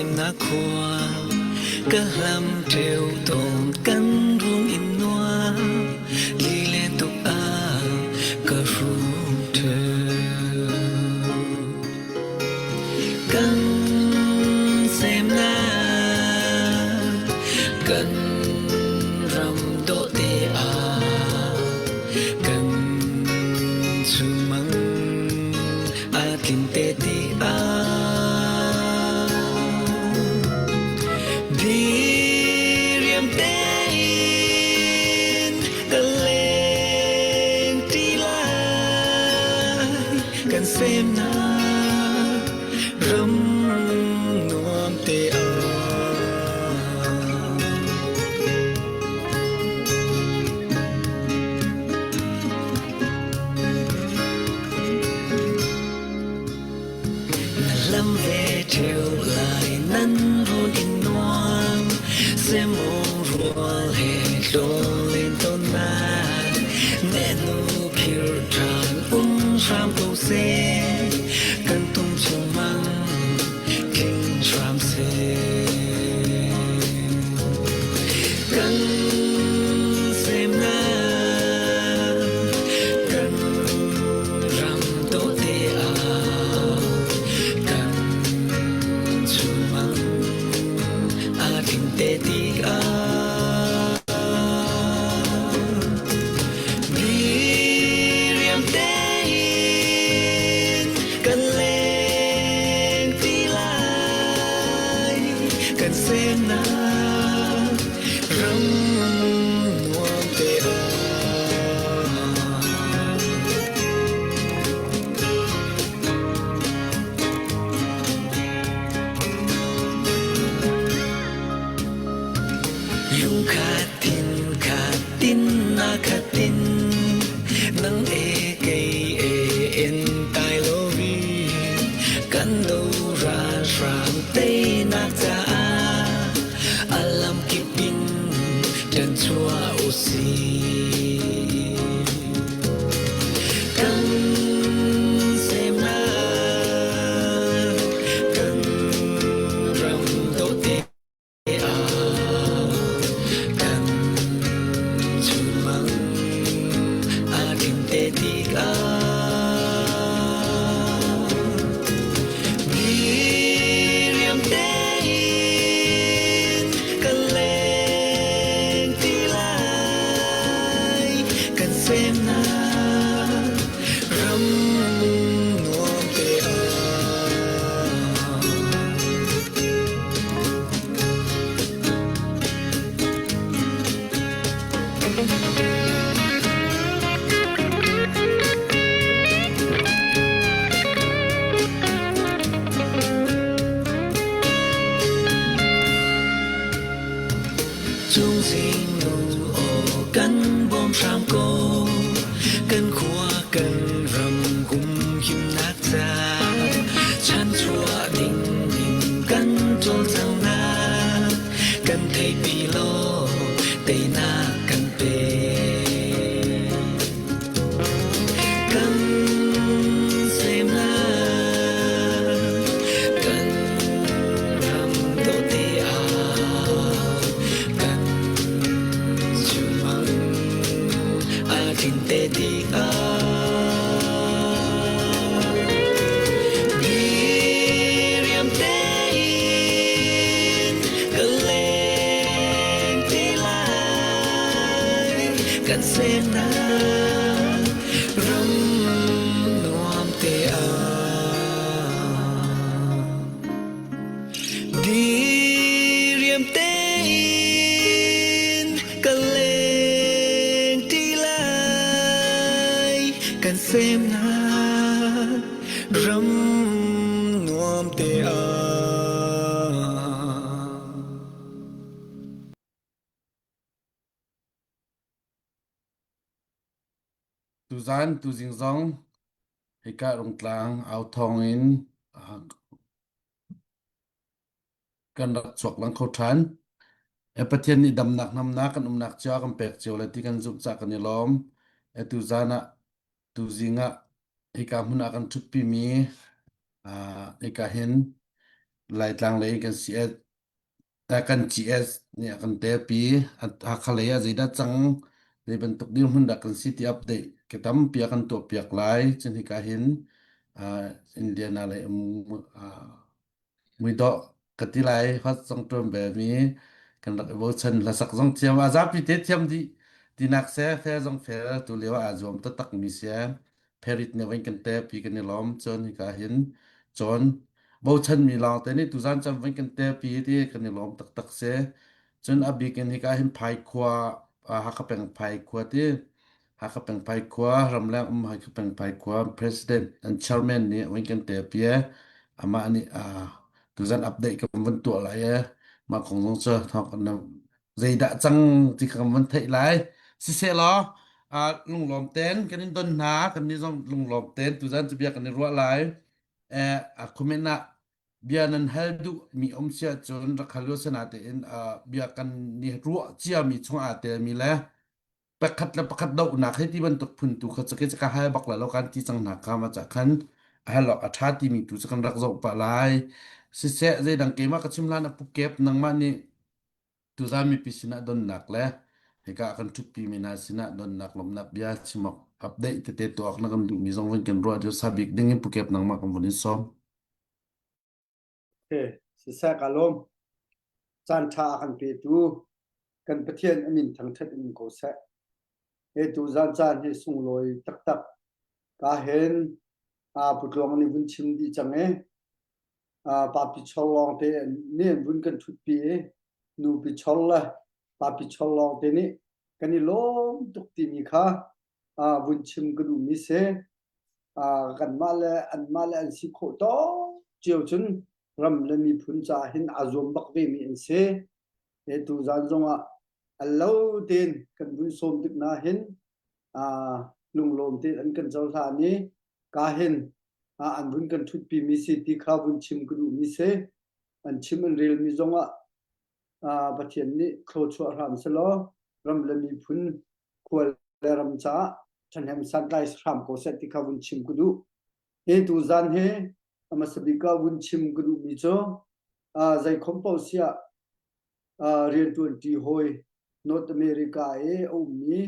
semnak khua ka hlam ṭheo tawn kan rung in nuam lilen tuk ah ka hrum ṭheo kan semnak kan ram dawhte ah kan chunmang a tling te tikah diriam tein ka leng ṭi lai kan semnak ram nuam te ah. Na lam ve ṭheo lai nan run in nuam semong rual he tlawlin tonnak nehnu phir ṭhan um hram ko seh kan tum chung mang tling hram seh. Kan semnak kan ram dawhte ah kan chunmang aa tling te tikah diriam tein kan leng ti lai kan semnak ram nuam te ah. Lungkhat thin khat tin na khat tin nang e kei e en tai lo vi kan do ra hram teinak caah alam kip in ṭan chuah usih. Kan semnak kan ram dawte ah kan chunmang aa tling te tikah diriam tein kan leng ti lai kan semnak ram nuam te ah. Cungzing nu aw kan bawm hram ko kan khua kan ram humhimnak ca chanchuah ding in kan cawlcanghnak kan theihpi law teinak kan pe. Kan semnak kan ram dawte ah kan chunmang aa tling te tikah diriam tein ka leng te lai kan semnak ram nuam te ah diriam tein ka leng ti lai kan semnak ram nuam te ah. Tuzan tuzing zong hika Rungtlang au thawng in kan rak chuak lang kho ṭhan. E Pathian nih damnak namnak kan umnak cio kan pek cio le ti kan zumh cah kan i lawm. E tuzan ah tuzing ah hika hmun ah kan ṭhutpi mi hika hin Laitlang lei kan si kan GS nih a kan telpi. Hakha lei ah zeidah cang, zei bantuk dirhmun dah kan si ti update ke tampi a kan tuahpiak lai. Cun hika hin Indiana lei um muidawh ka ti lai hot zong ṭuan ve mi kan rak i bochan hlasak zong thiam a zapi te thiam dih tinak se fel zong fel tu lio ah aa zuam taktak mi si Perit nih van kan telpi kan i lawm cun hika hin cun bochan mi lawng te nih tuzan cam van kan telpi ti kan i lawm taktak si cun a bik in hika hin Phaikhua Hakha peng Phaikhua ti Hakha peng Phaikhua ramleng um Hakha peng Phaikhua president and chairman nih van kan telpi amah nih tuzan update kan van tuah lai e mah kong zong cu thawng kan zeidah cang ti kan van theih lai sisehlaw lunglawm ten kan in don hna kan nih zong lunglawm ten tuzan cu bia kan i ruah lai eh comment ah bia nan hal duh mi um sia cun rak hal u sana tein bia kan ni ruah cia mi chung aa tel mi le pakhat le pakhat dohnak hei ti bantuk phun tu kha cu ka hal bak la lo kan ti cang hna kha ma cha khan a hal awk a ṭha timi tu cu kan rak zoh pah lai siseh zeidang keimah ka chim hlan a pu kep nangmah nih Tuzaan mipi sinah donnak le hika ah kan ṭhutpimi hna sinah donnak lawmhnak bia chim awk update tete tuah awk na kan duhmi zong vun kan ruah cio sabik ding in pukep nangmah kan vun in sawm. Okay, siseh ka lawm. Caan ṭha a kan petu kan Pathian a min thangṭhat in ko seh. He tu zan caan hi sunglawi taktak ka hen a putluang nih vun chim dih cang e. Papi chor lawng te nih an vun kan ṭhutpi i nupi chor le papi chor lawng te nih kan i lawm tuk timi kha vun chim ka duhmi si. Kanmah le anmah le an si khawh tawk cio cun ram le miphun caah hin aa zuam bak vemi an si. He tuzaan zongah al lo tein kan vun sawm tik na hin lunglawm tein an kan cohlan i ka hin an vun kan ṭhutpimi si ti kha vun chim ka duhmi si. An chim an relmi zongah Pathian nih thluachuah hram selaw ram le miphun khual le ram caah ṭhahnem santlai hram ko seh ti kha vun chim ka duh. Hi tuzan hi a hmasa bik ah vun chim ka duhmi cu zeikhom paoh siah rianṭuanṭi hawi North America i a ummi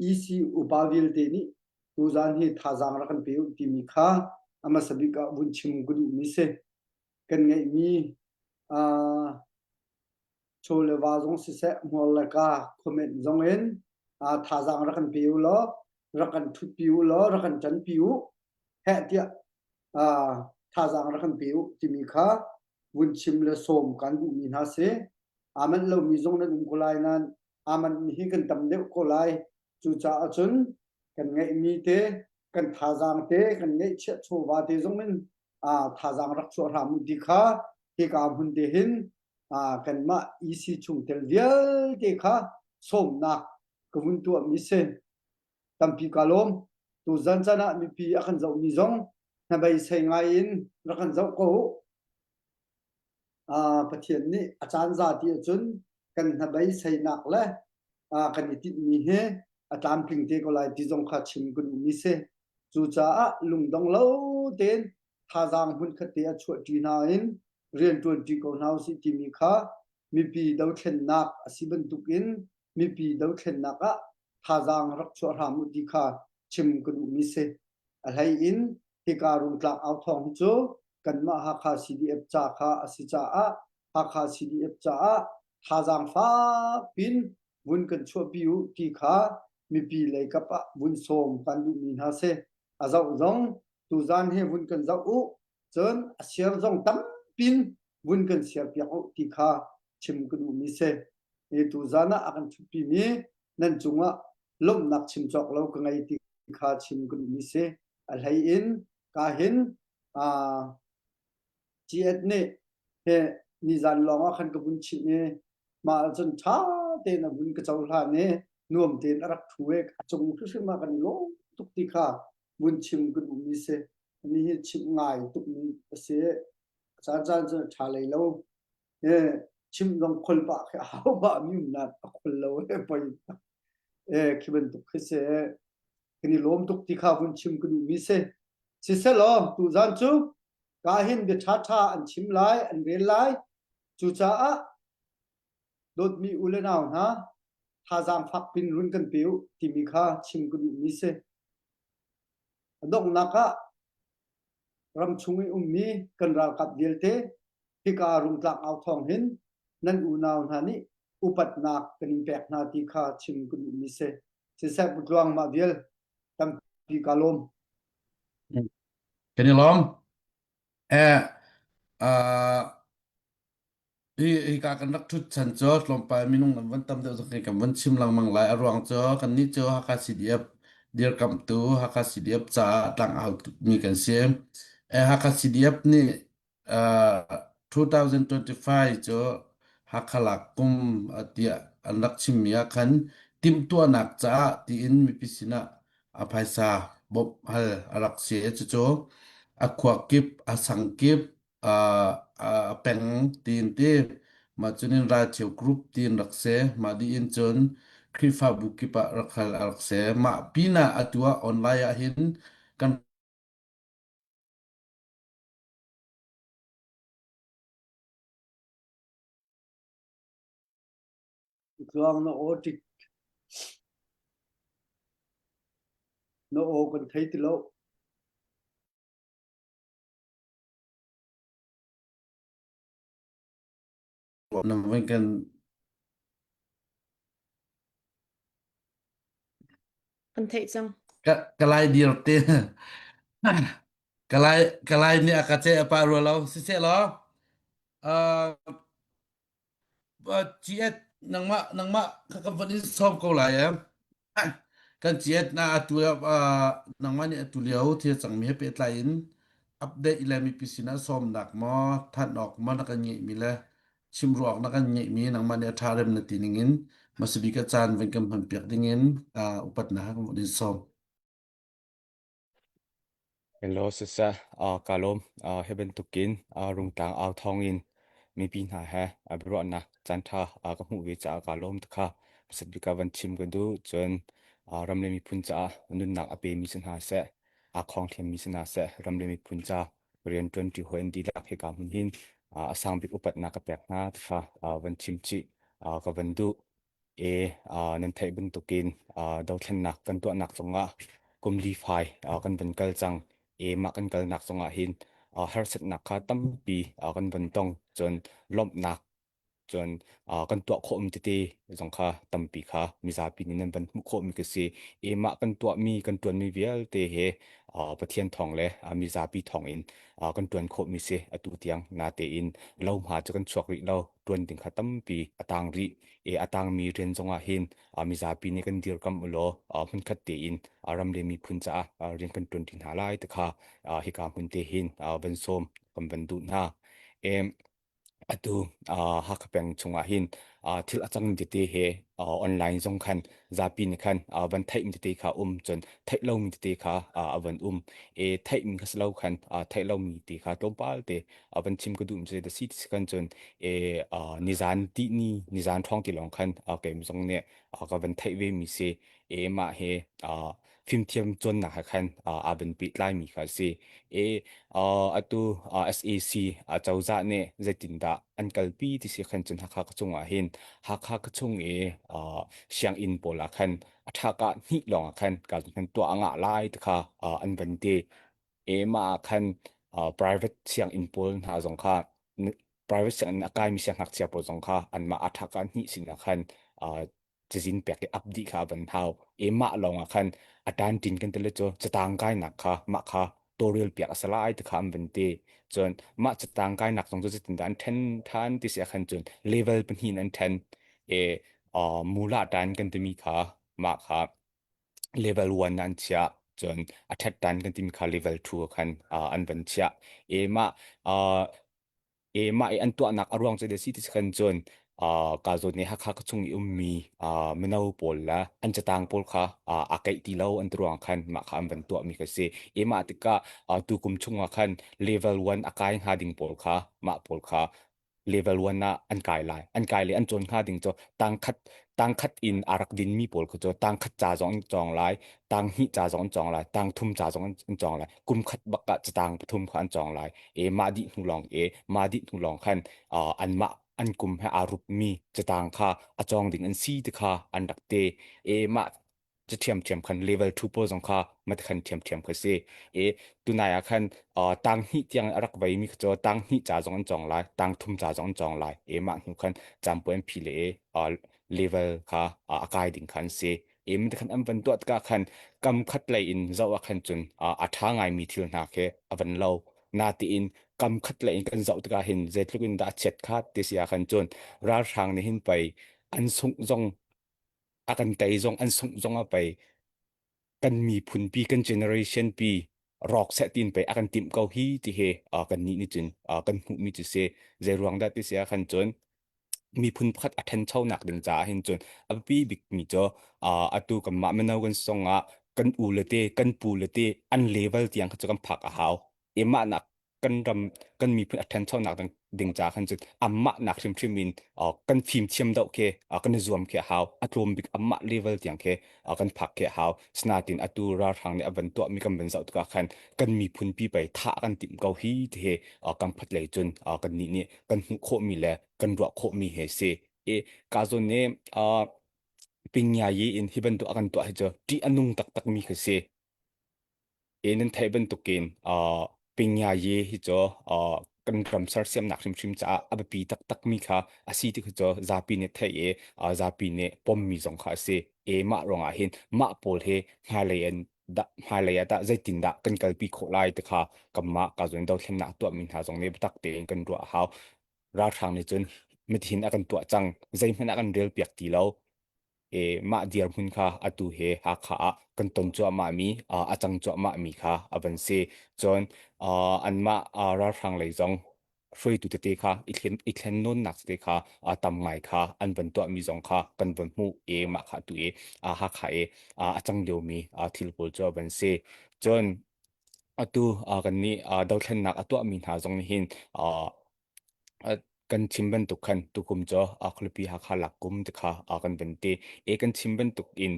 EC upa vialte nih tuzan hi thazaang rak kan pe u timi kha a hmasa bik ah vun chim ka duhmi si. Kan ngeihmi chaw le va zong siseh hmual le ka comment zong in thazaang rak kan pe u law rak kan ṭhutpi u law rak kan ṭanpi u heh tiah thazaang rak kan pe u timi kha vun chim le sawm kan duhmi hna si. Aa manh lomi zong nan um ko lai nain aa manhmi hi kan tam deuh ko lai. Cucaah cun kan ngeihmi te, kan thazaang te, kan ngeihchiah chawva te zong in thazaang rak chuah hram u ti kha hika hmun te hin kanmah EC chungtel vialte kha sawmnak ka vun tuahmi si. Tampi ka lawm. Tuzan caan ah mipi a kan zohmi zong hnabeisei ngai in rak kan zoh ko u. Pathian nih a caan za ti ahcun kan hnabeiseinak le kan i tinhmi hi a tlamtling te ko lai ti zong kha chim ka duhmi si. Cucaah lungdong lo tein thazaang hmunkhat te ah chuahṭi hna in rianṭuanṭi ko hna usih timi kha mipi dothlennak a si bantukin mipi dothlennak ah thazaang rak chuah hram u ti kha chim ka duhmi si. A hlei in hika Rungtlak authawng hi cu kanmah Hakha CDF ca kha a si caah Hakha CDF caah thazaang fak pin vun kan chuahpi u ti kha mipi lei kap ah vun sawm kan duhmi hna si. A zoh zong tuzan hi vun kan zoh u cun a share zong tampin vun kan share piak u ti kha chim ka duhmi si. Hi tuzan ah a kan ṭhutpimi nan cungah lawmhnak chim cawk lo ka ngei ti kha chim ka duhmi si. A hlei in ka hin GS nih he nizan lawng ah khan ka vun chimh i mah ahcun ṭha tein a vun ka cohlan i nuam tein a rak ṭhu i a cung hrimhrim ah kan i lawm tuk ti kha vun chim ka duhmi si. Ni hi chimh ngai tukmi a si. A caan caan cu ṭha lei lo. Chimh zong khol pah khi a hau pah mi umnak a khol lo e poi e khi bantuk khi si kan i lawm tuk ti kha vun chim ka duhmi si. Siselaw tuzan cu. Ka hin bia ṭhaṭha an chim lai, an rel lai. Cucaah dawtmi u le nau hna, thazaang fak pin run kan pe u timi kha chim ka duhmi si. A donghnak ah ramchung i ummi kan ralkap vialte hika rungtlak au thawng hin nan unau hna nih upatnak kan in pek hna ti kha chim ka duhmi si. Siseh Pu Tluang mah vial tampi ka lawm. Kan i lawm. Eh, uh, hi hika kan rak ṭhut chan cu tlawmpal minung nan van tam deuh zong kan van chim lengmang lai. A ruang cu kannih cu Hakha CDF dirkamhtu Hakha CDF caah tlang au mi kan si. Eh, Hakha CDF nih uh, 2025 cu Hakha lak kum tiah an rak chimmi ah khan timhtuahnak caah tiin mipi sinah a phaisa bawmh hal a rak si. Cucu a khua kip, a sang kip, a peng tiin ti mah cunin ralcheu group tiin rak si. Mah dih in cun Khrihfabu kip ah rak hal a rak si. Mah pinah atu ah online ah hin kan Tluang na aw ṭik. Na aw kan thei ti lo. Na voi kan Kan theih cang. Ka kalai dir te. Kalai kalai nih a ka ce a pa rua lo. Siseh law. Uh, GS nangmah nangmah ka kan van in sawm ko lai eh. Kan GS na atu nangmah nih atu lio thil cangmi he pehtlai in update le mipi sinah sawmnak maw thanh awk maw na kan ngeihmi le chim ruak na kan ngeihmi nangmah nih a ṭha rem na ti ning in masabik a caan van kan hman piak ding in upatnak kan van in sawm. Hello siseh, kaa lawm. Hi bantukin Rungtlang au thawngin mipi hna he biaruahnak caanṭha ka hmuh ve caah kaa lawm tuk kha. Hmasat bik ah van chim ka duh. Cun ram le miphun caah nunnak a pemi si hna seh, aa khawng thiammi si hna seh, ram le miphun ca rianṭuanṭi hawi an dihlak hika hmun hin a sang bik upatnak ka pek hna ti kha van chim chih ka van duh. E nan theih bantukin dothlennak kan tuahnak zongah kum li fai kan van kal cang. E mah kan kalnak zongah hin harsatnak kha tampi kan van tong. Cun lawmhnak cun kan tuah khawhmi tete zong kha tampi kha mizapi nih nan van hmuh khawhmi ka si. E mah kan tuahmi kan ṭuanmi vialte he Pathian thawng le mizapi thawng in kan ṭuan khawhmi si atu tiang natein lohma cu kan chuak rih lo ṭuan ding kha tampi a tang rih. E a tangmi rian zongah hin mizapi nih kan dirkamh u law hmunkhat tein ram le miphun caah rian kan ṭuan ṭi hna lai ti kha hika hmun te hin van sawm kan van duh hna. E Atu Hakha peng chungah hin thil a cang tete he online zong khan zapi nih khan van theihmi tete kha um cun theih lomi tete kha a van um. E theihmi kha si lo khan theih lomi te kha tlawmpal te van chim ka duhmi cu si ti kan cun e nizan tihni nizan ṭhawng ti lawng khan keimah zong nih ka van theih ve mi si. E mah he fimthiam cawnnak he khan aa van pehtlaimi kha a si. E atu SAC cozah nih zeitindah an kalpi ti si khan cun Hakha ka chungah hin Hakha ka chung i sianginn pawl ah khan a ṭhaka hnih lawng ah khan ka khan tuah a ngah lai ti kha an van ti. E mah ah khan private sianginn pawl hna zong kha private sianginn a kaimi siangngakchia pawl zong kha anmah a ṭhaka hnih sinah khan cazin pek i ap dih kha a van hau. E mah lawng ah khan a tanṭin kan tile cu catang kainak kha mah kha tawlrel piak a si lai ti kha an van ti. Cun mah catang kainak zong cu zeitindah an ṭhen ṭhan ti si ah khan cun level pahnih in an ṭhen. E mula tan kan timi kha mah kha level 1 an chiah. Cun a ṭhat tan kan timi kha level 2 ah khan an van chiah. E mah E mah i an tuahnak a ruang cu si ti khan cun ka zawn nih Hakha ka chung i ummi mino pawl le an catang pawl kha aa keih ti lo an ti ruang khan mah kha an van tuahmi kha si. E mah tikah tukum chungah khan level 1 a kai hnga ding pawl kha mah pawl kha. Level 1 ah an kai lai. An kai le an cawn hnga ding cu tangkhat tangkhat in a rak din mi pawl kha cu tangkhat ca zong an cawng lai, tang hnih ca zong an cawng lai, tang thum ca zong an cawng lai. Kum khat bak ah catang pathum kha an cawng lai. E mah dih hnu lawng e mah dih hnu lawng khan anmah an kum he aa rup mi catang kha a cawng ding an si ti kha an rak te. E mah cu ṭhiamṭhiam khan level 2 pawl zong kha matkhan ṭhiamṭhiam kha si. E tunai ah khan tang hnih tiang a rak vei mi kha cu tang hnih ca zong an cawng lai, tang thum ca zong an cawng lai. E mah hnu khan campu an phi le e level kha a kai ding kha an si. E matkhan an van tuah tikah khan kam khat lei in zoh ah khan cun a ṭha ngai mi thil hna khi a van lo. Natiin kam khat lei in kan zoh tikah hin zeitluk in dah a chiat kha ti si ah khan cun ralhrang nih hin pei an sungh zong a kan tei zong an sungh zong ah pei kan miphun pi kan generation pi rawk seh tin pei a kan timh ko hi ti he kan nih nih cun kan hmuh mi cu si zei ruang dah ti si ah khan cun miphun pakhat a ṭhanchonak ding caah hin cun a biapi bik mi cu atu kanmah mino kan song ah kan u le te kan pu le te an level tiang kha cu kan phak a hau i mah nak kan ram kan miphun a ṭhanchonak ding ding ca khan cun amah nak hrimhrim in kan fimthiam deuh khi kan i zuam khi a hau a tlawm bik amah level tiang khi kan phak khi a hau sinatin atu ralhrang nih a van tuahmi kan van zoh tikah khan kan miphun pi pei thah kan timh ko hi ti hi kan phat lei cun kan nih nih kan hmuh khawhmi le kan ruah khawhmi he si i ka zawn nih pingyayi in hi bantuk a kan tuah hi cu ṭih a nung taktak mi khi si E nan theih bantukin Pingyaye hi cu kan ram sersiamnak hrimhrim caah a biapi taktakmi kha a si ti kha cu zapi nih theih i zapi nih pommi zong kha a si. E mah ruangah hin mah pawl hi hmailei an dah hmailei ah dah zeitindah kan kalpi khawh lai ti kha kanmah ka zawn dothlennak tuahmi hna zong nih biatak tein kan ruah a hau. Ralhrang nih cun mithin a kan tuah cang, zeihmanh a kan relpiak ti lo. E mah dirhmun kha atu he Hakha ah kan ton cuahmahmi a cang cuahmahmi kha a van si. Cun anmah ralhrang lei zong hruaitu tete kha i thlen nawnnak tete kha tam ngai kha an van tuahmi zong kha kan van hmuh i mah kha atu i Hakha i a cang liomi thil pawl cu a van si. Cun atu kannih dothlennak a tuahmi hna zong nih hin Kan chim bantuk khan tukum cu khualipi Hakha lak kum ti kha kan van ti. E kan chim bantuk in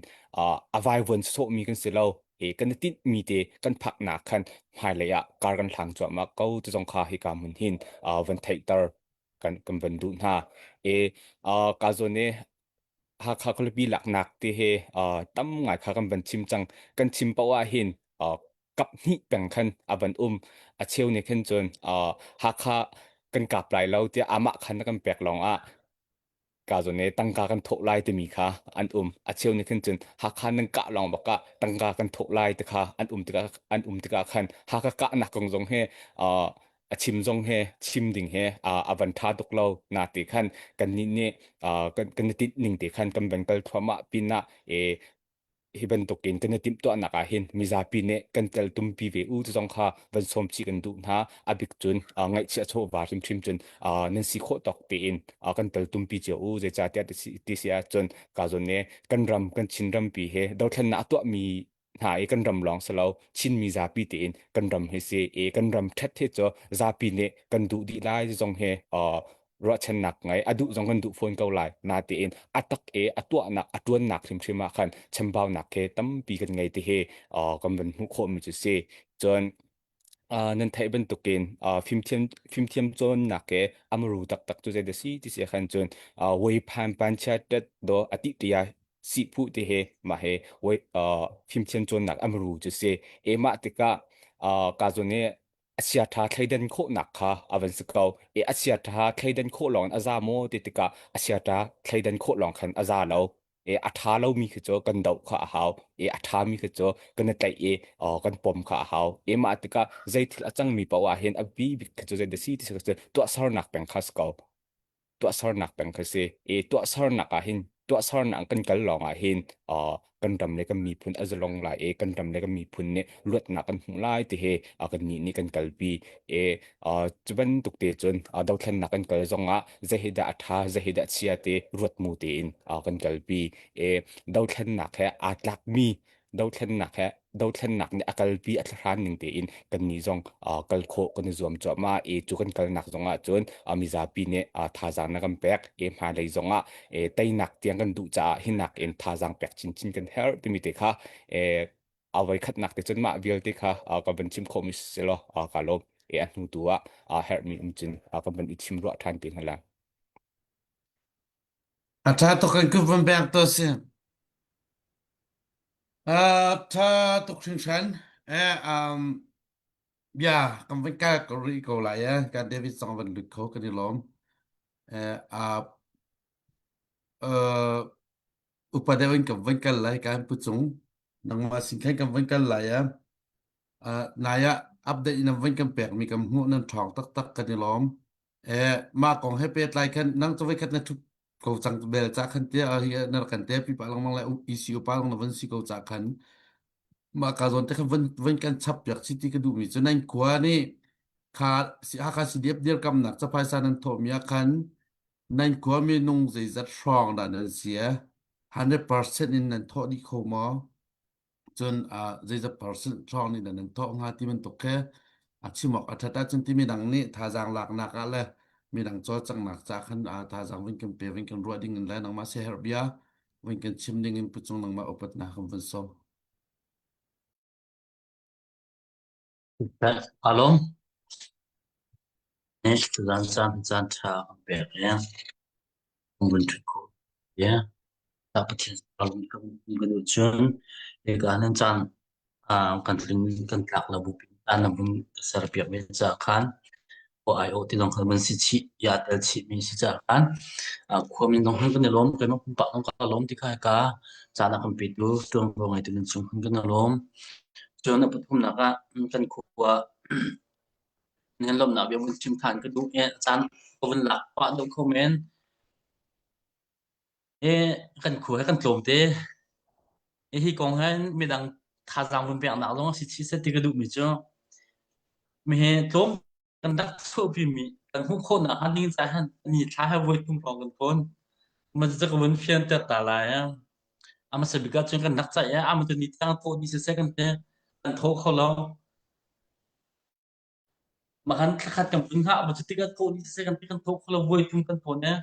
a vaivuan sawhmi kan si lo. E kan i tinhmi te kan phaknak khan hmailei ah kar kan hlang cuahmah ko ti zong kha hika hmun hin van theihter kan kan van duh hna. E ka zawn i Hakha khualipi laknak ti hi tam ngai kha kan van chim cang. Kan chim paoh ah hin kap hnih peng khan a van um. A cheu nih khin cun Hakha kan kap lai lo tiah amah khan na kan pek lawng ah ka zawn i tangka kan thawh lai timi kha an um. A cheu nih khin cun Hakha nan kah lawng bak ah tangka kan thawh lai ti kha an um tikah an um tikah khan Hakha kahnak kong zong hi a chim zong he chim ding he a van ṭha tuk lo na ti khan kannih nih kan kan i tinh ning te khan kan van kal thluahmah pinah e hi bantukin kan i timhtuahnak ah hin mizapi nih kan tel tumpi ve u ti zong kha van sawm chih kan duh hna. A bik cun ngaihchiah chawva hrimhrim cun nan si khawh tawk tein kan tel tumpi cio u. Zeicahtiah ti si ahcun ka zawn ne kan ram kan Chin rampi he dothlennak a tuahmi hna i kan ram lawng si lo Chinmi zapi tein kan ram hi si i kan ram ṭhat hi cu zapi nih kan duh dih lai zong hi ruahchannak ngai a duh zong kan duh fawn ko lai natein a tak e a tuahnak a tuannak hrimhrim ah khan chambaunak he tampi kan ngei ti hi kan van hmuh khawhmi cu si cun nan theih bantukin fimthiam fimthiam cawnnak ke amru taktak cu zei da si ti si khan cun wei phan pan chia tet do ati tia si phu ti he ma he wei fimthiam cawnnak amru cu si e mah tikah ka zone a chiaṭha thleidan khawhnak kha a van si ko. I a chiaṭha thleidan khawh lawng in a za maw ti tikah a chiaṭha thleidan khawh lawng khan a za lo. I a ṭha lomi khi cu kan doh kha a hau. I a ṭhami khi cu kan i tlaih i kan pom kha a hau. I mah tikah zei thil a cangmi paoh ah hin a bi bik khi cu zei dah si ti si cu tuahsernak peng kha si ko. Tuahsernak peng kha si. I tuahsernak ah hin tuahsernak kan kal lawng ah hin kan ram le kan miphun a zalong lai i kan ram le kan miphun nih luatnak kan hmuh lai ti hi kan nih nih kan kalpi i cu bantuk te cun dothlennak kan kal zong ah zei hi dah a ṭha zei hi dah chia ti ruat mu tein kan kalpi i dothlennak he aa tlakmi dothlennak he. Dothlennak nih a kalpi a thlahran ning tein kannih zong kal khawh kan i zuam cuahmah i cu kan kalnak zong ah cun mizapi nih thazaang na kan pek i hmailei zong ah teinak tiang kan duh caah hinak in thazaang pek chinchin kan herh timi te kha a voikhatnak te cun mah vialte kha ka van chim khawhmi si law ka lawm i a hnu tu ah herhmi um cun ka van i chim ruah ṭhan te hna lai. A ṭha tuk in kun van beng to si. A ṭha tuk hringhran. Eh, um, bia kan van kal ko rih ko lai eh. Kan David zong van lut kho kan i lawm. Eh, uh, uh, upa deuh in kan van kal lai kan pu cung. Nangmah sin khan kan van kal lai eh. Uh, nai ah update in van kan pekmi kan hmuh nan ṭhawng taktak kan i lawm. Eh, mah kong he pehtlai khan nang cu voikhat na ṭhut ko cang bel ca khan tiah hi na rak kan te pi pa lengmang le ECU pa lengmang na van si ko ca khan mah ka zawn te khan van van kan chap piak chi ti ka duhmi cu nan khua nih kha Hakha CDF dirkamnak ca phaisa nan thawhmi ah khan nan khua minung zeizat hrawng dah nan si eh 100% in nan thawh dih kho maw? Cun zeizat percent hrawng nih dah nan thawh hnga ti bantuk khi a chim awk a ṭhat ahcun ti midang nih thazaang laknak ah le midang cawlcanghnak ca khan thazaang vun kan pe vun kan ruah ding in le nangmah siaherh bia vun kan chim ding in pucung nangmah upatnak kan vun sawm. Alom, tuzaan caan caan ṭha kan pek i vun ṭhut khawh. Tah Pathian kan duh cun hika nan caan kan tling kan tlak lo bupi caan na vun serpiak ve caah khan khua aiawh ti zong khan vun si chih ya tel chihmi si caah khan khuami zong hin kan i lawm keimah pumpak zong ka lawm ti kha hika caan a kan petu ṭuanvo ngeitu nan cung hin kan i lawm. Cun a pathumnak ah kan khua nan lawmhnak bia vun chim ṭhan ka duh i caan ka vun lak pah deuh kho men. Hi kan khua hi kan tlawm te. Hi kong hin midang thazaang vun peknak zong a si chih seh ti ka duhmi cu mihi tlawm kan rak chuahpimi kan hmuh khawhnak hnga ding caah hin ni thla he voi thum hrawng kan thawn. Mah cucu ka vun fianter ta lai. A hmasa bik ahcun kan rak caih i a mah cu ni tiang thawh dih siseh kan ti. Kan thaw kho lo. Mahan thlakhat kan vun hngah ma cu tikah thawh ni siseh kan ti kan thawh kho lo voi thum kan thawn i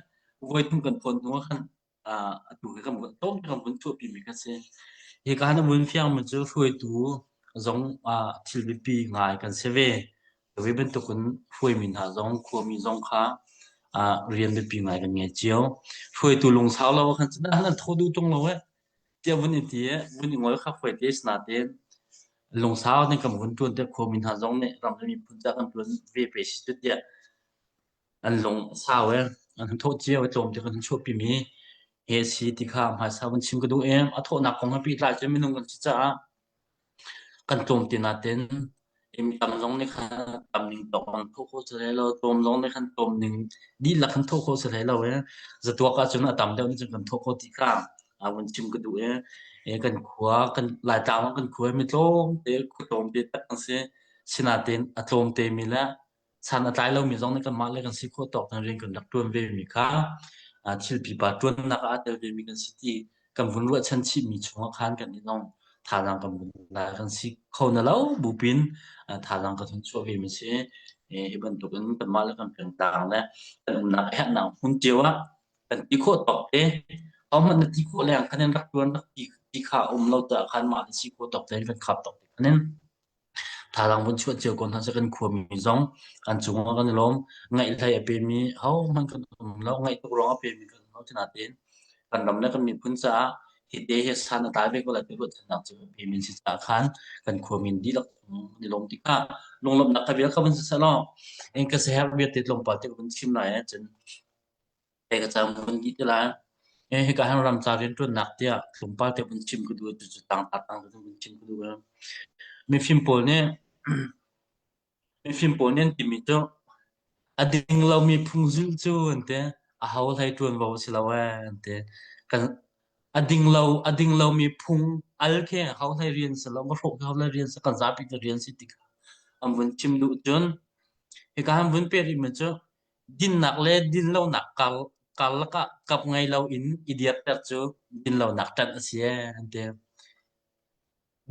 voi thum kan thawn hnu ah khan atu hi kan vun tlawm kan vun chuahpi mi kha si. Hika han vun fiang mi cu hruaitu zong thil biapi ngai kan si ve. Ve bantukin hruaimi hna zong khuami zong kha rian biapi ngai kan ngei cio. Hruaitu lungsau lo khan cun an thaw duh tung lo eh. Tiah vun i ti i vun i ngol kha hruai te si nain lungsau nih kan vun ṭuan tiah khuami hna zong nih ram le miphun caah kan ṭuan ve pe si cu tiah an lung a sau i an hun thawh cio i tlawmte kan hun chuahpimi hi a si ti kha hmaisa vun chim ka duh i a thawhnak kong he pehtlai cu minung kan si caah Kan tlawmte nain mi tam zong nih khan tam ning tawk an thawh khawh si hlei lo. Tlawm zong nih khan tlawm ning dihlak kan thawh khawh si hlei lo i zatuak ahcun a tam deuh nih cun kan thawh khawh ti kha vun chim ka duh i kan khua kan Laitlang ah kan khua mi tlawmte khua tlawmte tak an si. Sinain a tlawmte mi le san a tlai lomi zong nih kanmah le kan si khawh tawk in rian kan rak ṭuan vemi kha thil pipa ṭuannak ah aa tel vemi kan si ti kan vun ruahchan chihmi chungah khan kan i zong thazaang kan vun la kan si kho na lo bupin thazaang kan hun chuah vemi si. Hi bantukin kanmah le kan pengtlang le kan umnak a herhnak hmun cio ah kan ti khawh tawk te hohmanh na ti khawh leng khan in rak ṭuan rak ti ti kha um lo ta khan mah si khawh tawk tein kan khap tawk te khan in Thazaang vun chuah cio ko hna seh kan khuami zong an cungah kan i lawm. Ngaihhlei a pemi hohmanh kan um lo. Ngaih tuk ruang a pemi kan um lo. Natein kan ram le kan miphun caah hite hi san a tlai ve ko lai ti ruahchannak cu a pemi an si caah khan kan khuami dihlak an i lawm tikah lunglawmhnak ka bia kha vun si seh law in ka siaherh vialte tlawmpal te ka vun chim lai ahcun Hei ka cang vun dih te lai. Hika hin ramca rianṭuannak tiah tlawmpal te vun chim ka duh cucu tangta tang te vun chim ka duh. Mifim pawl nih mifim pawl nih an timi cu a ding lomi phung zulh cu an ti. Aho hlei ṭuanvo a si lo ee an ti. Kan a ding lo a ding lomi phung al khi ho hlei rian si lo, va hrawh khi ho hlei rian si kan zapi te rian si ti kha an vun chim duh cun hika han vun peh rihmi cu Dinnak le dinlonak karlak ah kap ngei loin i dirter cu dinlonak ṭanh a si ee an ti.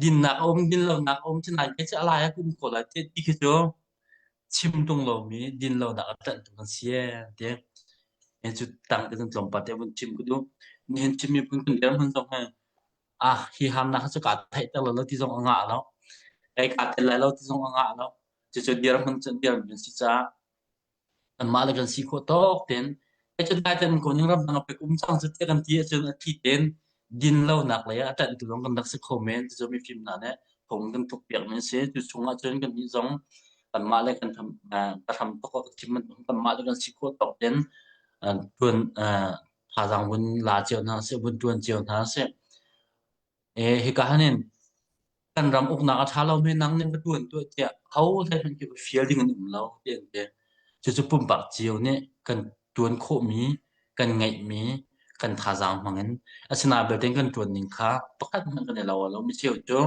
Dinnak a um, dinlonak a um, sinain kei cu a lai ah ka um ko lai ti ti khi cu chim tung lomi dinlonak a ṭanhtu kan si ee ti. Hi cu tang te cun tlawmpal te vun chim ka duh. Nihin Chin miphun kan dirhmun zong hi ah hi harnak hi cu kaa theihter lo lo ti zong a ngah lo. Kei kaa tel lai lo ti zong a ngah lo. Cucu dirhmun cu dirhmun si caah Kanmah le kan si khawh tawk tein Zeitindah ko ning ramdang a pek um cang cu tiah kan ti ahcun a thi tein din lonak lei ah a ṭanhtu zong kan rak si kho men. Cucu mifim hna nih phung kan tuk piakmi a si. Cu chung ahcun kannih zong kanmah le kan ka hram tuk ah ka chim bantuk kanmah le kan si khawh tawk tein ṭuan thazaang vun la cio hna sih, vun ṭuan cio hna sih. Hika han in kan ram uknak a ṭha lomi nang nih va ṭuan tuah tiah ho hlei hmanh khi va fial ding an um lo ti an ti. Cucu pumpak cio nih kan ṭuan khawhmi, kan ngeihmi, kan thazaang hmang in asinain belte kan ṭuan ning kha pakhat hmanh kan i lo lo. Micheu cu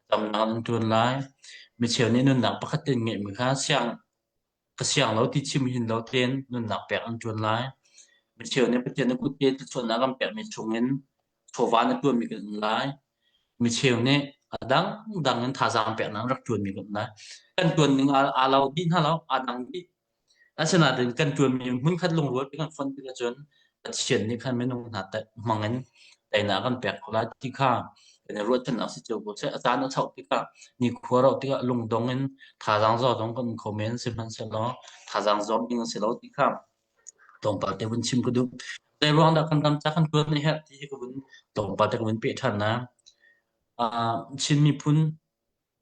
thlacamnak an ṭuan lai. Micheu nih nunnak pakhat te an ngeihmi kha siang Ka siang lo ti chim hin lo tein nunnak pek an ṭuan lai. Micheu nih Pathian na kut te thluachuahnak an pekmi chungin chawva na ṭuanmi kan um lai. Micheu nih a dangdang in thazaang peknak an rak ṭuanmi kan um lai. Kan ṭuan ning aa lo dih hna lo, aa dang dih. Asinain kan ṭuanmi hmunkhat lungrual tein kan fonh tik ahcun Pathian nih khan minung hna hmang in teinak a kan pek ko lai ti kha kan i ruahchannak si cio ko seh. A caan a chauh tikah nikhua rauh tikah lungdong in thazaang zor zong kan um kho men sihmanhsehlaw thazaang zor ding a si lo ti kha tlawmpal te vun chim ka duh. Zei ruang dah kan ram ca kan tuan a herh ti hi ka vun tlawmpal te ka vun peh ṭhan na. Uh, Chin miphun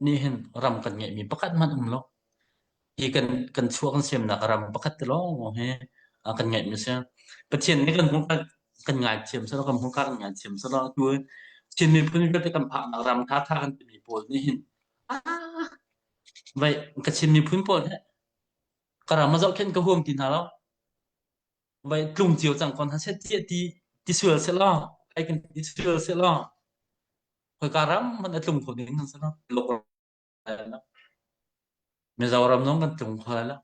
nih hin ram kan ngeihmi pakhat hmanh um lo. Hi kan kan chuah kan semnak ram pakhat te lawng hi kan ngeihmi a si. Pathian nih kan hmuh kan ngaithiam selaw kan hmuh kan ngaithiam selaw tu Chin miphun vialte kan phaknak ram tha tha kan timi pawl nih hin vai ka Chin miphun pawl he ka ram a zohkhenh ka huam ti hna lo. Vai tlung cio cang kon ha set ti ti sual selaw ai kan ti sual selaw Khoika ram hmanh a tlung kho ding an si lo. Mizoram zong kan tlung kho lai lo.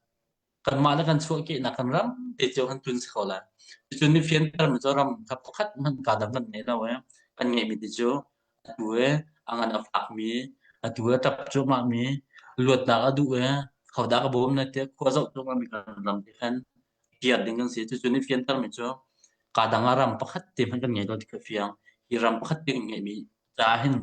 Kanmah le kan chuahkehnak kan ram te cio kan tlun si kho lai. Cucun ni fianter Mizoram kha pakhat hmanh kaa dang kan ngei lo i kan ngeihmi ti cu atu i a ngan a fakmi, atu i a ṭap cuahmahmi, luatnak a duh i hodah ka bawm lai tiah khua zoh cuahmahmi kan ram te khan kiar ding kan si. Cucu ni fiantermi cu kaa dang ah ram pakhat te hmanh kan ngei lo ti kha fiang. Hi ram pakhat te kan ngeihmi caah hin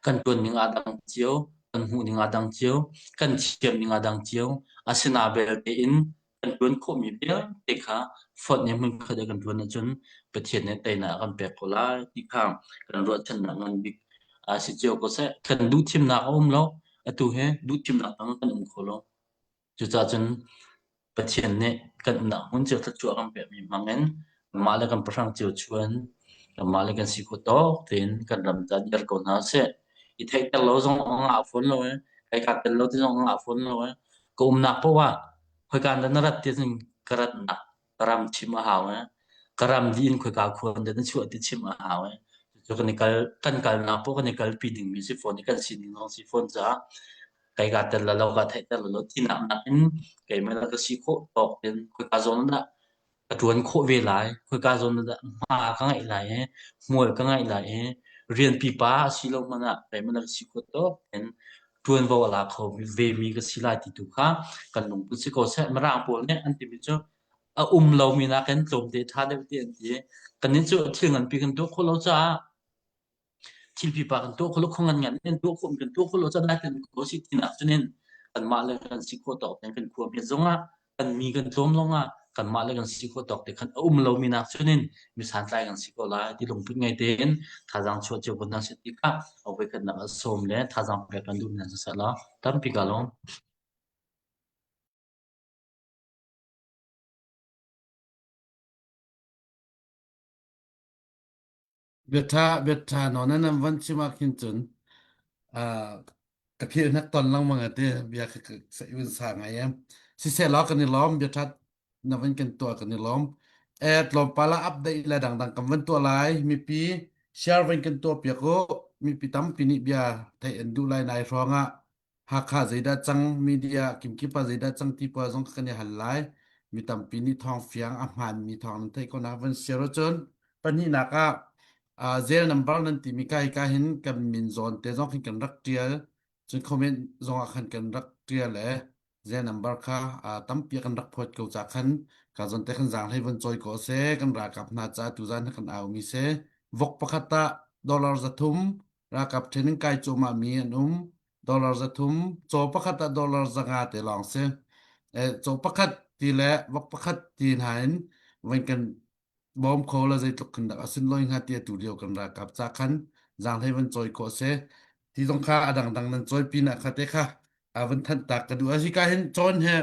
kan ṭuan ning aa dang cio, kan hmuh ning aa dang cio, kan thiam ning aa dang cio. Asina belte in kan ṭuan khawhmi vialte kha fonh in hmunkhat ah kan ṭuan ahcun Pathian nih teinak a kan pek ko lai ti kha kan ruahchannak ngan bik a si cio ko seh. Kan duhthimnak a um lo. Atu hi duhthimnak dang kan um kho lo. Cucaah cun Pathian nih kan umnak hmun cio thluachuah kan pekmi hmangin kanmah le kan pahrang cio chuan kanmah le kan si khawh tawk tein kan ram ca dir ko hna seh. I theihter lo zong a ngah fawn lo i kai kaa tel lo ti zong a ngah fawn lo i ka umnak paoh ah khoika dah na rat ti cun ka ratnak ka ram chim a hau i ka ram dih in khoika khua dah na chuah ti chim a hau i cucu kan i kal kan kalnak paoh kan i kalpi dingmi si fawn i kan sining zong si fawn caah kai kaa tel lo kaa theihter lo tinak nakin keimah le ka si khawh tawk in khoika zawn dah ka ṭuan khawh ve lai, khoika zawn dah hma ka ngeih lai i hmual ka ngeih lai i rian pipa a si lo hmanh ah keimah le ka si khawh tawk in ṭuanvo a la kho vemi ka si lai ti tu kha kan lungput si ko seh. Mirang pawl nih an timi cu a um lomi nakin tlawmte ṭha deuh ti an ti. Kannih cu thil nganpi kan tuah khawh lo caah Thil pipa kan tuah kho lo, khua nganngan in tuah khawh kan tuah kho lo caan kan ko si tinak cun in kanmah le kan si khawh tawk tein kan khua hmet zongah kan mi kan tlawm zongah kanmah le kan si khawh tawk te khan a um lomi nak cun in mi santlai kan si ko lai ti lungput ngei tein thazaang chuah cio ko hna seh ti kha a voikhatnak ah sawm le thazaang pek kan duh hna siseh law tampi ka lawm. Biaṭha biaṭha nawn nan van chim ah khin cun uh, ka philh hnak ton lengmang a ti bia ka ka vun sa ngai em. Siseh law kan i lawm biaṭhat na van kan tuah kan i lawm. Eh tlawmpal ah update le dangdang kan van tuah lai. Mipi share van kan tuah piak u. Mipi tampi nih bia theih an duh lai nai hrawng ah Hakha zeidah cang media kimkip ah zeidah cang ti pawl zong kan i hal lai. Mi tampi nih thawng fiang a hmaanmi thawng nan theih ko nak van share cun pahnihnak ah. Zel number nan timi ka hika hin kan min zawn te zong khin kan rak tial. Cun comment zong ah khan kan rak tial le zel number kha tampi kan rak phawt ko ca khan ka zawn te khan zaang hlei von cawi ko se kan ralkap hna ca tuzan kan au mi se vok pakhat ah dollar 300 ralkap training kai cuahmah mi an um dollar 300 caw pakhat ah dollar 500 te lawng si caw pakhat ti le vok pakhat ti hna in van kan bawm kho la zeitluk khin dak a sunlawi hnga ti atu lio kan ralkap ca khan zaanghlei van cawi khawh si ti zong kha a dangdang nan cawi pin ah kha te kha a van thanh tak ka duh a si ka hin cawn he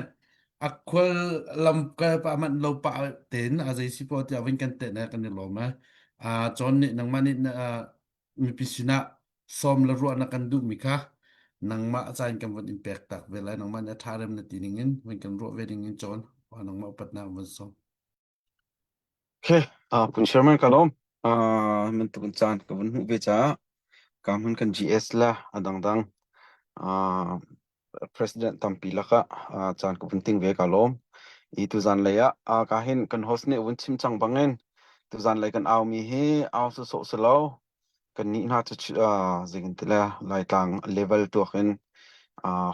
a khual lam ka pa man lo pa ten a zei si po tiah van kan te na kan i lawm a a cawn nih nangmah nih mipi sinah sawm le ruah na kan duhmi kha nangmah ca in kan von in pek tak ve lai nangmah nih a ṭha rem na ti ning in van kan ruah ve ding in cawn nangmah upatnak van sawm Okay, uh, pun Sherman ka lawm. Uh, bantuk caan ka vun hmuh ve caah ka hmun kan GS la a dangdang uh, president tampi lakah uh, caan ka vun ting ve ka lawm. I tuzan lei ah uh, ka hin kan host nih vun chim cang bangin tuzan lei kan au mi hi au su sawh si lo Kannih hna cu zeitin Laitlang level tuak in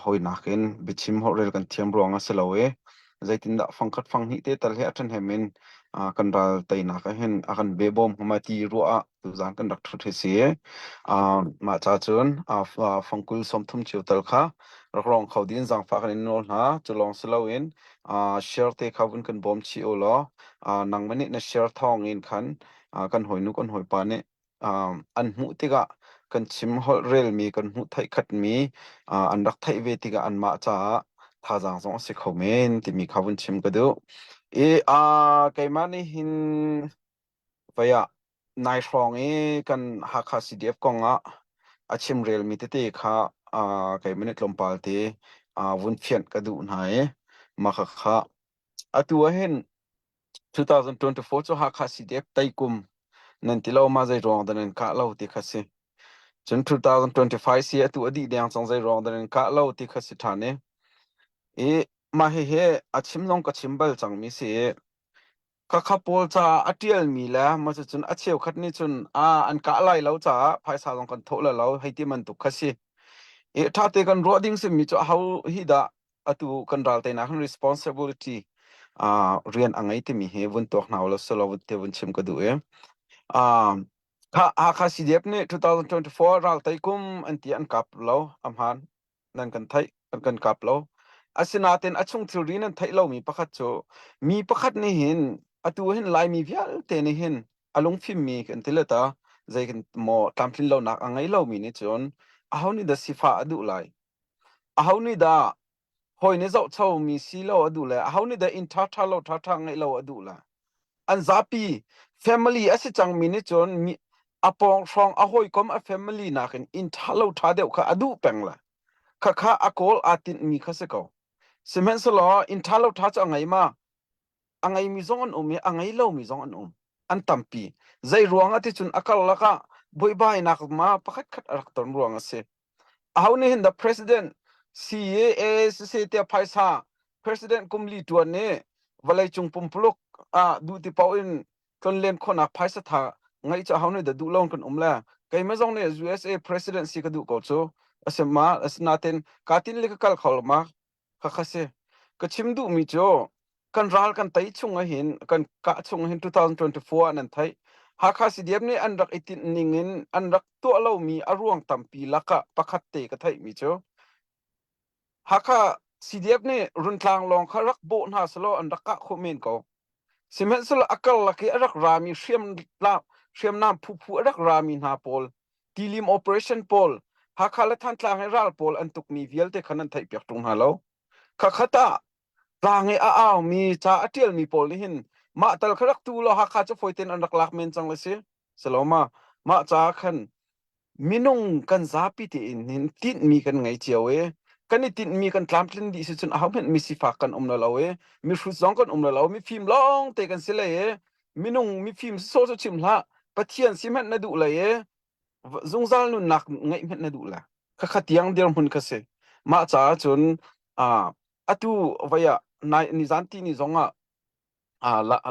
hawinak in biachim holhrel kan thiam ruang ah si lo i zeitindah fangkhat fanghnih te tal hi a ṭhahnem in kan ral teinak ah hin a kan behbawm hnga ti ruah ah tuzaan kan rak ṭhut hi si. Mah ca cun fangkul 30 cio tal kha rak rawng kho ding zaangfah kan in nawl hna. Cu lawng si loin share te kha vun kan bawm chih u law nangmah nih na share thawng in khan kan hawinu kan hawipa nih an hmuh tikah kan chim holh relmi kan hmuh theih khatmi an rak theih ve tikah anmah caah thazaang zong a si kho men timi kha vun chim ka duh. I keimah nih hin vei ah nai hrawng i kan Hakha CDF kong ah a chim relmi tete kha keimah nih tlawmpal te vun fianh ka duh hna i mah khakha atu ah hin 2024 cu Hakha CDF tei kum nan ti lo ma zei ruang dah nan kah lo ti kha si. Cun 2025 si atu a dih deng cang zei ruang dah nan kah lo ti kha si ṭhan i. I mah hihi a chim zong ka chim bal cangmi si i khakha pawl caah a ṭialmi le maw cucun a cheukhat nih cun a an kah lai lo caah phaisa zong kan thawh la lo hei ti bantuk kha si. I ṭhate kan ruah ding simi cu aho hi dah atu kan ral teinak hin responsibility uh, rian a ngei timi hi vun tuak hna lo selo vun te vun chim ka duh i uh, kha Hakha CDF nih 2024 ral tei kum an ti an kap lo amhan nan kan theih an kan kap lo asinain a chung thilri nan theih lomi pakhat cu mi pakhat nih hin atu hin Laimi vialte nih hin a lungfimmi kan ti le ta zei kan maw tlamtlin lonak a ngei lomi nih cun aho nih dah sifah a duh lai Aho nih dah hawi nih zohchomi si lo a duh le aho nih dah inn ṭhaṭha lo ṭhaṭha ngeih lo a duh le an zapi family a si cangmi nih cun mi a pawng hrawng a hawikom a family nakin inn ṭha lo ṭha deuh kha a duh peng le khakha a kawl aa tinhmi kha si ko. Sihmanhsehlaw inn ṭha lo ṭha cu a ngei ma? A ngeimi zong an um i a ngei lomi zong an um. An tampi. Zei ruang ah ti cun a karlak ah buaibainak ma pakhatkhat a rak ton ruang a si. Aho nih hin the president CAA siseh tiah phaisa president kum li tuan nih vawleicung pumpuluk ah duh ti paoh in tlonlen khawhnak phaisa tha ngeih cu aho nih dah duh lo kan um le keimah zong nih USA president si ka duh ko cu asima asinain ka tin le ka kal kho lo ma Khakha si. Ka chim duhmi cu kan ral kan tei chung ahhin kan kah chung ahhin 2024 ah nan theih. Hakha CDF nih an rak i tinh ning in an rak tuah lomi a ruang tampi lakah pakhat te ka theihmi cu Hakha CDF nih Runtlang lawng kha rak bawh hna selaw an rak kah khawh men ko. Sihmanhsehlaw a karlak i a rak rami hriamnam phuphu a rak rami hna pawl tilim operation pawl Hakha le Thantlang i ral pawl an tukmi vialte kha nan theihpiak ṭung hna lo. Khakhat ah tlang i a aumi ca a ṭialmi pawl nih hin mah tal kha rak tu law Hakha cu fawi tein an rak lak men cang le si. Saloma mah ca khan minung kan zapi tein hin tinhmi kan ngei cio i kan i tinhmi kan tlamtlin dih si cun ahohmanh mi sifak kan um lo i mihrut zong kan um lo mifim lawng te kan si le i minung mifim so cu chim hlah Pathian si hmanh na duh le i zungzal nunnak ngeih hmanh na duh le khakha tiang dirhmun kha si mah caah cun atu vai ah nai nizan ti ni zong ah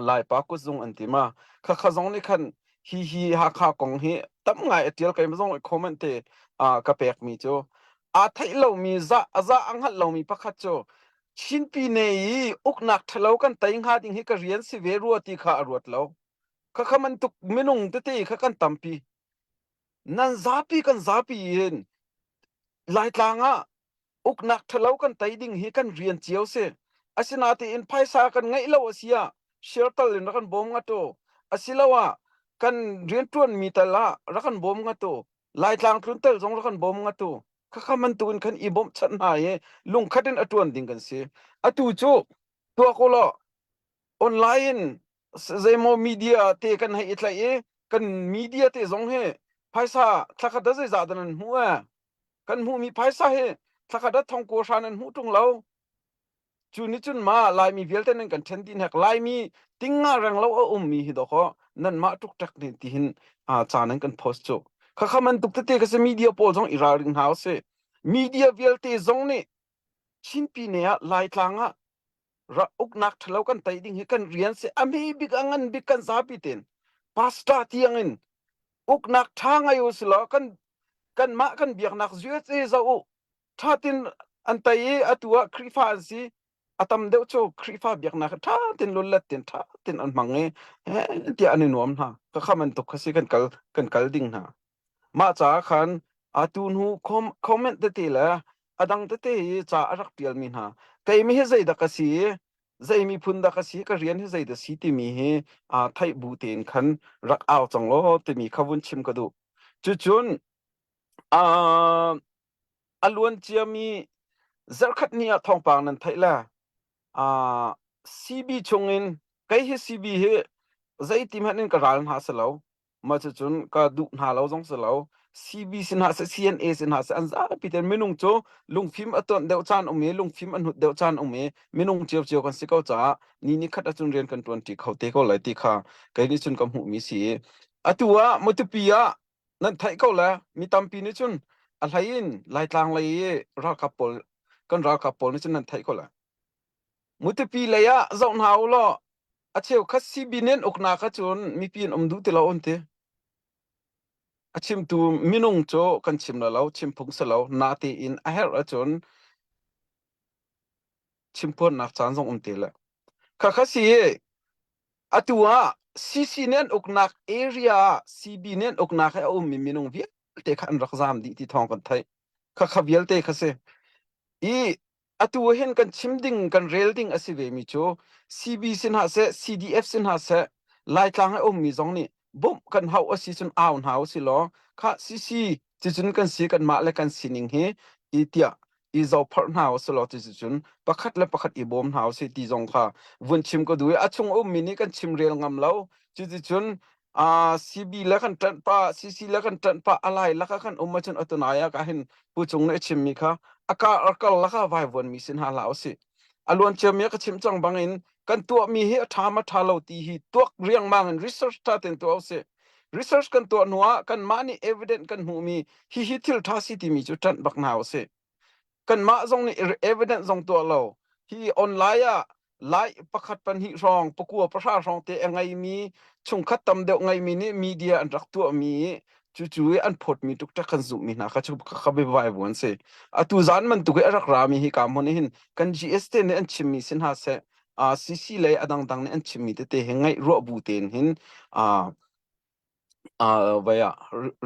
Laipa kutzung an ti ma. Khakha zong nih khan Hi hi Hakha kong hi tam ngai a tial kai zong comment te ka pek mi cu aa theih lomi za za a hngalh lomi pakhat cu Chinpi ne i uknak ṭhalo kan tei hnga ding hi ka rian si ve rua ti kha a ruat lo. Khakha bantuk minung tete kha kan tampi. Nan zapi kan zapi hin Laitlang ah uknak ṭhalo kan tei ding hi kan rian cio si. Asinain phaisa kan ngeih lo a si ah share tal in rak kan bawm ngat u. Asiloah kan rianṭuanmi tal ah rak kan bawm ngat u. Laitlang tlun tel zong rak kan bawm ngat u. Khakha bantukin khan i bawmhchanh hna i lungkhat in a ṭuan ding kan si. Atu cu tuak u law online in zeimaw media te kan hei i tlaih i kan media te zong hi phaisa thlakhat ah zeizah dah nan hmuh ee? Kan hmuhmi phaisa hi thlakhat ah thongkua hra nan hmuh ṭung lo. Cu nih cun ma Laimi vialte nan kan ṭhen dih hnek Laimi tinga reng lo a ummi hi dawkaw nanmah ṭukṭek nih tihin ca nan kan post cu. Khakha bantuk tete ka si media pawl zong i ralring hna usih. Media vialte zong nih Chinpi ne ah Laitlang ah uknak ṭhalo kan tei ding hi kan rian si a hme bik a ngan bik kan zapi ten pastor tiang in uknak ṭha ngai u si law kan kanmah kan biaknak USA zoh u ṭha tin an tei i atu ah Khrihfa an si a tam deuh cu Khrihfa biaknak ṭha tin lullet tin ṭha tin an hmang i tiah an i nuam hna ka kha bantuk kha si kan kal kan kal ding hna Mah caah khan atu hnu comment tete le a dang tete i ca a rak ṭialmi hna keimi hi zeidah ka si i zei miphun dah ka si ka rian hi zeidah si timi hi aa theih bu tein khan rak au cang law timi kha vun chim ka duh. Cucun uh, a luan ciami zarhkhat ni ah thawngpang nan theih le uh, CB chungin kei hi CB hi zeiti hmanh in ka ral hna si lo mah cucun ka duh hna lo zong si lo CB sin hna seh CNA sin hna seh an zapi ten minung cu lungfim a tuanh deuh caan um i lungfim a hnut deuh caan um i minung ciocio kan si ko caah ni ni khat ahcun rian kan ṭuan ṭi kho te ko lai ti kha kei nih cun ka hmuhmi si i atu ah Matupi ah nan theih ko le mi tampi nih cun a hlei in Laitlang lei i ralkap pawl kan ralkap pawl nih cun nan theih ko le Matupi lei ah zoh hna u law a cheukhat CB nih an uknak ahcun mipi an um duh ti lo an ti. A chimtu minung cu kan chim la lo, chim phung si lo. Natein a herh ahcun chimphuannak caan zong um te le. Khakha si i atu ah CC nih an uknak area ah CB nih an uknak he a ummi minung vialte kha an rak zaam dih ti thawng kan theih. Khakha vialte kha si. I atu hin kan chim ding kan rel ding a si ve mi cu CB sin hna seh CDF sin hna seh Laitlang a ummi zong nih bawmh kan hauh a si cun au hna u si law kha CC ticun kan si kanmah le kan sining hi i tiah i zopharh hna u si law ticun pakhat le pakhat i bawm hna u si ti zong kha vun chim ka duh i a chung ummi nih kan chim rel ngam lo cuticun uh, CB le kan ṭanh pa CC le kan ṭanh pa alai laka kan um ahcun atunai ah ka hin pu cung nih a chimmi kha aka akal laka vai vuanmi sin ha hlah usih a luan ciami ka chim cang bangin kan tuahmi hi a ṭha ma ṭha lo ti hi tuak riangmang in research ṭha ten tuah usih research kan tuah hnu ah kanmah nih evidence kan hmuhmi hi hi thil ṭha si timi cu ṭanh bak hna usih kanmah zong nih evidence zong tuah lo hi online ah lai pakhat pahnih hrawng pakua pahra hrawng te a ngeimi chungkhat tam deuh ngeimi nih media an rak tuahmi cucu i an phawtmi tuk kan zumhmi hna kha cu kha biavai bu an si atu zan bantuk i a rak rami hi ka hmun hin kan GS te nih an chimmi si hna seh CC lei a dangdang nih an chimmi tete hi ngaih ruah bu tein hin uh, vai ah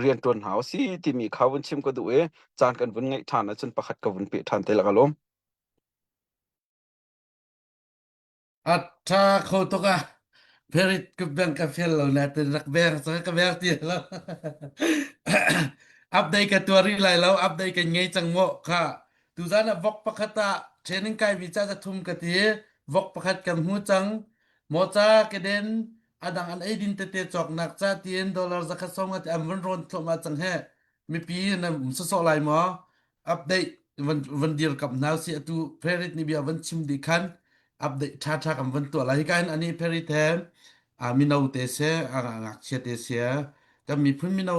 rian ṭuan hna si timi kha vun chim ka duh i caan kan vun ngeih ṭhan ahcun pakhat ka vun peh ṭhan te la ka lawm. A ṭha kho tuk ah Perit ka beng ka fel lo na tin rak beng cang ka beng ti lo. Update ka tuar rih lai lo update kan ngei cang mo kha tuzan ah vok pakhat ah training kai mi ca thum ka ti vok pakhat kan hmu cang moca keden adang an eidin tete cawknak ca tiin dollar zakhat som nga te an vun rawn thluahmah cang he mipi na um sawsawh lai maw update van van dir kap hna si atu Perit nih bia van chim dih khan update tha tha kan van tuah lai hi ka hin ani Perit he a mino te se a ngakchia te se kan miphun mino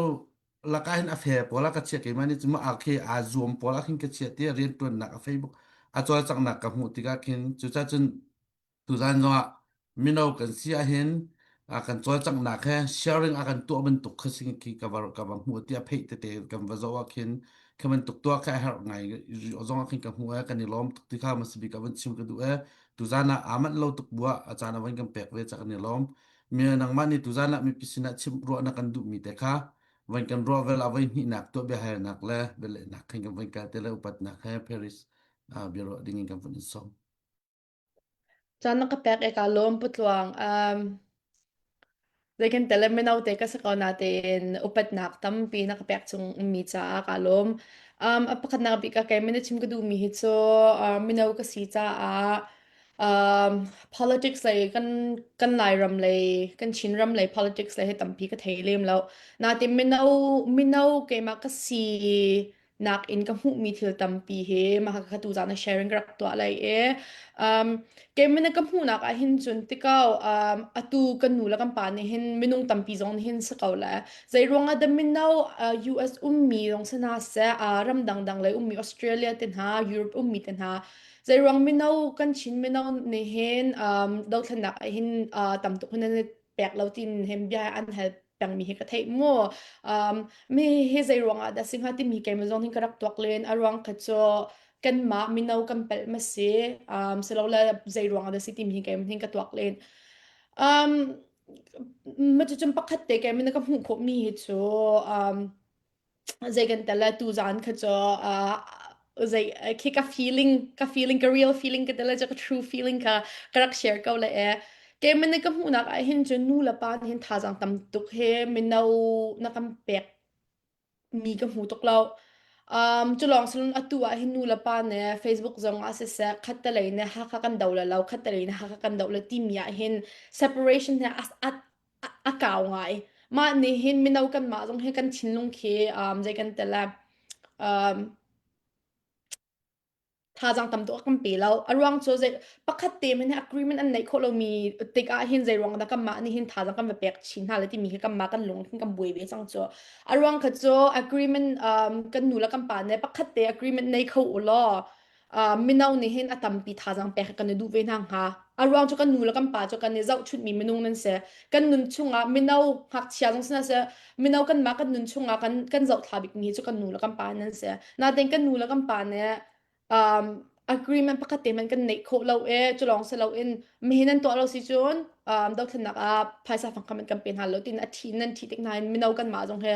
laka hin a fe pawl a ka chia keimah nih cun a khi aa zuam pawl a khin ka chia ti rian tuannak a Facebook a cawlcanghnak ka hmuh tikah khin cucacun Tuzan zongah mino kan si ahhin a kan cawlcanghnak he sharing a kan tuah bantuk kha sing khi ka va ka va hmuh tiah pheih tete kan va zoh ah khin kha bantuk tuah kha a herh ngai zong ah khin ka hmuh e kan i lawm tuk ti kha mas bik a van chim ka duh e tuzan ah aa manh lo tuk buah a caan a van kan pek ve ca kan i lawm mi nangmah nih tuzan ah mipi sinah chim ruah na kan duh mi te kha van kan ruah vel a voi hnihnak tuah biahalnak le bialehnak khin kan van kal te le upatnak he Paris biaruah ding in kan van in sawm. Caan na ka pek i kaa lawm Putluang. Um, zeikan tel mino te ka si ko natein upatnak tampi na ka pek chung ummi caah kaa lawm. Um, a pakhatnak bik ah kei na chim ka duhmi hi cu uh, mino ka si caah um, politics lei kan kan Lairam lei kan Chinram lei politics lei hi tampi ka thei lem lo. Natin mino mino keimah ka si nak in ka hmuhmi thil tampi hi mah kha tu zan sharing ka rak tuah lai i um, keimah na ka hmuhnak ah hin cun tikau um, atu kan nu le kan pa nih hin minung tampi zong nih hin si ko le zei ruangah dah mino uh, US ummi zong si hna seh uh, ram dangdang lei ummi Australia te hna Europe ummi te hna zei ruang mino kan Chin mino nih hin um, dothlennak ah hin uh, tam tuk hin an i pek lo tin hin bia an hal pengmi hi ka theih mu. Um, mi hi zei ruangah dah si hnga timi keimah zong hin ka rak tuak len. A ruang kha cu kanmah mino kan palh ma si, um, silole zei ruangah dah si timi hi keimah hin ka tuak len. Um, ma cucun pakhat te keimah na ka hmuh khawhmi hi cu um, zei kan tel le tuzaan kha cu uh, zei khi ka feeling ka feeling ka real feeling ka tel le ka true feeling kha ka rak share ko le e keimah nih ka hmuhnak ah hin cun nu le pa nih hin thazaang tam tuk he mino na kan pek mi ka hmu tuk lo um cu lawng silon atu ah hin nu le pa ne Facebook zong ah siseh khattelei ne Hakha kan do le lo khattelei ne Hakha kan do le timi ah hin separation he as at a kau ngai. Mah nih hin mino kanmah zong hi kan thinlung khi um, zei kan tel um, thazaang tam tuk a kan pe lo. A ruang cu zei pakhat te men agreement an neih khawh lomi tikah hin zei ruang dah kanmah nih hin thazaang kan va pek chin hna le timi hi kanmah kan lung hin kan buai ve cang cu. A ruang kha cu agreement um, kan nu le kan pa nih pakhat te agreement nei kho u law uh, mino nih hin a tampi thazaang pek kan i duh ve hna hnga. A ruang cu kan nu le kan pa cu kan i zohchunhmi minung nan si. Kan nun chungah mino ngakchia zong si seh, mino kanmah kan nun chungah kan kan zohthla bikmi cu kan nu le kan pa nan si. Nain kan nu le kan pa nih um, agreement pakhat te hmanh kan neih khawh lo e cu lawng si loin mihin nan tuah lo si cun um, dothlennak ah phaisa fangkam an kan pe hna lo tin a thi nan thi tik hna in mino kan mah zong he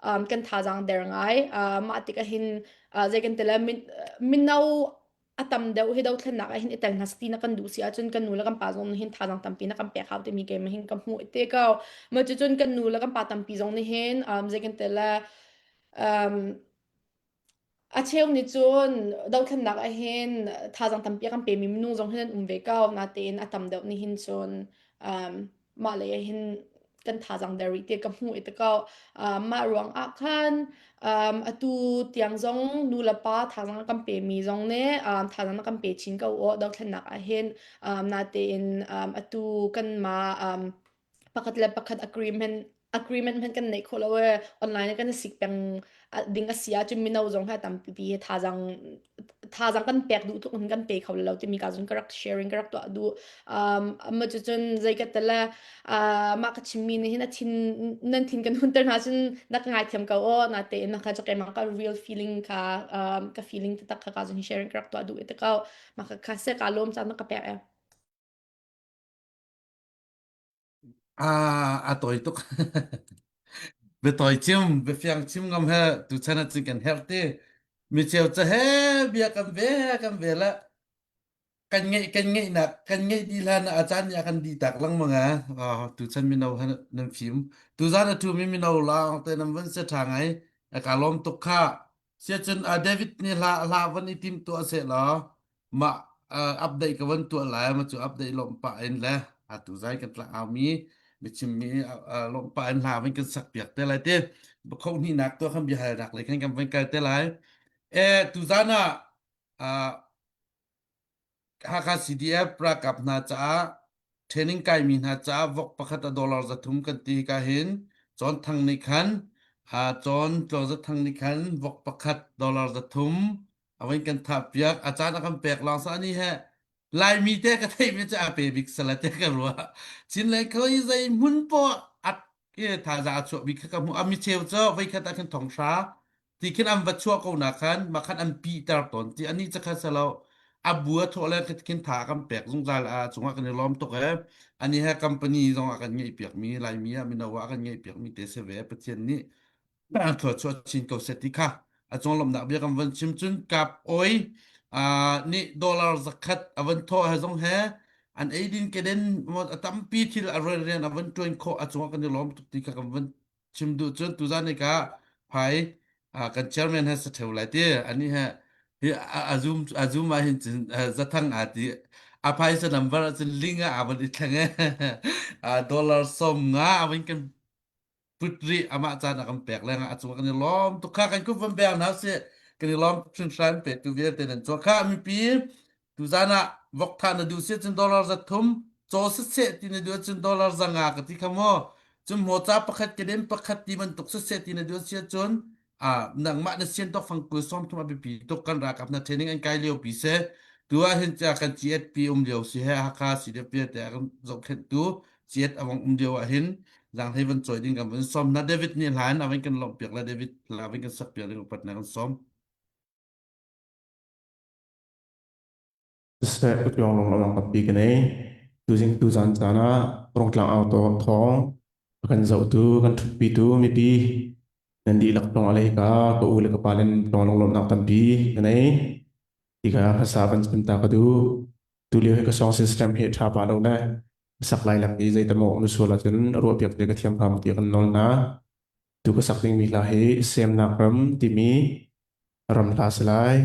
um, kan thazaang der ngai uh, mah tik ah hin zei kan ti le mino a tam deuh hi dothlennak ah hin i tel hna sati na kan duh si ahcun kan nu le kan pa zong nih hin thazaang tampi na kan pek hau timi keimah hin ka hmuh te ko ma cucun kan nu le kan pa tampi zong nih hin um, zei kan ti le um, a cheu nih cun dothlennak ah hin thazaang tampi a kan pemi minung zong hin an um ve ko natein a tam deuh nih hin cun um, mah lei ah hin kan thazaang der rih ti ka hmuh i ko uh, mah ruang ah khan um, atu tiang zong nu le pa thazaang kan pe mi zong nih um, thazaang na kan pe chin ko o dothlennak ah hin um, natein um, atu kan ma um, pakhat le pakhat agreement agreement hmanh kan neih khawh lo e online kan sik peng ding a si ahcun mino zong ha tampi pi thazaang thazaang kan pek duh tluk in kan pe kho lo timi ka zun ka rak sharing ka rak tuah duh um amma cu cun zei ka tele mah ka chimmi nih hin a thin nan thin kan hunter hna cun na ka ngaithiam ko o na te in ka chu keimah ka real feeling ka um ka feeling taktak kha ka zun sharing ka rak tuah duh te ko mah ka kha se ka lom caan na ka pek e A tawi tuk. Biatawi chim, biafiang chim ngam he tuchan ah cun kan herh ti. Micheu ca he bia kan ve kan ve le kan ngeih kan ngeihnak kan ngeih dih hlan ah a caan nih a kan dih tak lengmang ah. Oh, tuchan mino he nan fim. Tuzan a ṭhumi mino lawng te nan van sia ṭha ngai. A ka lawm tuk kha. Siacun uh, David nih hla hla van i tim tuah seh law mah uh, update ka van tuah lai ma cu update lawmh pah in le atu zai kan tla aumi biachim mi uh, lawmh pah in hla van kan sak piak te lai te kho hnih nak to khan bia hal nak le khan kan van kal te lai e tu zan ah uh, Hakha CDF ralkap hna caah training kaimi hna caah vok pakhat a dollar 300 kan ti ka hin John Thang nih khan John Tluang Za Thang nih khan vok pakhat dollar 300 a van kan thah piak a caan a kan pek lawng sa ani he. Laimi te ka theih mi cu a pe bik sala te ka ruah. Chinlei khoi zei hmun poah at ke thazaang a chuah bik kha ka hmuh. A mi cheu cu voikhat ah khin thong hra ti khin an va chuah ko na khan ma khan an pi ter tawn ti ani cha kha salo a bu a thawh le khin tha kan pek zungzal a cungah kan i lawm tuk e ani he company zong ah kan ngeih piak mi Laimi ah mino ah kan ngeih piak mi te se ve Pathian nih thluachuah chin ko seh ti kha a conglawmhnak bia kan van chim cun kap oi nih dollar zakhat a van thawh he zong he an eidin keden a tampi thil a rian rian a van tuan khawh a cungah kan i lawm tuk ti kha kan van chim duh cun tuzan ni ka phai kan chairman he sa theu lai ti ani he hi a zoom a zoom ah hin cun zathang a ti a phaisa number ah cun ling ah a van i thleng e dollar som nga a van kan put rih amah caan a kan pek lengah a cung kan i lawm tuk kha kan kut van beng hna sih kan i lawm hringhran pe tu vialte nan chuak kha mipi tuzan ah vok tha na duh si cun dollar za thum caw siseh ti na duh cun dollar za nga ka ti kha mu cun hmawca pakhat kedem pakhat ti bantuk siseh ti na duh si cun a nangmah na sian tok fang kul som thum a biapi tuk kan ralkap na training an kai lio pi se tu ah hin cha kan GSP um lio si he Hakha CDF te kan zohkhenh tu GS awang um lio ah hin zang hlei van choi ding kan van som na David nih hlan awin kan lomh piak la David la awin kan sak piak ding upat na kan som Siseh utlawng lung lawng tampi ka nei. Tuzing tuzan caan ah Rungtlang auto thawng a kan zohtu, kan ṭhutpitu mipi nan dihlak tlawng a lei ka ka u le ka pa len tlawng lunglawmhnak tampi ka nei. Ti ka hmasa van chim ta ka duh. Tulio hi ka song system hi ṭha pa lo le sak lai lam i zeitamaw um sual ahcun ruahpiak te ka thiam hnga maw ti kan nawl hna. Tu ka sak dingmi hla hi Semnak Ram timi ram hla si lai.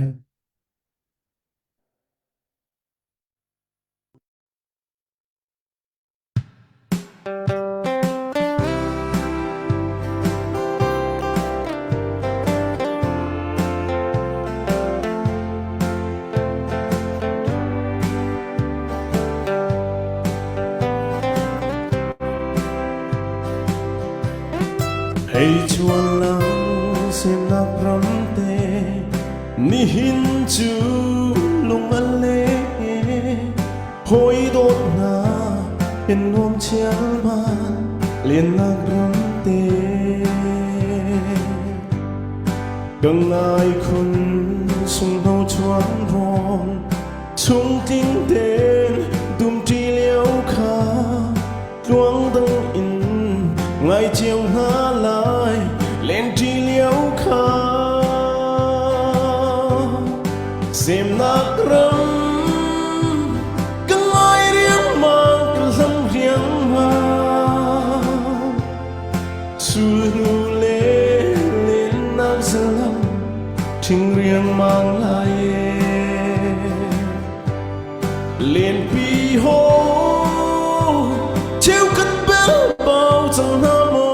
Hei chuan lang semnak ram te Nihin cu lung a leng hawi dawt hna in nuam chialman lennak ram te ka ngai khun sunghno chuan rawn chung tling ten dumṭi lio kha tluang dang in ngai cio hna lai lenṭi lio kha semnak ram ka ngai riangmang ka hlam riangmang sulhnu le lennak zalam ṭhing riangmang lai e Lenpi ho cheukhat bel bau cang hna maw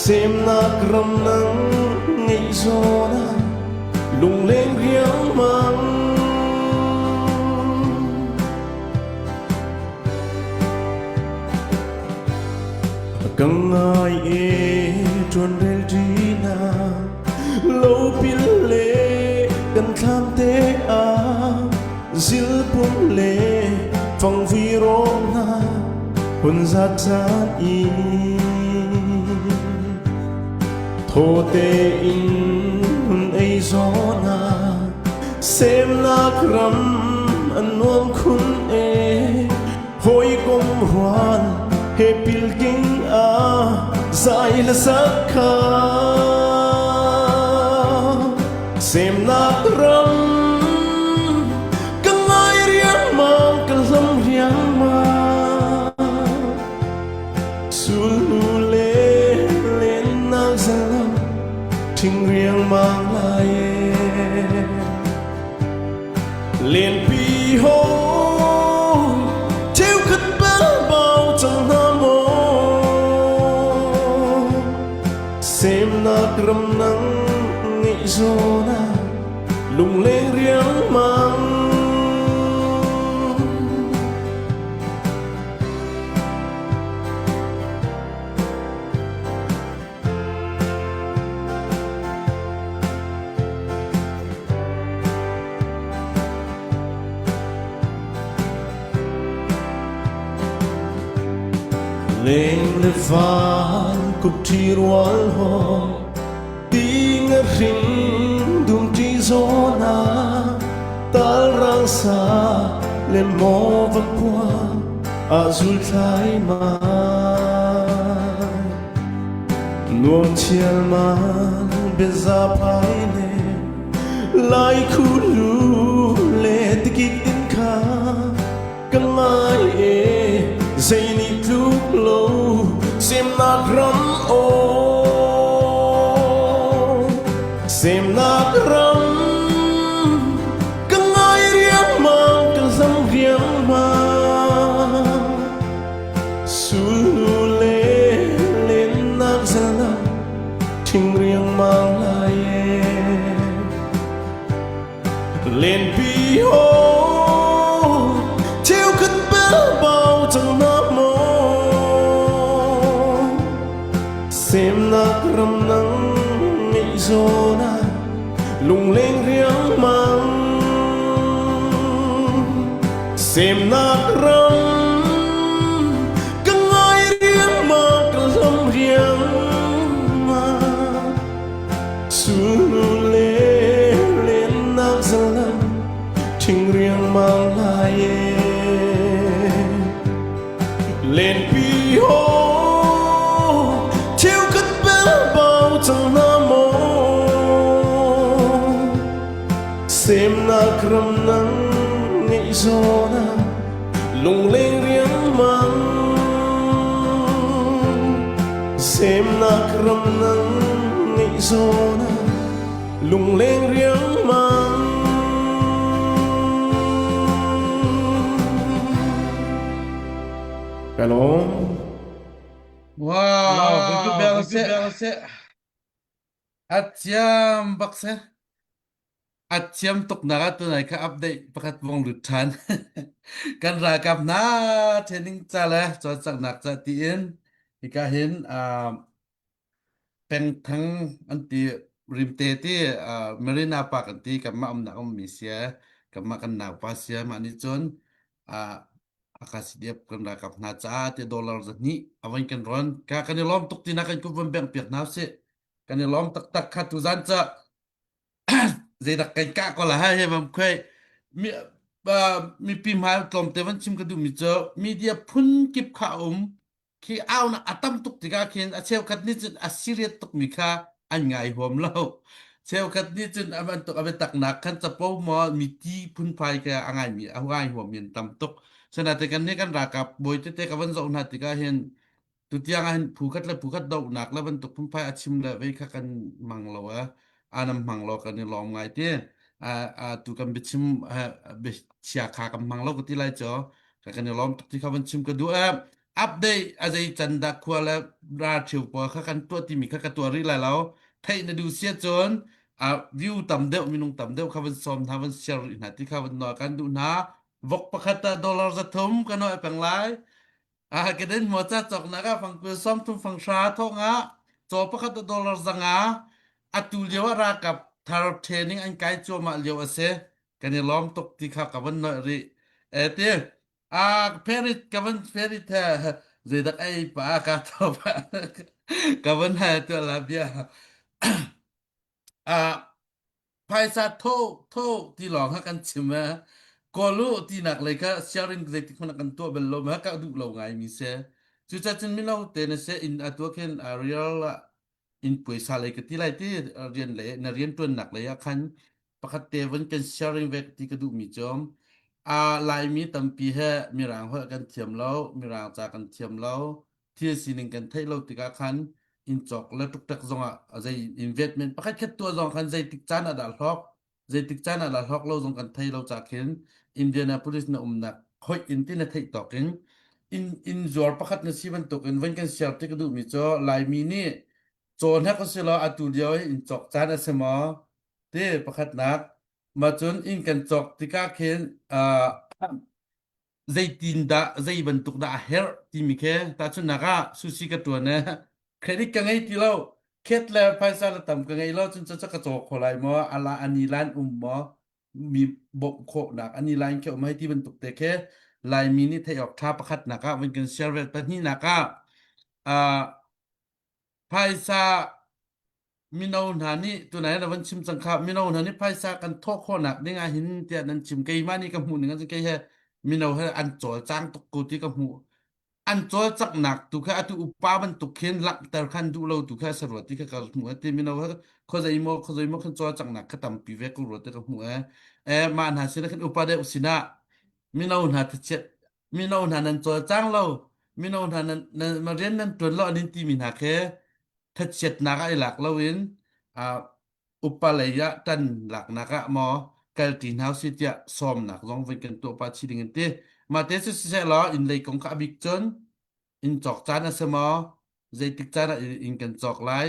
semnak ram nang ngeih zawn ah lungleng riangmang Ka ngai e ṭuan rel ṭi na Lopil le kan thlam te ah zilpum le fangvui rawng hna hun zat caan i thaw tein hun ei zawn ah semnak ram an nuam khun e Hawikom rual he pilking ah zai le sakha semnak ram ka ngai riangmang ka hlam riangmang sulnu le lennak zalam thing riangmang lai e Lenpi ho cheukhat bel bau cang hna maw Semnak ram nang ngeih zawn ah. Leng le van kupṭhi rual haw ting a hring dumṭi zawn ah talrang sa le maw va khua ah zul thlai mai. Nuam chialman biaza phai le lai khu lu le tikik in kha Ka ngai e zei nih tluk lo semnak ram aw semnak ram ka ngai riangmang ka zam riangmang sullu le lennak zalam thing riangmang lai e Lenpi ho cheukhat bel bau cang na maw Semnak ram nang ngeih zawn ah lungleng riangmang Semnak ram ka ngai riangmang ka hlam riangmang Sulule lennak zalam ṭhing riangmang lai e. Lenpi ho cheukhat bel bau cang hna maw Semnak ram nang ngeih zawn ah lungleng riangmang Semnak ram nang ngeih zawn ah lungleng riangmang Ka lawm. Wow, betul bel se. A thiam bak se. A thiam tuk nak ah tunai kha update pakhat vong lut ṭhan. Kan ralkap hna training ca le cawlcanghnak ca tiin hika hin uh, pengthang an ti rimte ti uh, Marina Park an ti kanmah umnak ummi sia kanmah kan naupa sia mah nih cun uh, Akasidiap kan ralkap hna caah ti dollar zahnih avon kan ron ka kan i lawm tuk tina kan kut von bengh piak hna usih kan i lawm taktak kha tuzan ca zeidak kan kah ko la hai mam khuai mi mipi hmai tlawmte van chim ka duhmi cu media phun kip kha a um khi au na a tam tuk tikah khin a cheukhat nih cun a serious tukmi kha an ngai huam lo cheukhat nih cun a bantuk a biataknak khan capo maw mi ti phunphai kha a ngaimi a ngai huam in tam tuk sanatin kan nih kan ralkap bawi tete ka van zoh hna tikah hin Tutiang ah hin phu khat le phu khat dohnak le bantuk phunphai a chim le vei kha kan hmang lo eh. An hmang lo kan i lawm ngai ti. A tu kan biachim biachia kha kan hmang lo ka ti lai cu. Ka kan i lawm tuk ti kha van chim ka duh eh. Update a zei can dah khua le ra ṭhio pawl kha kan tuah timi kha ka tuah rih lai lo. Theih na duh sia cun a view tam deuh minung tam deuh kha van sawm hna van share rih hna ti kha van nawl kan duh hna. Vok pakhat ah dollar 300 ka nawi peng lai. Ah kedan maw ca cawknak ah fangkul 30 fanghra thawng ah caw pakhat a dollar 500 atu lio ah ralkap thar training an kai cuahmah lio a si. Kan i lawm tuk ti kha ka van nolh rih. E ti ah Paris ka van Paris he zeidak ei pa ka tho pa ka van hai tu la bia. Ah phaisa tho tho ti lawng kha kan chim eh kawl u tinak lei kha sharing zeitik hmanh ah kan tuah bal lo ma ka duh lo ngai mi se cucaah cun mino te na se in atu khin a real ah in puaisa lei ka ti lai ti rian lei na rian tuannak lei ah khan pakhat te van kan sharing ve ti ka duh mi cu a laimi tampi he mirang holh kan thiam lo mirang ca kan thiam lo thil sining kan theih lo tikah khan inn cawk le ṭukṭek zongah zei investment pakhat khat tuah zong khan zeitik caan ah dah hlawk zeitik caan ah dah hlawk lo zong kan thei lo ca khin Indianapolis na umnak hoih in ti na theih tawk in inn inn zuar pakhat na si bantuk in van kan share ti ka duhmi cu Laimi nih caw hnek usih law atu lio hi inn cawk caan a si maw ti pakhatnak mah cun inn kan cawk tikah khin uh, zeitindah zei bantuk dah a herh timi khi tahchunhnak ah sushi ka ṭuan e credit ka ngei ti lo khet le phaisa le tam ka ngei lo cun cu ka caw kho lai maw ala ani lan um maw mi bawmh khawhnak ani line khi um hei ti bantuk te khi laimi nih theih awk ṭha pakhatnak ah van kan share vel pahnihnak ah. Uh, phaisa mino hna nih tunai na van chim cang kha mino hna nih phaisa kan thawh khawhnak ding ah hin tiah nan chim keimah nih ka hmuh ning ah kei he mino he an cawlcang tuk ko ti ka hmuh an cawlcanghnak tu kha atu upa bantuk khin langhter khan duh lo tu kha saruat ti kha ka hmuh ti mino he khuazei maw khuazei maw khan cawlcanghnak kha tampi ve ko ruat ti ka hmuh e e mah hna sin khin upa deuh sinah mino hna thachiat mino hna nan cawlcang lo mino hna nan nan rian nan tuan lo an in timi hna khi thachiatnak ah i lak loin uh, upa lei ah tan laknak ah maw kalṭi hna usih tiah sawmnak zong voi kan tuah pah chih ding an ti. Mah te siseh law inn lei kong kha a bik cun inn cawk caan a si maw zeitik caan ah inn kan cawk lai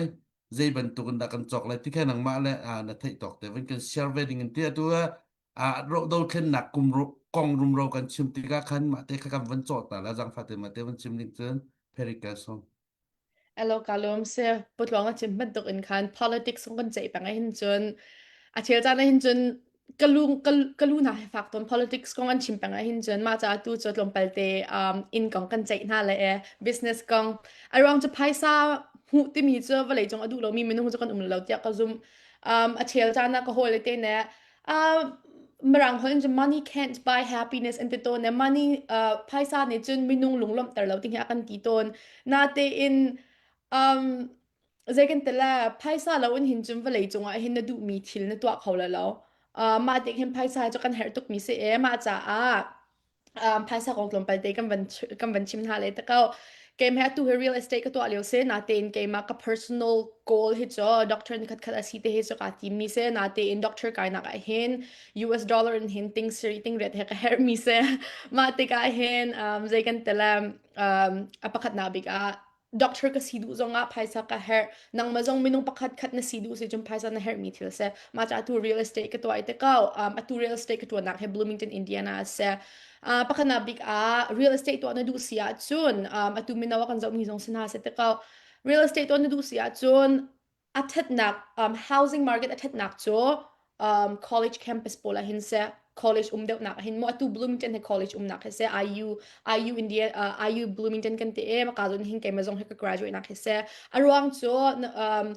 zei bantuk in dah kan cawk lai ti kha nangmah le na theih tawk te van kan share ve ding an ti atu ah dothlennak kum kong rumro kan chim tikah khan mah te kha kan van cawh ta la zangfah te mah te van chim ding cun Perika song Elo ka lawm si. Putluang a chim bantuk in khan politics kan ceih peng ahhin cun a chel caan ahhin cun ka lu ka, ka lu hna he fak tawn politics kong an chim peng ahhin cun mah caah tu cu tlawmpal te um, inn kong kan ceih hna le e business kong a ruang cu phaisa hmuh timi cu vawlei cung a duh lomi minung cu kan um lo tiah ka zumh um, a chel caan ah ka hawile te nih Uh, Mirang holh in cun money can't buy happiness an ti tawn i money uh, phaisa nih cun minung lunglawmhter lo ti hi a kan ti tawn. Natein um, zei kan ti le phaisa lo in hin cun vawlei cungah hin na duhmi thil na tuah kho la lo. Uh, mah tik hin phaisa cu kan herh tukmi si e mah caah um, phaisa kong tlawmpal te kan van kan van chim hna le te ko keimah atu hi real estate ka tuah lio si natein keimah ka personal goal hi cu doctor ni khat khat a si te hi cu ka tim mi si natein doctor kai nak ah hin US dollar in hin ting siri ting ret he ka herh mi si mah tikah hin um, zei kan telam um, a pakhat nak bik ah doctor ka si duh zongah phaisa ka herh nangmah zong minung pakhat khat na si duh si cun phaisa na herhmi thil si mah ca atu real estate ka tuah i te ko um, atu real estate ka tuahnak he Bloomington Indiana a si uh, pakhatnak bik ah real estate tuah na duh si ahcun um, atu mino a kan zohmi zong si hna si te ko real estate tuah na duh si ahcun a thatnak um, housing market a thatnak cu um, college campus pawl ah hin seh college um deuhnak ah hin mo atu Bloomington he college umnak he seh IU IU India uh, IU Bloomington kan ti e maka zon hin keima zong he ka graduate nak he seh a ruang cu um,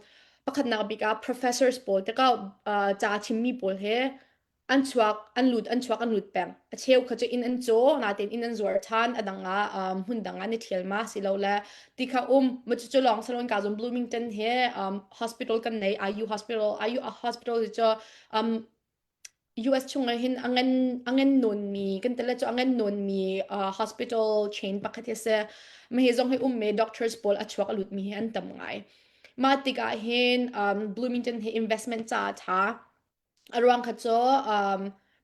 pakhatnak bik ah professors pawl te ka uh, ca chimmi pawl he An chuak, an lut, an chuak, an lut peng. A cheu kha cu inn an caw, natein inn an zuar ṭhan, a dang ah um, hmun dang ah an i ṭhial ma silole ti kha um. Ma cucu lawng salon ka zong Bloomington he um, hospital kan nei, IU hospital, IU hospital cu um, US chung ah hin a ngan a ngan nawnmi kan tele cu a ngan nawnmi uh, hospital chain pakhat hi si. Ma hi zong hi um me doctors pawl a chuak a lut mi hi an tam ngai. Mah tikah hin um, Bloomington hi investment ca ṭha. A ruang kha cu um,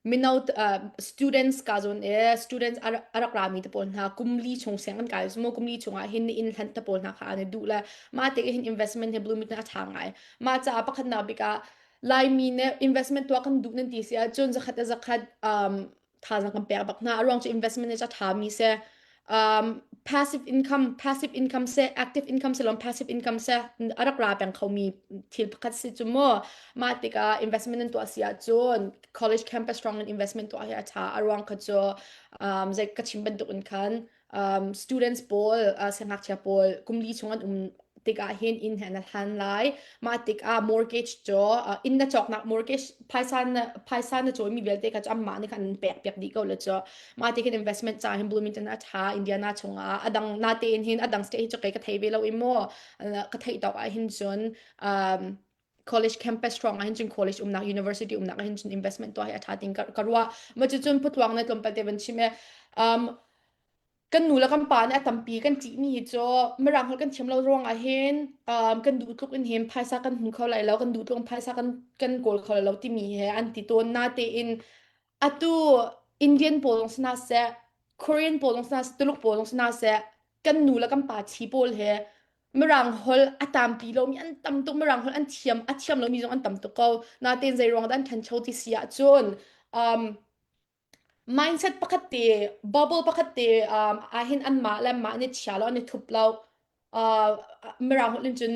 mino uh, students ka zawn i students a rak rami te pawl hna kum li chung siang an kai mu kum li chungah hin inn hlan te pawl hna kha an i duh le mah te hin investment hi Bloomington a ṭha ngai mah caah pakhatnak bik ah Laimi nih investment tuah kan duh nan ti si ahcun zakhat a zakhat um, thazaang kan pek bak hna a ruang cu investment hi a ṭhami si um, passive income passive income se active income se lom passive income se a rak ra peng khomi thil pakhat si cu mu mah tikah investment an tuah si ahcun college campus strong in investment tuah hi a ṭha a ruang kha cu um, zei ka chim bantuk in khan um, students pawl uh, siangngakchia pawl kum li chung an um tikah hin inn he na hlan lai mah tikah mortgage cu uh, inn na cawknak mortgage phaisa na phaisa na cawimi vialte kha cu anmah nih khan an pek piak dih ko le cu mah ti khin investment ca hin Bloomington a tha Indiana chungah adang na tein hin adang state hi cu kei ka thei ve lo i mu ka theih tawk ah hin cun um, college campus strong ah hin cun college umnak university umnak ah hin cun investment tuah hi a tha ting ka, ka ruah ma cu cun putluang na tlawmpal te van chim e um, kan nu le kan pa nih a tampi kan ṭihmi hi cu mirang holh kan thiam lo ruangah hin um, kan duh tluk in hin phaisa kan hmu kho lai lo kan duh tluk in phaisa kan kan kawl kho lai lo timi he an ti tawn natein atu Indian pawl zong si hna seh Korean pawl zong si hna seh Tuluk pawl zong si hna seh kan nu le kan pa thi pawl he Mirang holh a tampi lomi an tam tuk Mirang holh an thiam a thiam lomi zong an tam tuk ko natein zei ruang dah an ṭhancho ti si ahcun um, mindset pakhat te bubble pakhat te um, ahhin anmah le anmah an i chia lo an i thup lo uh, mirang holh in cun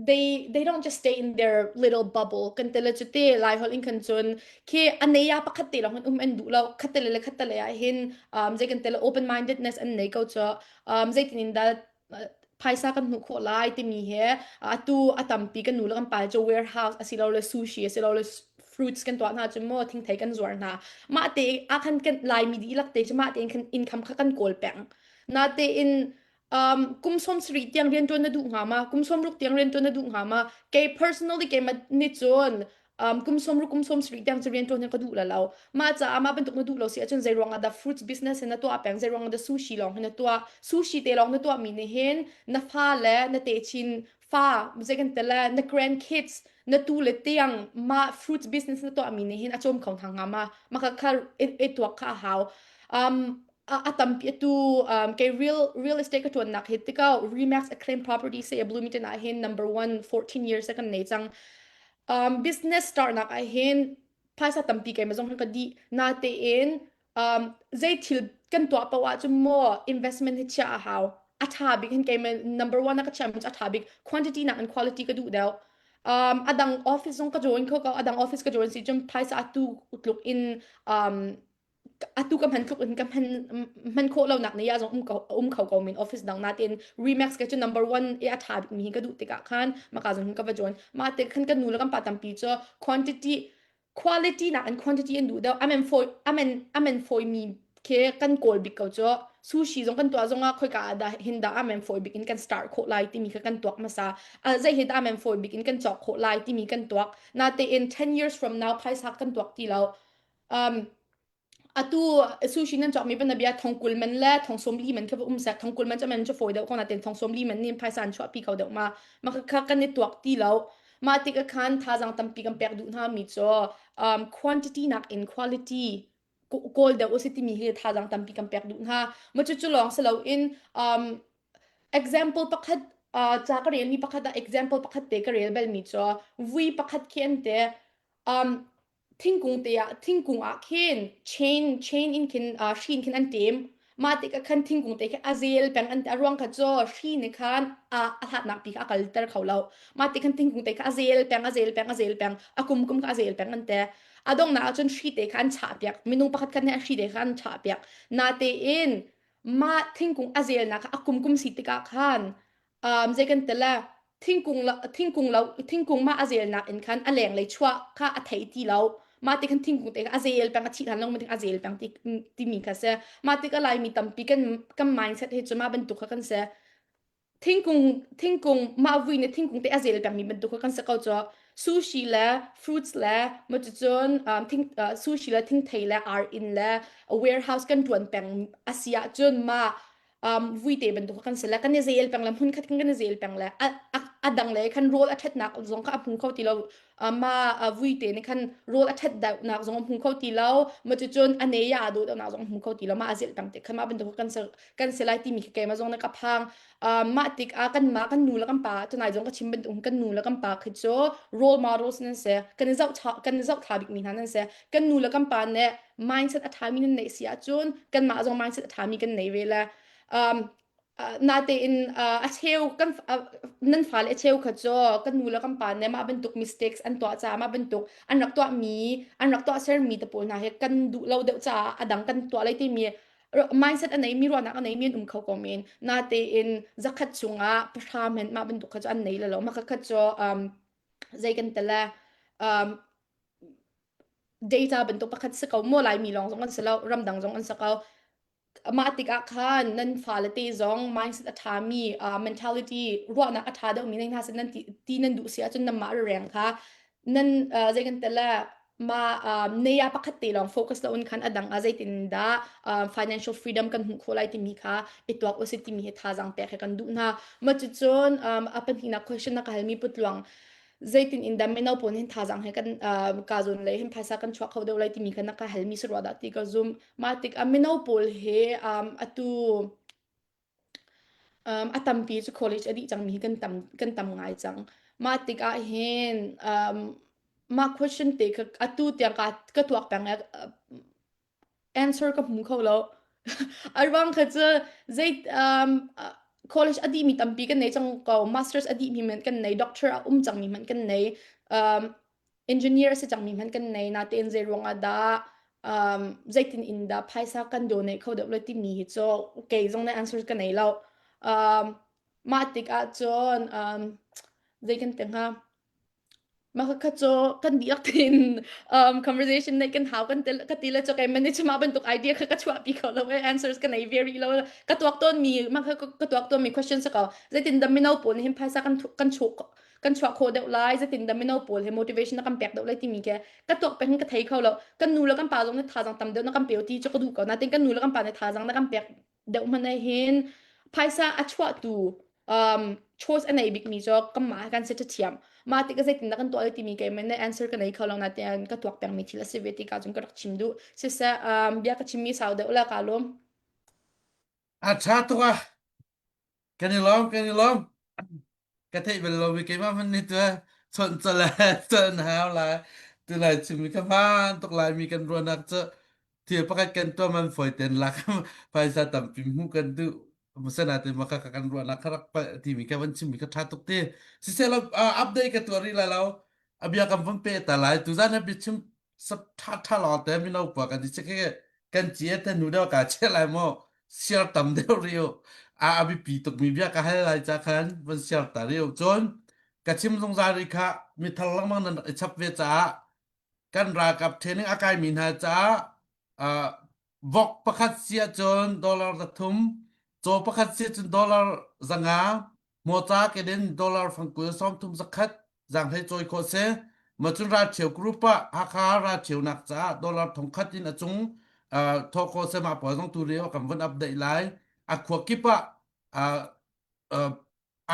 they they don't just stay in their little bubble kan tele cu te lai holh in khan cun khi aneya pakhat te long um an duh lo khatele le khatele ah hin um, zei kan tele open mindedness an nei ko chu um, zeitin in da. phaisa kan hmuh khawh lai timi he atu a tampi kan nu le kan pa cu warehouse asilole sushi asilole fruits kan tuah hna cu maw thingthei kan zuar hna mah te ah khan kan Laimi dihlak te cu mah tein khan income kha kan kawl peng natein um, kum som sarih tiang rian ṭuan na duh hnga ma kum som ruk tiang rian ṭuan na duh hnga ma kei personally keimah nih cun um, kum som ruk kum som sarih tiang cu rian ṭuan hi ka duh la lo mah caah mah bantuk na duh lo si ahcun zei ruang ah dah fruits business in na tuah peng zei ruang ah dah sushi lawng hi na tuah sushi te lawng na tuah mi nih hin na fa le na techin fa zei kan tele na grandkids na tu le tiang mah fruits business na tuah mi nih hin a cawm kho hna hnga ma mah kha kha i tuak kha a hau um, a tampi atu um, kei real real estate ka tuannak hi tikau Remax Acclaim Property se Bloomington ah hin number 1 14 years kan nei cang um, business start nak ah hin phaisa tampi keimah zong hin ka dih natein um, zei thil kan tuah paoh ah cun maw investment hi chiah a hau a tha bik hin keimah number one a ka chiah mi cu a tha bik quantity nak in quality ka duh deuh um, adang office zong ka join kho ko adang office ka join si cun phaisa atu tluk in um, atu ka hman tluk in ka hman hman khawh lo nak ne ya zong um ko um kho ko min office dang natin Remax ka chu number one e a tha bik mi hi ka duh tikah khan maka zong ka va join ma te khan kan nu le kan pa tampi chu quantity quality nak in quantity an duh deuh amen foi amen amen foi mi ke kan kawl bik ko chu sushi zong kan tuah zong ah khoi ka da hin da amen foi bik in kan start khawh lai timi kha kan tuak masa zei he da amen foi bik in kan cawk khawh lai timi kan tuak na te in 10 years from now phaisa kan tuak ti lo um atu sushi nan cawkmi ban bia thongkul man le thongsawm li man kha va um sek thongkul man chaman chu foi deuh ko na ten thongsawm li man nin phaisa an chuahpi kho deuh ma ma kha kan i tuak ti lo ma tik a khan thazang tampi kan pek duh hna mi chu um quantity nak in quality kawl deuh usi timi hi thazang tampi kan pek duh hna ma chu chu lawng selo in um example pakhat uh, ca ka rel mi pakhat ah example pakhat te ka rel bel mi chu vui pakhat khi an te um Thingkung te ah thingkung ah khin chain chain in khin uh, hri in khin an ṭem. Mah tikah khan thingkung te khi a zel peng an a ruang kha cu hri nih khan a a hlatnak pi kha a kalter kho lo. Mah ti khan thingkung te kha a zel peng a zel peng a zel peng a kum kum kha a zel peng an te. A donghnak ah cun hri te kha an chah piak. Minung pakhat khat nih a hri te kha an chah piak. Natein mah thingkung a zelnak kha a kum kum si tikah khan um, zei kan tel ah thingkung lo thingkung lo thingkung mah a zelnak in khan a lenglei chuah kha a thei ti lo mah ti khan thingkung te kha a zel peng a thih hlan lo a zel peng ti timi kha si mah tik a laimi tampi kan kan mindset hi cu mah bantuk kha kan si thingkung thingkung mah vui ne thingkung te a zel peng mi bantuk kha kan si ko cu sushi le fruits le ma cun um, thing uh, sushi le thingthei le ar in le warehouse kan tuan peng asi ah cun mah um, vuite bantuk kan si le kan i zel peng le hmun khat kan i zel peng le a, a, a dang le khan rawl a ṭhatnak zong kha a hmu kho ti lo ma vuite nih khan rawl a ṭhat deuhnak zong a hmu kho ti lo ma cucun a ne ya a dawh deuhnak zong a hmu kho ti lo ma a zel peng te khan ma bantuk kan kan si lai timi khi keimah zong na ka phang mah tik ah kan mah kan nu le kan pa tunai zong ka chim bantuk kan nu le kan pa khi cu role models nan si kan i zoh kan i zoh thla bik mi hna nan si kan nu le kan pa nih mindset a ṭhami nan neih si ahcun kanmah zong mindset a ṭhami kan nei ve le um, natein a cheu kan nan fale a cheu kha cu kan nu le kan pa nih mah bantuk mistakes an tuah caah mah bantuk an rak tuahmi an rak tuah sermi te pawl hna hi kan duh lo deuh caah a dang kan tuah lai timi mindset a neimi ruahnak a neimi an um kho ko men natein zakhat chungah pahra men mah bantuk kha cu an nei lo mah kha cu um, zei kan tele um, data bantuk pakhat si ko maw Laimi lawng zong an si lo ramdang zong an si ko mah tikah khan nan fale te zong mindset a ṭhami uh, mentality ruahnak a ṭha deuhmi nei hna sin nan ti, ti nan duh si ahcun nanmah reng kha nan uh, zei kan tele ma um, neya pakhat te lawng focus lo in khan adang a zeitin dah uh, financial freedom kan hmuh khawh lai timi kha i tuak usi timi hi thazaang pek he kan duh hna ma cucun um, a pahnihnak question na ka halmi putluang zeitin in dah mino pawl hin thazaang he kan ka zawn lei hin phaisa kan chuak kho deuh lai timi kha na ka halmi si rua dah ti ka zum mah tikah mino pawl he atu a tampi cu college a dih cangmi hi kan tam kan tam ngai cang mah tikah hin mah question te kha atu tiang ka ka tuak peng answer ka hmu kho lo. A ruang kha cu zei um, college a dihmi tampi kan nei cang ko, masters a dihmi hmanh kan nei, doctor a um cangmi hmanh kan nei, um, engineer a si cangmi hmanh kan nei, natein zei ruangah dah um, zeitin in dah phaisa kan donate kho deuh lo timi hi cu kei zong nih answer ka nei lo. Um, Mah tikah cun um, zei kan ti hnga? Mah kha cu kan dihlak tein um, conversation neih kan hau kan ti ka ti le cu keimah nih cu mah bantuk idea kha ka chuahpi kho lo i answers ka nei ve rih lo. Ka tuak tawnmi mah kha ka tuak tawnmi question si ko. Zeitindah mino pawl nih hin phaisa kan kan chuah kan chuah khawh deuh lai zeitindah mino pawl he motivation na kan pek deuh lai timi khi ka tuak peng ka thei kho lo. Kan nu le kan pa zong nih thazaang tam deuh na kan pe ti cu ka duh ko. Natin kan nu le kan pa nih thazaang na kan pek deuh hmanh ah hin phaisa a chuahtu um, choice a nei bikmi cu kanmah kan si thiam mah tik zeitin dah kan tuah lai timi keimah nih answer ka nei kho lo natein ka tuak pengmi thil a si ve ti ka cun ka rak chim duh siseh um, bia ka chimmi sau deuh la ka lawm A ṭha tuk ah kan i lawm kan i lawm Ka theih bal lomi keimah hmanh nih tu chawnh cale chawnh hau lai. Tu lai chimmi ka hmaan tuk laimi kan ruahnak cu thil pakhat kan tuah man fawi ten lak phaisa tampi hmuh kan duh. Masanain maka ka kan ruahnak kha rak palh timi ka van chimmi kha ṭha tuk ti. Siseh uh, update ka tuah rih lai lo. A bia kan van pe ta lai. Tuzan ha biachim sap ṭha ṭha lawng te mino pa kan ti che kan ci te nu deuh ka che lai mo siar tam deuh riu a a biapi tuk mi bia ka hal lai cha khan van siar ta riu cun ka chim zungzal ri kha mi thar lengmang nan i chap ve caah kan ralkap training a kai mi hna caah uh, vok pakhat si ahcun dollar 3 caw pakhat si ahcun dollar 500 Mawca kedin dollar fangkul 30 zakhat zaanghlei cawi khawh si. Macun ralcheu group ah Hakha ralcheunak caah dollar thongkhat in a cung uh, thawh khawh si mah pawl zong tu lio kan vun update lai. A khua kip ah uh, uh,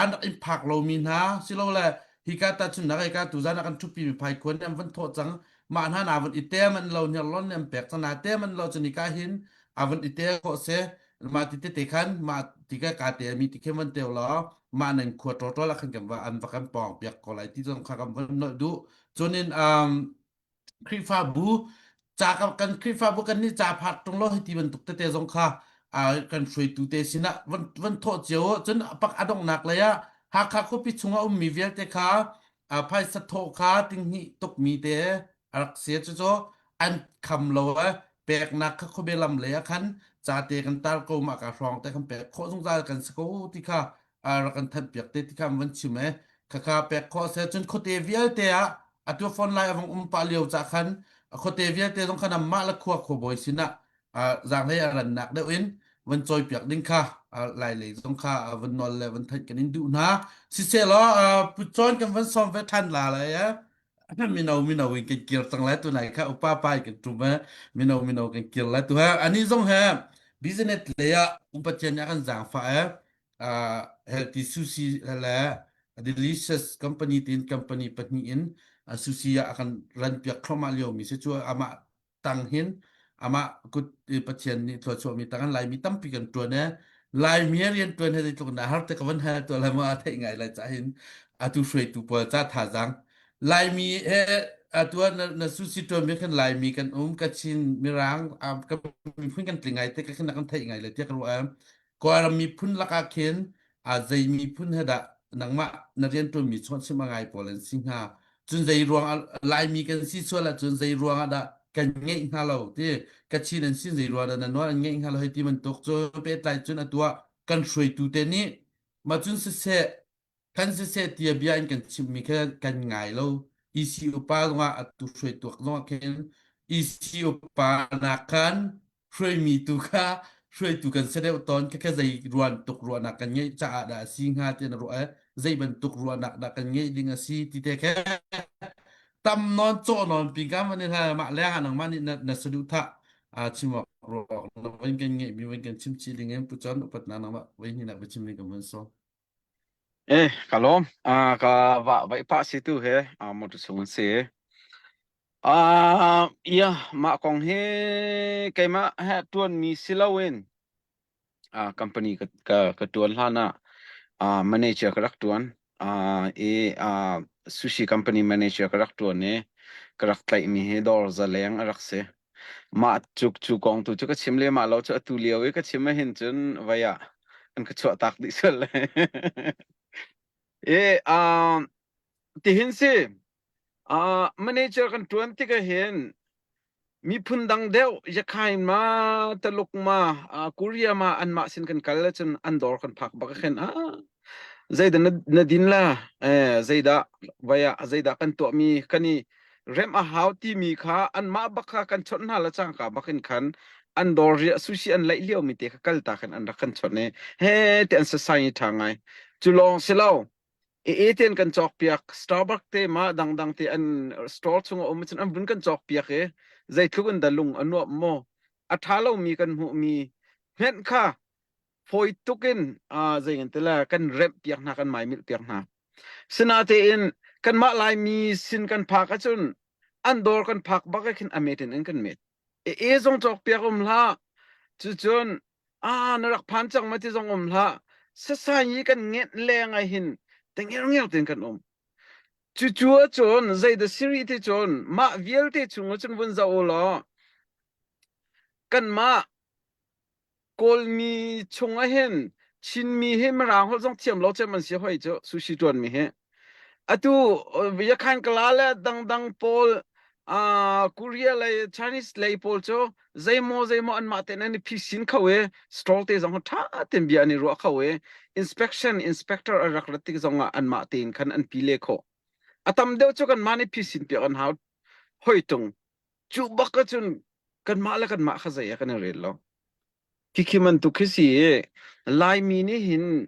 an rak in phak lomi hna silole hika tahchunhnak hika tuzan ah kan ṭhupi mi phaikhuan nih an van thawh cang mah hna na van i tem an lo hniarlawn nih an pek cang na tem an lo cun hika hin a van i tel khawh si mah ti tete khan mah ti ka ka te mi ti khin van teu law mah nan khua ṭawṭawl ah khan kan va an va kan pawng piak ko lai ti zong kha kan van nolh duh cunin um Khrihfabu ca kan Khrihfabu kan nih ca phak ṭung lo hiti bantuk tete zong kha kan hruaitu te sinah van van thawh cio cun pak a donghnak lei ah Hakha khuapi chungah ummi vialte kha phaisa thawh kha tinghnih tukmi te a rak si cucu an kham lo eh peknak kha khuabe lam lei ah khan ca te kan tar ko mah ka hrawng te kan pek khawh zungzal kan si ko ti kha rak kan thanh piak te ti kha an van chim e khakha pek khawh se cun khuate vialte ah atu phone lai avang um pa lio ca khan khuate vialte zong khan mah le khua khuabawi sinah zaanghlei a rannak deuh in van cawi piak ding kha lai lei zong kha van nawl le van thanh kan in duh hna siseh law pu cawn kan van sawm ve than la lai mino mino in kan kir cang lai tu nai kha upa pai kan tum e mino mino kan kir lai tu ha ani zong he business le ah pathian nih a kan zaangfah e healthy sushi le delicious company tin company pahnih in sushi ah a kan ran piak thluahmah lio mi si cu amah tang hin amah kut Pathian nih thluachuahmi tang in Laimi tampi kan ṭuan e Laimi rian ṭuan he zeitluk na har te ka van hal tuah lai ma a theih ngai lai ca hin atu hruaitu pawl ca thazaang Laimi he atu na na sushi ṭuan mi khan Laimi kan um Kachin Mirang ka miphun kan tling ngai te ka khin kan theih ngai lai tiah ka ruah Kawlram miphun lakah khin a zei miphun he dah nangmah na rianṭuanmi chawnhchimh a ngai pawl an si hnga cun zei ruang ah Laimi kan si sual ahcun zei ruang ah dah kan ngeih hnga lo ti Kachin an si zei ruang dah na nawl an ngeih hnga lo hei ti bantuk cu pehtlai cun atu ah kan hruaitu te nih mah cun siseh kan siseh tiah bia in kan chimhmi kha kan ngai lo EC upa zongah atu hruaituak zongah khin EC upa nak khan hruaimi tu kha hruaitu kan si deuh tawn kha kha zei ruan tuk ruahnak kan ngeih caah dah a si hnga ti na ruah zei bantuk ruahnak dah kan ngeih ding a si ti te kha tam nawn cawh nawn pin ka man hla mah leng ah nangmah nih na na saduhthah a chim awk ruak na van kan ngeih mi van kan chim chih ding in pu chon upat na nangmah voi hnih nak va chim ding kan van so Eh, ka lawm. Ah, ka va vai pah si tu he ah motor chung an si. Ah, ia mah kong hi keimah he tuan mi si loin ah company ka ka ka tuan hlan ah ah manager ka rak tuan. Ah, i ah sushi company manager ka rak tuan i ka rak tlaih mi hi dawr zaleng a rak si. Mah cu cu kong tu cu ka chim lehmah lo cu atu lio i ka chim ahhin cun vai ah an ka chuah tak dih sual lai. E um, tihin si uh, manager kan ṭuan tik ahhin miphun dang deuh Yakhain ma Taluk ma uh, Korea ma anmah sin kan kal ahcun an dawr kan phak bak ahkhin ah. Zeidah na, na din la? Eh, zeidah vai ah zeidah kan tuahmi kan i rem a hau timi kha anmah bak kha kan chawnh hna la cangka bak in khan an dawr riah sushi an laih lio mi te kha kal ta khan an rak kan chawnh i he te an sasai i ṭha ngai. Cu lawng si lo. E e ten kan cawk piak Starbucks te ma dangdang te an store chung a um cun an vun kan cawk piak i zeitluk in dah lung a nuam maw a ṭha lomi kan hmuhmi hmenh kha fawi tuk in zei ngan tila kan remh piak hna kan maimilh piak hna sinatein kanmah Laimi sin kan phak ahcun an dawr kan phak bak ah khin a met in an kan met e e zong cawk piak um hlah cucun a na rak phan cang ma ti zong um hlah sasai i kan ngenh leng ah hin tengir ngir tin kan um cucu ahcun zeidah siri ti cun mah vialte chung cun vun zoh u law kanmah Kawlmi chung ah hin Chinmi hi Mirang holh zong thiam lo cem an si hoi cu sushi ṭuanmi hi. Atu Yakhan Kala le dangdang pawl uh, Korea lei Chinese lei pawl cu zeimaw zeimaw anmah tein an i phisin kho i stall te zong ṭha tein bia an i ruah kho i inspection inspector a rak rat tik zong ah anmah tein khan an pi le khawh. A tam deuh cu kanmah nih phisin piak an hau hoi tung. Cu bak ahcun kanmah le kanmah kha zei ah kan i rel lo. Khikhi bantuk khi si i Laimi nih hin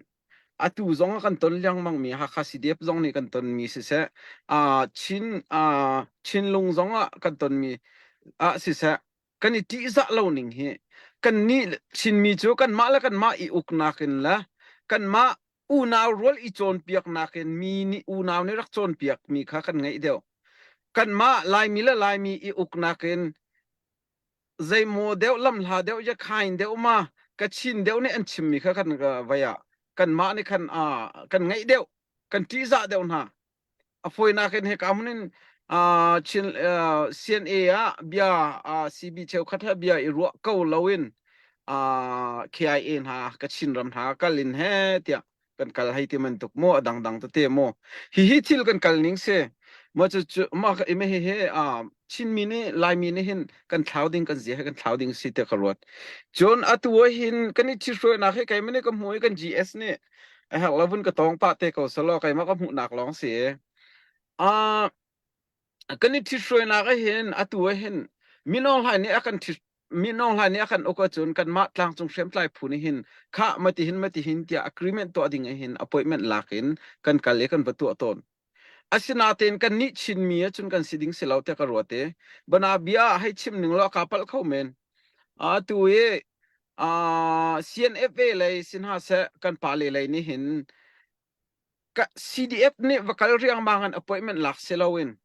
atu zong ah kan ton lengmang mi Hakha CDF zong nih kan tonmi siseh, uh, Chin uh, Chinlung zong ah kan tonmi ah siseh, kan i ṭihzah lo ning hi kannih Chinmi cu kanmah le kanmah i uknak in le kanmah unau rual i cawnpiaknak in mi nih unau nih rak cawnpiakmi kha kan ngeih deuh. Kanmah Laimi le Laimi i uknak in zeimaw deuh lamhla deuh yakhain deuh ma Kachin deuh nih an chimmi kha kan vai ah kanmah nih khan kan ngeih deuh kan ṭihzah deuh hna. A fawinak in hika hmun in uh, Chin, uh, CNA ah bia uh, CB cheukhat he bia i ruah ko loin uh, KIA hna Kachin ram hna kal in he tiah kan kal hei ti man tuk mu a dangdang tete mu hihi thil kan kal ning si ma cu cu ma ka ime hi he uh, Chinmi nih Laimi nih hin kan thlau ding kan zia he kan thlau ding si te ka ruat cun atu ah hin kan i ṭhithruainak hi keimah nih ka hmu i kan GS nih a herh lo vun ka tawng pah te ko selaw keimah ka hmuhnak lawng si. Ah kan i ṭhithruainak ah hin atu ah hin Min Aung Hlaing nih a kan ṭhit Min Aung Hlaing nih a kan uk ahcun kanmah tlangcung hriamtlai phu nih hin khah mati hin mati hin tiah agreement tuah ding ah hin appointment lak in kan kal i kan va tuah tawn. Asinain kannih Chinmi ahcun kan si ding si lo tiah ka ruat i bana bia ah hei chim ning law kaa palh kho men. Atu i CNFA lei si hna seh kan pale lei nih hin CDF nih va kal riangmang in appointment lak si loin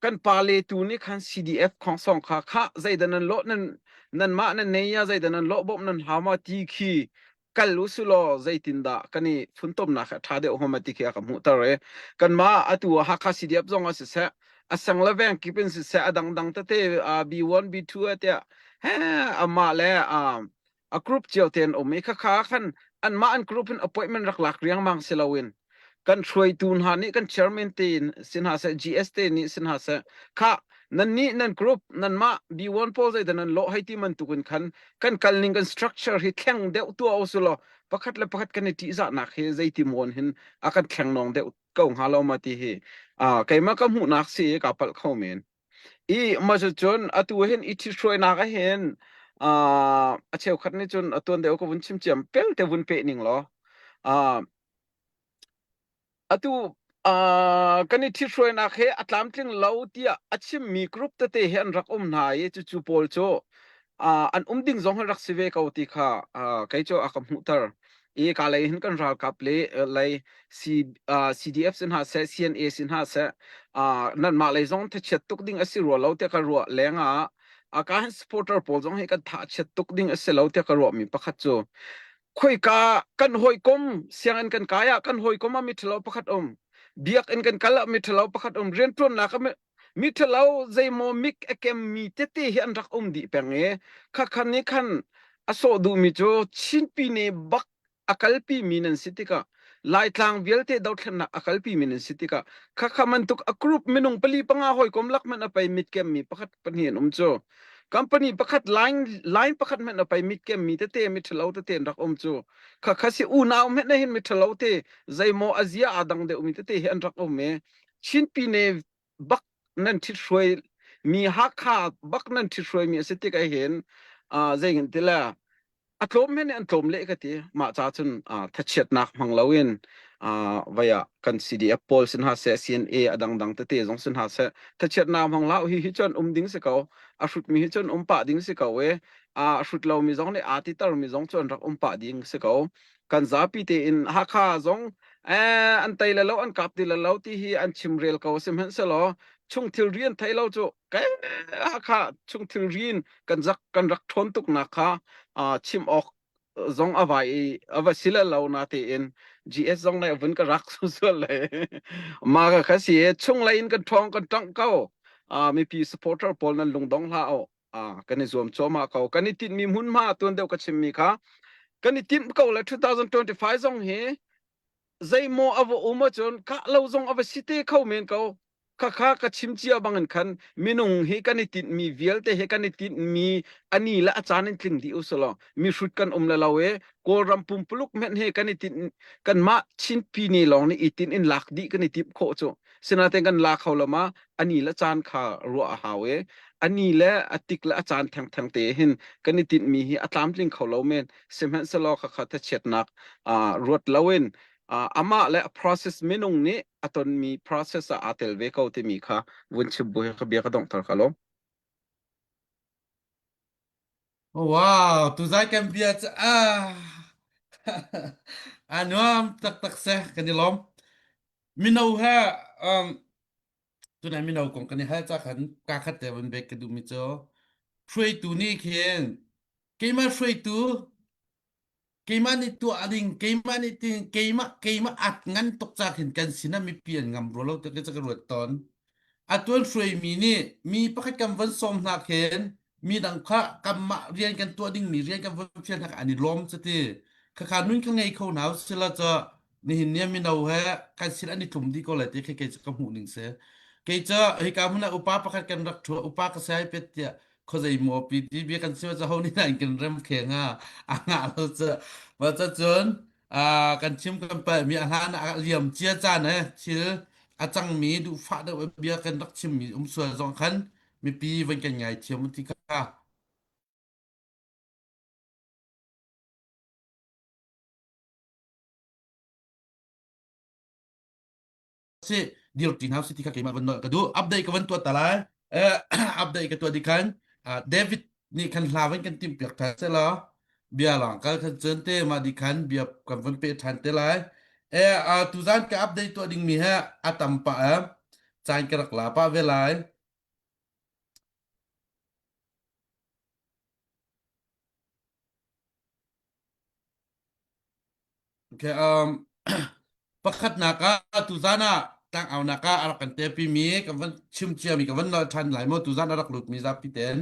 kan pale tu nih khan CDF khongsong kha kha zeidah nan lawh nan nanmah nan nei ya zeidah nan lawh bawmh nan hau ma ti khi kal u su law zeitindah kan i funtomnak kha ṭha deuh hom ti khi a ka hmuhter i kanmah atu Hakha CDF zong ah siseh a sang le veng kip in siseh a dangdang tete B1 B2 tiah he amah le a group cio te an um i khakha khan anmah an group in appointment rak lak riangmang si loin kan hruaitu hna nih kan chairman te in si hna seh GS te nih si hna seh kha nan nih nan group nanmah B1 pawl zeidah nan lawh hei ti bantukin khan kan kal ning kan structure hi thleng deuh tuah u sulaw pakhat le pakhat kan i ṭihzahnak hi zeiti mawn hin a kan thleng nawng deuh ko hnga lo ma ti hi keimah ka hmuhnak si ka palh kho men I mah cun atu hin i ṭhithruainak ah hin uh, a cheukhat nih cun a tuan deuh ka vun chim ciam pel te vun peh ning law uh, atu uh, kan i ṭhithruainak he a tlamtling lo tiah a chimmi group tete hi an rak um hna i cucu pawl cu uh, an um ding zong hi rak si ve ko ti kha uh, kei cu a ka hmuhter i ka lei hin kan ralkap le lei C, uh, CDF sin hna seh CNA sin hna seh uh, nanmah lei zong thachiat tuk ding a si rua lo tiah ka ruah leng ah a ka hin supporter pawl zong hi kan tha chiat tuk ding a si lo tiah ka ruah mi pakhat cu khoika kan hawikom sianginn kan kai ah kan hawikom ah mi ṭhalo pakhat um biakinn kan kal ah mi ṭhalo pakhat um rianṭuannak ah mi ṭhalo zeimaw mik a kem mi tete hi an rak um dih peng i khakhan nih khan a sawh duhmi cu Chinpi ne bak a kalpi mi nan si tikah Laitlang vialte dothlennak a kalpi mi nan si tikah khakha bantuk a group minung pali panga hawikom lak man a pei mitkem mi pakhat pahnih an um cu. Company pakhat line line pakhat hmanh a pei mit kem mi tete mi ṭhalo tete an rak um cu. Kha kha si unau hmanh na hin mi ṭhalo te zeimaw a zia aa dang deuh mi tete hi an rak um i Chin pine bak nan ṭhit hruai mi Hakha bak nan ṭhit hruai mi a si tik ah hin uh, zei ngan ti le a tlawm men an tlawm leh ka ti mah ca cun thachiatnak hmang loin vai ah kan CDF pawl sin ha seh CNA a dangdang tete zong sin ha seh thachiatnak hmang hlah hi hi cun um ding si ko a hrut mi hi cun um pah ding si ko e a hrut lo mi zong nih aa ti tar mi zong cu an rak um pah ding si ko kan zapi tein Hakha zong eh an tei le lo an kap ti le lo ti hi an chim rel ko sihmanhsehlaw chung thil ri an thei lo cu ke Hakha chung thil ri kan zak kan rak ṭhawn tuknak kha chim awk zong a vai i a va si le lo na tein GS zong nih vun ka rak sual le ma ka kha si chung lei in kan ṭhawng kan ṭangh ko mipi supporter pawl nan lungdong hlah o kan i zuam cuahmah ko kan i tinhmi hmunhma tuan deuh ka chimmi kha kan i timh ko le 2025 zong hi zeimaw a va um ahcun kah lo zong a va si te kho men ko Khakha ka chim cia bangin khan minung hi kan i tinhmi vialte hi kan i tinhmi a ni le a caan in tling dih usulaw mihrut kan um le lo e Kawlram pumpuluk hmenh he kan i tinh kanmah Chin pine lawng nih i tinh in lak dih kan i timh khawh cu sinain kan la kho lo ma a ni le caan kha ruah a hau e a ni le a tik le a caan thengtheng te hin kan i tinhmi hi a tlamtling kho lo men sihmanhsehlaw khakha thachiatnak ruat loin amah le a process minung nih a tonmi process ah aa tel ve ko timi kha vun chim bu he ka bia ka donghter ka lawm. Oh, wow, tuzai kan bia cu ah a nuam taktak seh kan i lawm. Mino he um, tunai mino kong kan i hal ca khan ka khat te vun bek ka duhmi cu hruaitu nih khin keimah hruaitu keimah nih tuah ding keimah nih tin keimah keimah at ngan tuk ca khin kan sinah mipi an ngam rua lo ti ka ruat tawn a tuan hruaimi nih mi pakhat kan von sawm hna khin mi dang kha kanmah rian kan tuah ding mi rian kan von fial hna an i lawm cuti khakha nun kha ngei kho hna sila ca nihin ni mino he kan sin an i tlum dih ko lai ti khi kei cu ka hmuh ning si kei cu hika hmun ah upa pakhat kan rak thu upa ka sai pet tiah khuazei maw pi ti bia kan chim cu ho nih dah in kan rem khe nga a ngah lo cu ma ca cun kan chim kan palh mi a hlan ah liam cia caan eh thil a cangmi duhfah deuh bia kan rak chimmi um sual zong khan mipi van kan ngai thiam ti kha si dirti hna si ti kha keimah van nawl ka duh update ka van tuah ta lai update ka tuah di khan David nih khan hla van kan timh piak than se law bia lang kal khan cun te ma di khan bia kan van pe than te lai e tuzan ka update tuah ding mi he a tam pa caan ka rak la pa ve lai Okay, um, pakhatnak ah tuzan ah tlangaunak ah a rak kan tepimi kan van chim ciami kan van nolh ṭhan lai maw tuzan a rak lutmi zapi ten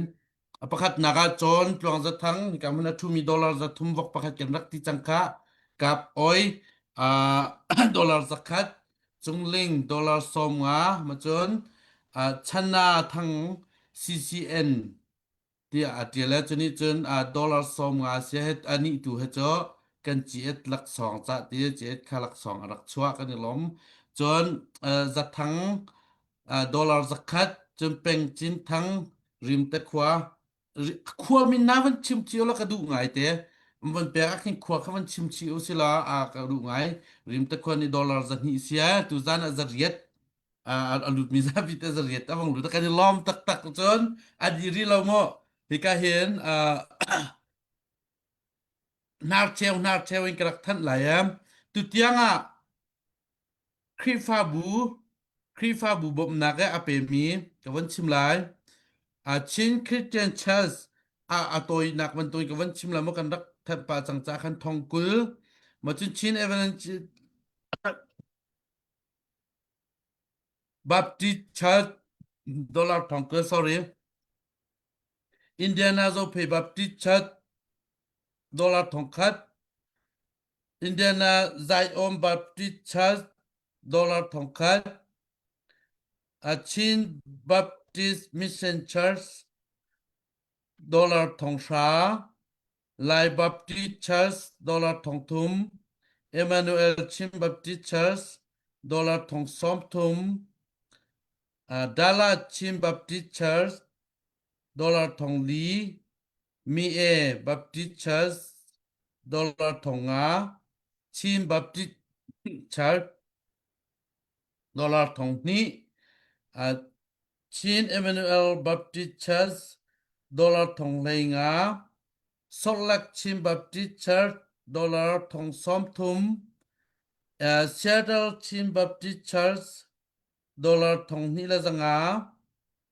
a pakhatnak ah cawn tluang zathang hika hmun a ṭhumi dollar 300 vok pakhat kan rak ti cang kha kap oi uh, dollar 100 cungling dollar 50 macun uh, chana thang CCN tiah a ṭial i cunih cun dollar 50 a si anih tu he cu kan ciat laksawng cah ti ciat kha laksawng a rak chuah kan i lawm cun zathang dollar 100 cun peng cin thang rimte khua khua min na van chim cio la ka duh ngai te van pek ah khin khua kha van chim chi u sila a ka duh ngai rimte khua ni dollar 200 sia tu zan ah 800 a lutmi zapi te zariat a vong lut kan i lawm taktak cun a di ri lo mu hika hin hnarcheu hnarcheu in ka rak thanh lai em tutiang ah Khrihfabu Khrihfabu bawmhnak e a pemi ka von chim lai Chin Christian Church a a tawinak bantukin ka von chim la mu kan rak thanh pa cang ca khan thong kul ma cun Chin Evangel Baptist Church dollar thong sorry Indiana Zophei Baptist Church dollar thong khat Indiana Zion Baptist Church dollar thong khat Chin Baptist Mission Church. Dollar 5,000, Lai Baptist Church dollar 3,000, Emmanuel Chin Baptist Church dollar 30,000, Dallas Chin Baptist Church dollar 4,000, Mi-e Baptist Church dollar 5,000, Chin Baptist Church dollar 2,000, Chin Emmanuel Baptist Church dollar 15,000, Salt Chin Baptist Church dollar 30,000, Seattle Chin Baptist Church dollar 2,500,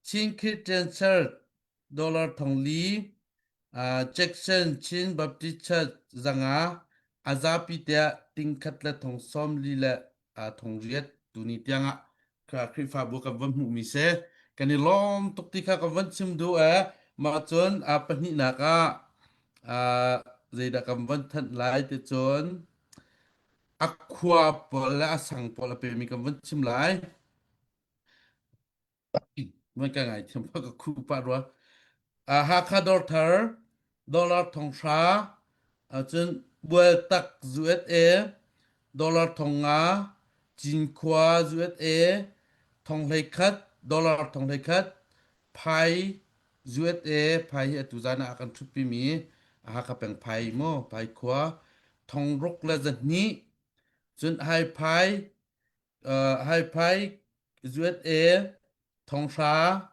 Chin Christian Church dollar 4,000, Jackson Chin Baptist Church 500, a zapi tiah tingkhat le thong 40 le 800 tuni tiangah Khrihfabu kan van hmuhmi si. Kan i lawm tuk ti kha kan van chim duh ee. Mah cun a pahnihnak ah zeidah kan van thanh lai ti cun a khua pawl le a sang pawl a pemi kan van chim lai. Van ka ngaithiam ka khuh pah rua. Hakha Dawrthar dollar 5,000 cun Bualtak USA dollar 5,000 Cinkhua USA 1,100 dollar 1,100 Phai USA Phai hi atu zan ah a kan ṭhutpimi Hakha peng Phai maw Phai khua 6,200 cun Haiphai Haiphai USA 5,000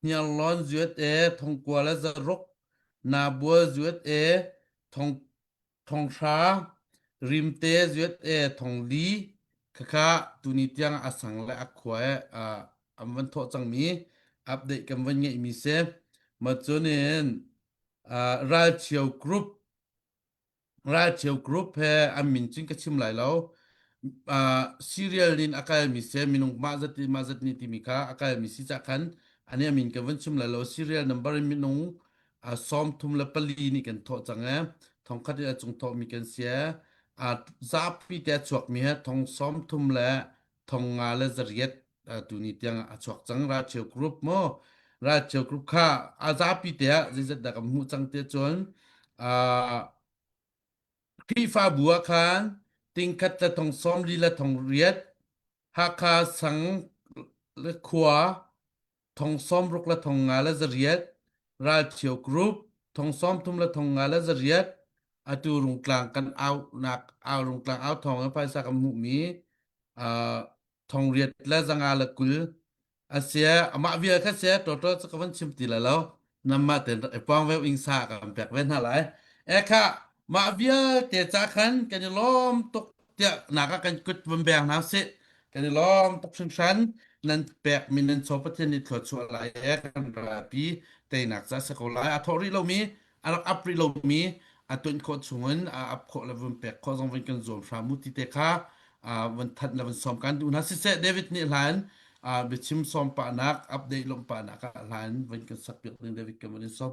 Hniarlawn USA 9,600 Nabual USA 5,000 Rimte USA 4,000 khakha tuni tiang a sang le a khua an van thawh cangmi update kan van ngeihmi si. Ma cunin Ralchio group Ralcheu group he an min cun ka chim lai lo. Uh, serial in a kalmi se minung mah zat mah zat ni timi kha a kalmi si cah khan ani a min ka van chim lai lo. Serial number in minung uh, 34 nih kan thawh cang e. Thongkhat in a cung thawh mi kan si e. Uh, zapi te a chuak mi he thong 30 le 508 tuni tiang a chuak cang Ralcheu group mu Ralcheu group kha a zapi te ah zeizat dah kan hmuh cang te cun Khrihfabu ah khan tingkhat le thong 40 le thong riat Hakha sang le khua thong 60 le thong nga le zariat Ralcheu group thong 30 le thong nga le zariat atu rungtlang kan au nak au rungtlang au thong in phaisa kan hmuhmi thong riat le zanga le 20 asia amah vial kha sia total cu ka van chim ti lai lo namah ten rak i puang ve ing sa kan pek ve hna lai e kha mah vialte ca khan kan i lawm tuk tiah naka kan kut van beng hna sih kan i lawm tuk hringhran nan pek mi nan chaw pathian nih thluachuah lai e kan rapi teinak ca se ko lai a thawh rih lomi a rak ap rih lomi a tuan khawh chungin a ap khawh le vun pek khawh zong vun kan zuam hram mu ti te kha vun thanh le vun sawm kan duh hna siseh David nih hlan biachim sawm pahnak update lawmh pahnak ah hlan vun kan sak piak ding David kan vun in sawm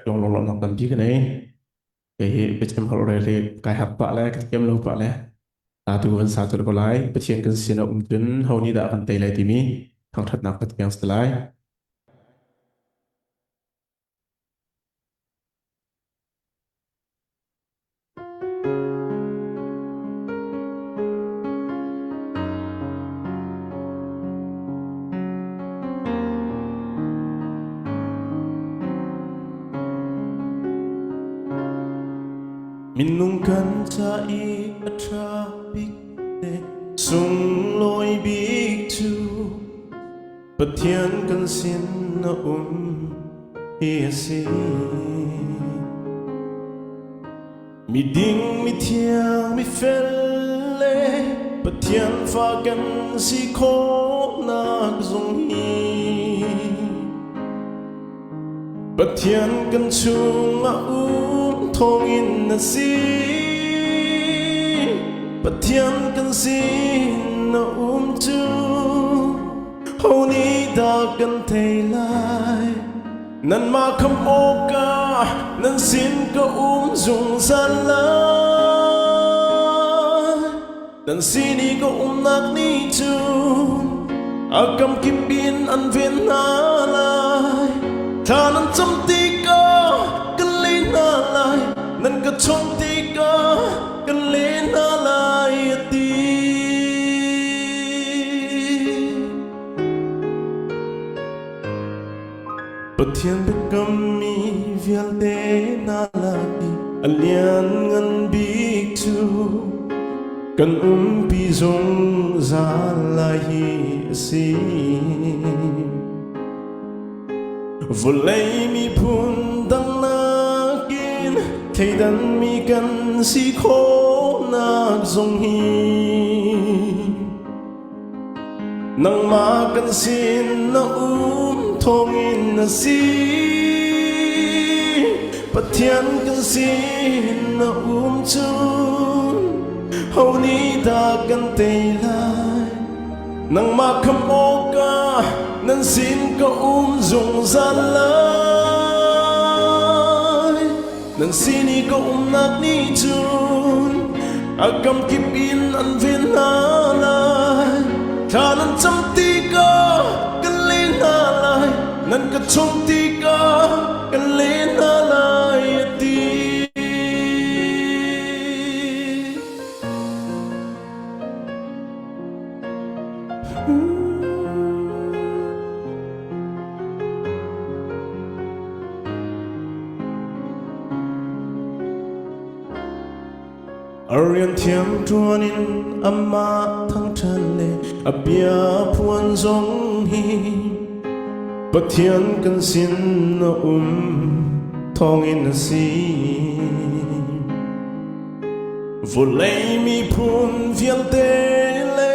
Long long long tampi kan ei. Kei hi biachim holh rel hi kai harh pah le ka thiam lo pah le tu kan sa colh ko lai. Pathian kan sin a um cun ho nih dah kan tei lai timi thangṭhatnak Pathian si lai. Minung kan ca i a ṭha bik le sunglawi bik cu Pathian kan sin a um hi a si. Miding, mithiang, mifel le Pathian fa kan si khawhnak zong hi Pathian kan chungah um thawngin a si. Pathian kan sin a um cu ho nih dah kan thei lai? Nanmah khamh awkah nan sin ka um zungzal lai. Nan sin i ka umnak nih cun a kamkip in an ven hna lai. Thla nan cam tikah kan leh hna lai, nan ka chawnh tikah kan leh hna lai, a ti. Pathian biakammi vialte hna lak i a lianngan bik cu kan umpi zungzal lai hi a si. Vawlei miphun dang nakin thleidanmi kan si khawhnak zong hi Nangmah kan sin na um thawngin na si. Pathian kan sin na um cun ho nih dah kan tei lai? Nangmah khamh awkah nan sin ka um zungzal lai. Nan sin i ka umnak nih cun a kamkip in an ven hna lai. Thla nan cam tikah kan leh hna lai, nan ka chawnh tikah kan leh hna lai, a ti. A rian thiang ṭuan in amah thangṭhat le a bia phuan zong hi Pathian kan sin a um thawngin a si. Vawlei miphun vialte le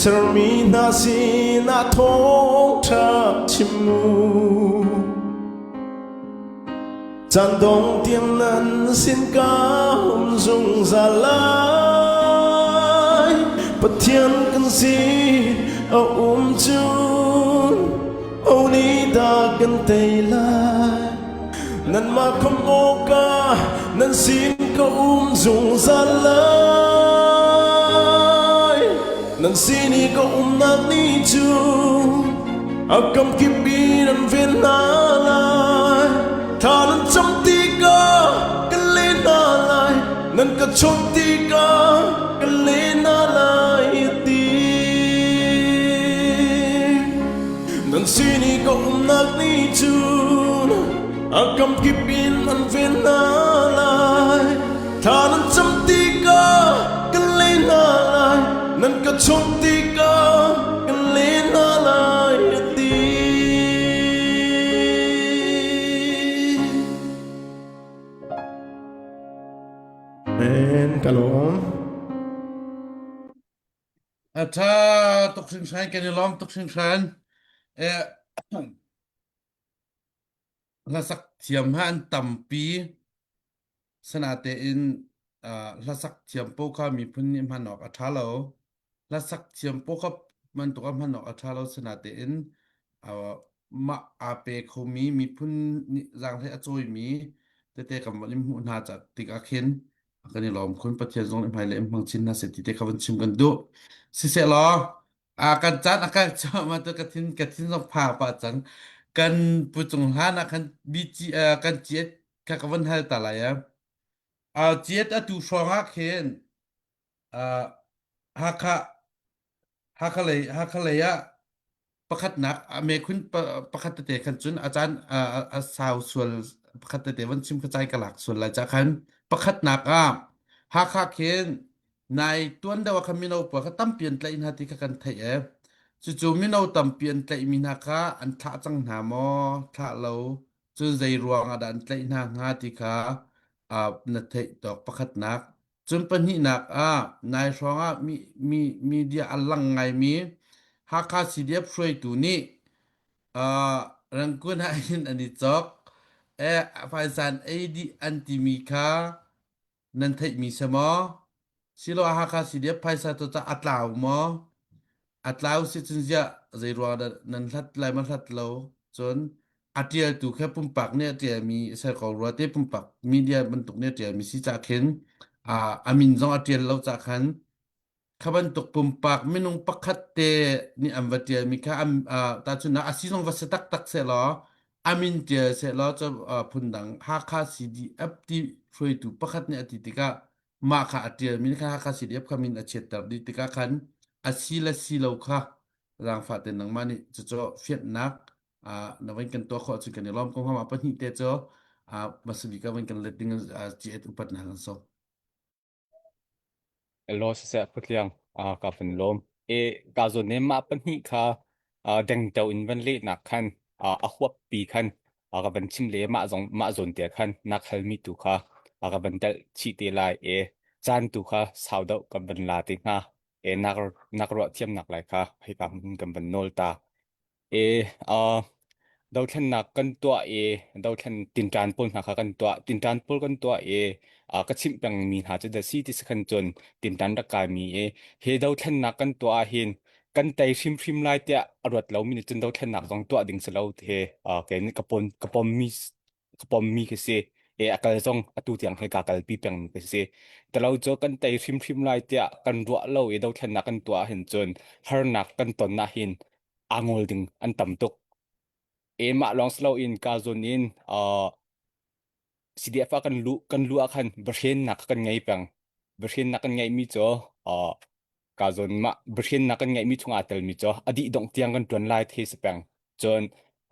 sermi hna sinah thawngṭha chim u. Caan dong tiang nan sin ka um zungzal lai. Pathian kan si a um cun ho nih dah kan tei lai? Nanmah khawmh awkah nan sin ka um zungzal lai. Nan sin i ka umnak nih cun a kamkip in an ven hna lai. Thla nan cam tikah ka leh hna lai, nan ka chawnh tikah ka leh hna lai, a ti. Nan sin i ka umnak nih cun a kamkip in an ven hna lai. Thla nan cam tikah kan leh hna lai, nan ka chawnh tikah kan leh hna lai, a ti. Amen. Ka lawm. A ṭha tuk hringhran kan i lawm tuk hringhran. Eh, hlasak thiam ha an tampi. Sanatein uh, hlasak thiam po kha miphun nih hman awk a ṭha lo. Hlasak thiam po kha bantuk a hman awk a ṭha lo. Sanatein uh, mah aa pe khomi miphun nih zaanghlei a cawimi tete kan von in hmuh hna ca tikah khin kan i lawm khun Pathian zong nih hmailei in hmang chin hna seh ti te kha van chim kan duh. Siseh law a kan caan a kal cuahmah tu ka thin ka thin zong phang pah cang. Kan pu cung hlan ah khan BG kan ciat kha ka van hal ta lai a. Uh, ciat atu hrawng ah khin uh, Hakha Hakha lei Hakha lei ah pakhatnak a mekhun pakhat tete khan cun a caan a sau sual pakhat tete van chim kha cai ka lak sual lai ca khan pakhatnak ah Hakha khin nai tuan deuh ah khan mino pawl kha tampi an tlaih hna ti kha kan theih e cucu mino tampi an tlaihmi hna kha an thlah cang hna maw thlah lo cun zei ruang ah dah an tlaih hna hnga ti kha na theih tawk pakhatnak Cun pahnihnak ah nai hrawng ah mi, mi, media a lang ngaimi Hakha CDF hruaitu nih uh, Rangoon ah hin an i cawk. Eh, phaisa an ei dih an timi kha nan theihmi si maw? Silo Hakha CDF phaisa cu a tlau maw? A tlau si cun ziah zei ruang dah nan hlat lai ma hlat lo? Cun a ṭialtu kha pumpak nih a ṭialmi ser ko rua te pumpak media bantuk nih a ṭialmi si cah khin a min zong a ṭial lo cah khan kha bantuk pumpak minung pakhat te nih an va ṭialmi kha an tahchunhnak a si zong va si taktak sehlaw Amin ṭial sehlaw cu phundang Hakha CDF ti hruaitu pakhat nih a ti tikah mah kha a ṭialmi kha Hakha CDF kha min a chiatter dih tikah khan a si le si lo kha zaangfah tein nangmah nih cucu fianhnak na van kan tuah khawh ahcun kan i lawm ko hnga. Mah pahnih te cu hmasa bik ah van kan let ding in upat na kan sawm. Law siseh Phutliang ka van lawm. E ka zawn ne mah pahnih kha dengteo in van lehnak khan a huappi khan ka van chim le mah zong mah zawn te khan nak halmi tu kha ka van telh chih te lai e caan tu kha sau deuh kan van la te hnga e nak nak ruah thiamnak lai kha hika hmun kan van nawl ta. E uh, dothlennak kan tuah i dothlen tinṭan pawl hna kha kan tuah. Tinṭan pawl kan tuah i uh, ka chimh pengmi hna cu da si ti sakhan cun tinṭan rak kaimi i hi dothlennak kan tuah ahhin kan tei hrimhrim lai tiah a ruat lomi nih cun dothlennak zong tuah ding si lo ti hi uh, kei nih ka pom ka pommi ka pommi khi si. E a kal zong atu tiang he ka kalpi pengmi khi si. Talo cu kan tei hrimhrim lai tiah kan ruah lo i dothlennak kan tuah ahhin cun harnak kan ton ahhin aa ngol ding an tam tuk. E mah lawng si loin ka zawn in uh, CDF ah kan luh kan luh ah khan bahrennak kan ngei peng. Bahrennak kan ngeihmi cu uh, ka zawn mah bahrennak kan ngeihmi chung aa telmi cu a dih dongh tiang kan ṭuan lai the si peng. Cun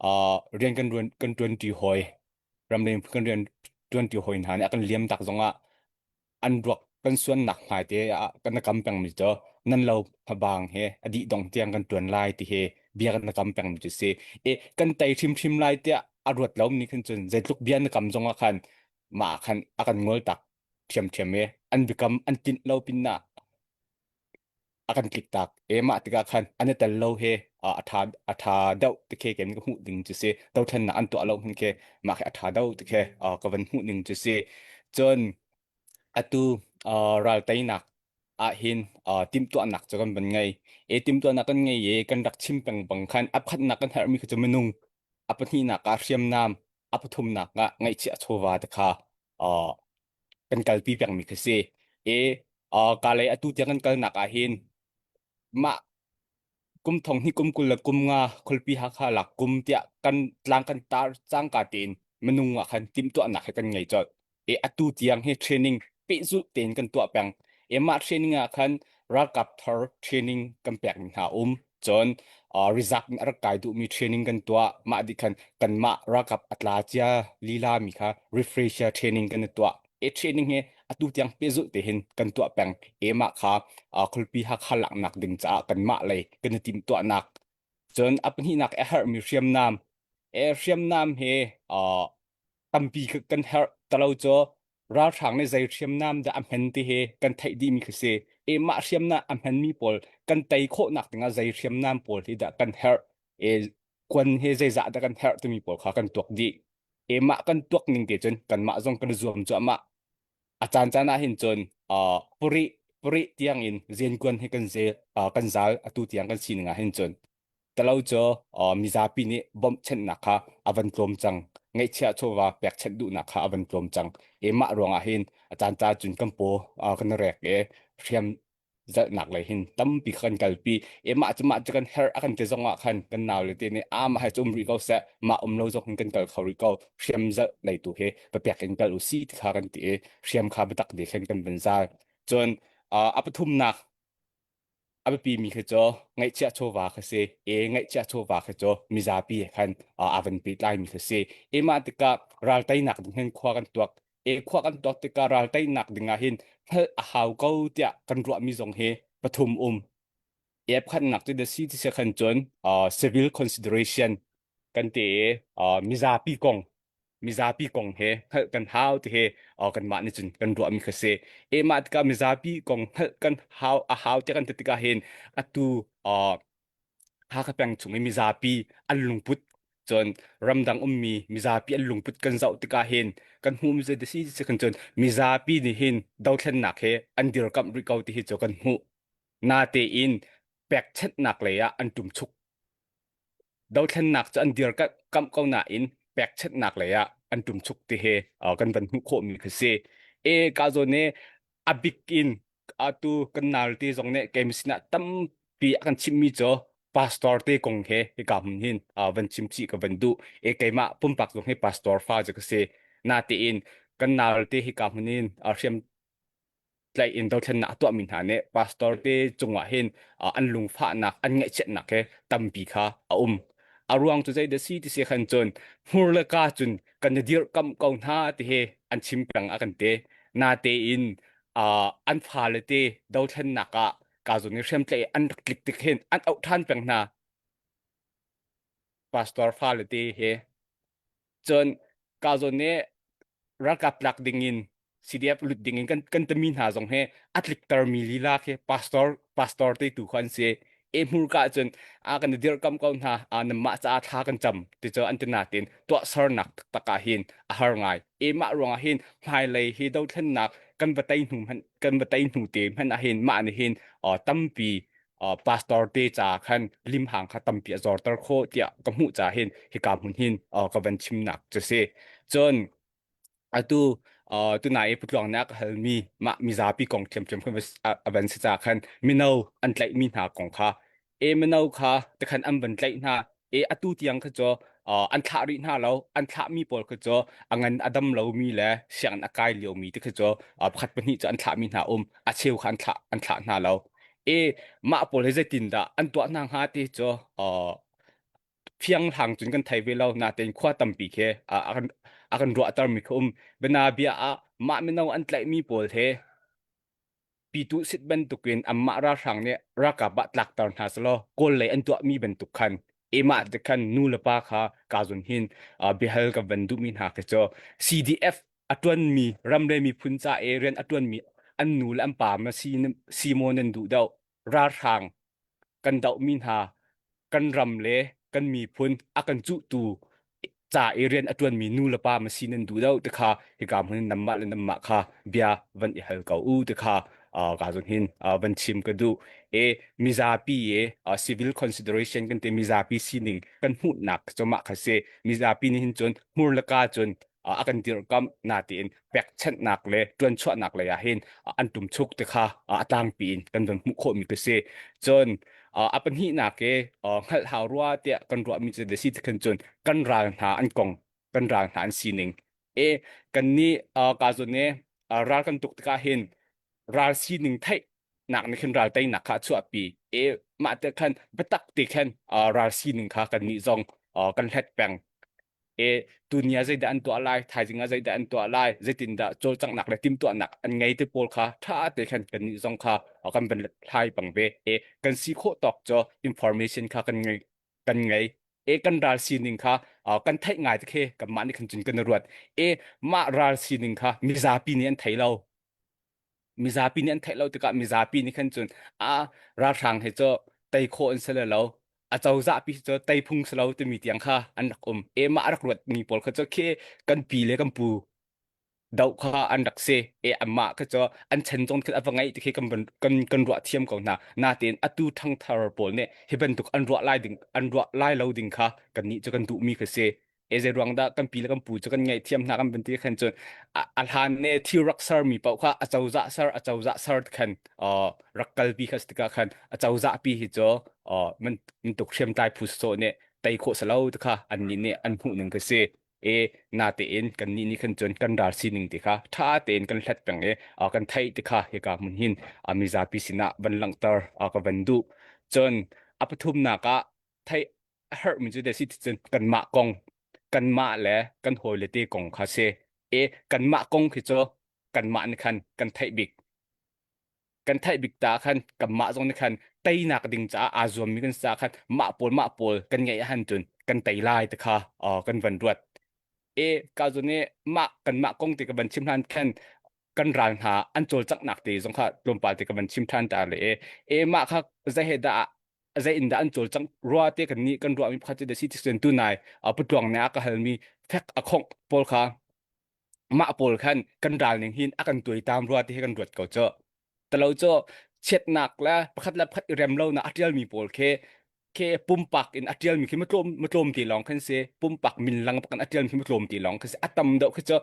uh, rian kan ruan kan ṭuanṭi hawi ramleng kan rian ṭuanṭi hawi hna nih a kan liam tak zongah an ruak kan suannak hmaite ah kan kam pengmi cu nan lo hmabang he a dih dong tiang kan tuan lai ti he bia kan kam pengmi cu si e kan tei hrimhrim lai tiah a ruat lo ni khan cun zeitluk bia na kam zong ah khan mah khan a kan ngol tak ṭhiamṭhiam e an bikam an tlinh lo pin ah a kan tlik tak e mah tikah khan an i tel lo he a tha a tha deuh ti khe ken ka hmuh ding cu si dothlennak an tuah lo hun khe mah khi a tha deuh ti khe ka van hmuh ning cu si cun atu ral teinak ah hin timhtuahnak cu kan van ngei e timhtuahnak kan ngei i kan rak chim peng bang khan a pakhatnak kan herhmi kha cu minung a pahnihnak ah hriamnam a pathumnak ah ngaihchiah chawva te kha kan kalpi pengmi khi si. I uh, ka lei atu tiang kan kalnak ah hin mah kum thong hnih kum 20 le kum nga khualpi Hakha lak kum tiah kan tlang kan tar cangka tein minung ah khan timhtuahnak he kan ngei colh. E atu tiang hi training pehzulh tein kan tuah peng. E mah training ah khan ralkap thar training kan pek mi hna um. Cun uh, rizak in a rak kai duhmi training kan tuah. Mah dih khan kanmah ralkap a tla cia lila mi kha refresher training kan i tuah. E training hi atu tiang pehzulh te hin kan tuah peng. E mah kha uh, khualpi Hakha laknak ding caah kanmah lei kan i timhtuahnak. Cun a pahnihnak a herhmi hriamnam. E hriamnam he uh, tampi kan herh talo cu ralhrang nih zei hriamnam dah a hman ti hi kan theih dihmi khi si. E mah hriamnam a hmanmi pawl kan tei khawhnak dingah zei hriamnam pawl hi dah kan herh. E kuan hi zeizah dah kan herh timi pawl kha kan tuak dih. E mah kan tuak ning te cun kanmah zong kan zuam cuahmah. A caan caan ah hin cun uh, puri puri tiang in zenkuan hi kan zel uh, kan zal atu tiang kan sining ah hin cun Talo cu mizapi nih bawmhchanhnak kha a van tlawm cang. Ngaihchiah chawva pekchanh duhnak kha a van tlawm cang. E mah ruangah hin a caan ca cun kan paw kan rek i hriam zalhnak lei hin tampi kha kan kalpi. E mah cu mah cu kan herh a kan ti zong ah khan kan nau le te nih a mah he cu um rih ko seh mah um lo zong hin kan kal kho rih ko hriam zalh lei tu hi papek in kal u si ti kha kan ti i hriam kha biatak de khan kan van zal. Cun a pathumnak a biapimi khi cu ngaihchiah chawva khi si e ngaihchiah chawva khi cu mizapi he khan aa van pehtlaimi khi si e mah tikah ral teinak ding hin khua kan tuak e khua kan tuak tikah ral teinak ding ah hin hngalh a hau ko tiah kan ruahmi zong hi pathum um e pakhatnak cu the si ti si khan cun civil consideration kan ti i mizapi kong mizapi kong he hngalh kan hau ti he kanmah nih cun kan ruahmi kha si. E mah tikah mizapi kong hngalh kan hau a hau tiah kan ti tikah hin atu Hakha peng chung i mizapi an lungput cun ramdang ummi mizapi an lungput kan zoh tikah hin kan hmuhmi cu si si kan cun mizapi nih hin dothlennak he an dirkamh rih ko ti hi cu kan hmuh. Natein pekchanhnak lei ah an ṭumchuk Dothlennak cu an dirkamh ko nain pekchanhnak lei ah an ṭumchuk ti hi kan van hmuh khawhmi khi si. E ka zawn i a bik in atu kan nalte zong nih keimah sinah tampi a kan chimhmi cu pastor te kong he hika hmun hin van chim chih ka van duh. E keimah pumpak zong hi pastor fa cu ka si. Natein kan nal te hika hmun in hriam tlaih in dothlennak a tuahmi hna nih pastor te cungah hin an lungfahnak an ngaihchiatnak he tampi kha a um. A ruang cu zei dah si ti si khan cun hmur le ka cun kan i dirhkamh ko hna ti hi an chim peng a kan ti. Natein an fale te dothlennak ah ka zun i hriamtlaih an rak tlik tik hin an auh ṭhan peng hna. Pastor fale te he Cun ka zawn nih ralkap tlak dingin CDF lut dingin kan kan tami hna zong hi a tliktermi lila khi pastor pastor te tu kha an si. E hmurka cun a kan i dirhkamh ko hna a nanmah caah thla kan cam ti cu an ti natin tuahsernak taktak ah hin a har ngai. E mah ruangah hin hmailei hi dothlennak kan va tei hnu hmanh kan va tei hnu te hmanh ah hin mah nih hin tampi pastor te ca khan limhang kha tampi a zorter khawh tiah ka hmuh ca hin hika hmun hin ka van chimnak cu si. Cun atu tunai i putluang nih a ka halmi mah mizapi kong ṭhiamṭhiam khan a van si ca khan mino an tlaihmi hna kong kha e mino kha tikhan an van tlaih hna e atu tiang kha cu an thlah rih hna lo an thlahmi pawl kha cu a ngan a dam lomi le sianginn a kai liomi ti kha cu pakhat pahnih cu an thlahmi hna um a cheu kha an thlah an thlah hna lo e mah pawl hi zeitindah an tuah hna hnga ti cu fiang hlang cun kan thei ve lo natein khua tampi khi a kan a kan ruahtermi kha um bana bia ah mah mino an tlaihmi pawl he pitu sit bantukin anmah ralhrang nih ralkap ah tlakter hna selaw kawl lei an tuahmi bantuk khan emah te khan nu le pa kha ka zun hin biahal ka van duhmi hna khi cu CDF a tuanmi ram le miphun ca e rian a tuanmi an nu le an pa ma si si maw nan duh deuh ralhrang kan dohmi hna kan ram le kan miphun a kan cuhtu ca i rian a ṭuanmi nu le pa ma si nan duh deuh ti kha hika hmun in nanmah le nanmah kha bia van i hal ko u ti kha ka zun hin van chim ka duh. E mizapi e civil consideration kan ti mizapi sining kan hmuhnak cu mah kha si. Mizapi nih hin cun hmur le ka cun a kan dirhkamh natein pekchanhnak le ṭuanchuahnak lei ah hin an ṭumchuk ti kha a tlangpi in kan van hmuh khawhmi ka si. Cun a pahnihnak i hngalh hau rua tiah kan ruahmi cu si ti khan cun kan ral hna an kong kan ral hna an sining e kan nih ka zun i ral kan tuk tikah hin ral sining theih nak nih khin ral teinak kha a chuahpi e mah te khan biatak te khan ral sining kha kan nih zong kan hlet peng e tuni ah zeidah an tuah lai thaizing ah zeidah an tuah lai zeitindah cawlcanghnak le timhtuahnak an ngei te pawl kha ṭha te khan kan nih zong kha kan van hlai pang ve e kan si khawh tawk cu information kha kan ngei kan ngei e kan ral sining kha kan theih ngai te khi kanmah nih khan cun kan ruat e mah ral sining kha mizapi nih an thei lo mizapi nih an theih lo tikah mizapi nih khan cun a ralhrang he cu tei khawh an si le lo a cozah pi cu tei phung si lo timi tiang kha an rak um e mah rak ruat mi pawl kha cu khi kan pi le kan pu doh kha an rak si e amah kha cu an chan zong khan a va ngeih ti khi kan kan kan ruah thiam ko hna natein atu ṭhangthar pawl nih hi bantuk an ruah lai ding an ruah lai lo ding kha kan nih cu kan duh mi kha si e zei ruang dah kan pi le kan pu cu kan ngaihthiam hna kan van ti khan cun a hlan ne thil rak ser mi paoh kha a cozah ser a cozah ser khan rak kalpi kha tikah khan a cozah pi hi cu man tuk hriamtlai phu so nih tei khawh salo te kha an nih nih an hmuh ning ka si e na tein kan nih nih khan cun kan ral sining te kha tha tein kan hlat peng e kan theih te kha hika hmun hin mizapi sinah van langhter ka van duh cun a pathumnak ah theih a herhmi cu si cun kanmah kong kanmah le kan hawile te kong kha si e kanmah kong khi cu kanmah nih khan kan theih bik kan theih bik ta khan kanmah zong nih khan teinak ding caah aa zuammi kan sa khan mah pawl mah pawl kan ngeih ahhan cun kan tei lai te kha kan van ruat e ka zun i mah kanmah kong te ka van chim hlan khan kan ral hna an cawlcanghnak te zong kha tlawmpal te ka van chim ṭhan ta le e e mah kha zei he dah zei in dah an cawlcangh rua te kan nih kan ruahmi pakhat cu si cun tunai putluang nih a ka halmi fek a khongh pawl kha mah pawl khan kan ral ning hin a kan tuaitam rua ti hi kan ruat ko cu talo cu chiatnak le pakhat le pakhat i rem lo na a tialmi pawl khi khi pumpak in a tialmi khi matlawm matlawm ti lawng khan si pumpak min lang pakan a tialmi khi matlawm ti lawng khan si a tam deuh khi cu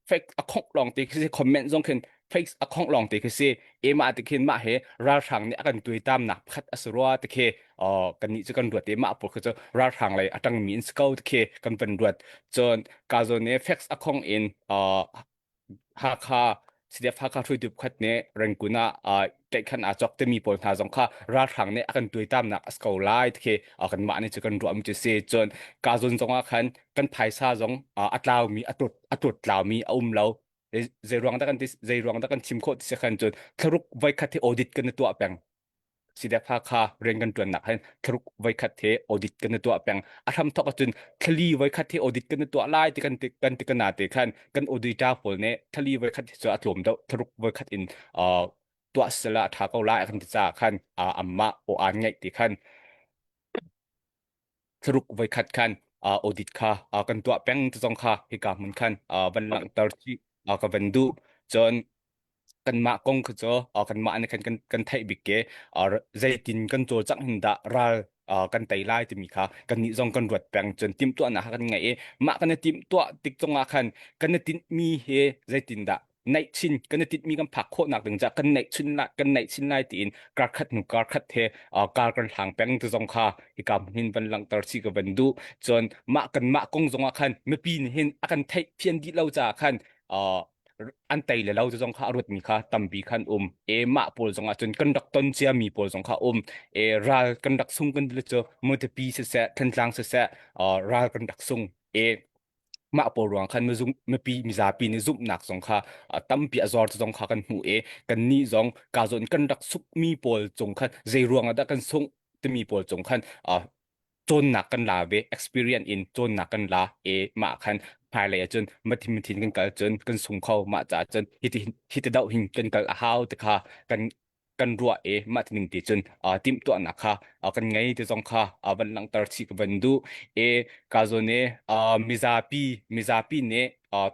fake a khongh lawng te khi si comment zong khin. Face a khongh lawng te khi si. Emah ti khin mah he ralhrang nih a kan tuaitam nak pakhat a si rua ti khi kan nih cu kan ruat i mah pawl khi cu ralhrang lei a ṭangmi an si ko ti khi kan van ruat. Cun ka zawn i fax a khong in Hakha CDF Hakha hruaitu pakhat nih Rangoon ah tlaihkhan aa cawk timi pawl hna zong kha ralhrang nih a kan tuaitamnak a si ko lai ti khi kanmah nih cu kan ruahmi cu si. Cun ka zawn zong ah khan kan phaisa zong a tlaumi a tut a tut tlaumi a um lo. Zei ruang dah kan ti zei ruang dah kan chim khawh ti si khan cun thlaruk voikhat hi audit kan i tuah peng. CDF Hakha rian kan ṭuannak hin thlaruk voikhat he audit kan i tuah peng. A hramthawk ahcun thlali voikhat he audit kan i tuah lai ti kan ti kan ti kana te khan kan auditor pawl nih thlali voikhat hi cu a tlawm deuh thlaruk voikhat in uh, tuah sela a ṭha ko lai kan ti caah khan uh, anmah aw aan ngeih ti khan thlaruk voikhat khan uh, audit kha uh, kan tuah peng ti zong kha hika hmun khan uh, van langhter chih uh, ka van duh. Cun kanmah kong kha cu kanmah nih khan kan kan theih bik ke zeitin kan cawlcangh hin dah ral kan tei lai timi kha kannih zong kan ruat peng cun timhtuahnak kha kan ngei i mah kan i timhtuah tik zongah khan kan i tinhmi he zeitin dah naih chin kan i tinhmi kan phak khawhnak ding caah kan naih chin lai kan naih chin lai tiin kar khat hnu kar khat he kar kan hlang peng ti zong kha hika hmun hin van langhter si ka van duh cun mah kanmah kong zongah khan mipi nih hin a kan theih fian dih lo caah khan an tei le lo cu zong kha a ruatmi kha tampi khan um e mah pawl zong ah cun kan rak ton cia mi pawl zong kha um e ral kan rak sung kan dil cu Matupi siseh Thantlang siseh ral kan rak sung e mah pawl ruang khan mizung mipi mizapi nih zumhnak zong kha tampi a zor zong kha kan hmu e kan nih zong ka zawn kan rak suk mi pawl cung khan zei ruang ah dah kan sung timi pawl cung khan cawnnak kan la ve experience in cawnnak kan la e mah khan hmailei ahcun mathin mathin kan kal cun kan sung kho mah caah cun hiti hiti doh hin kan kal a hau ti kha kan kan ruah e mah ning ti cun timhtuahnak kha kan ngei ti zong kha van langhter chih ka van duh e ka zawn e mizapi mizapi nih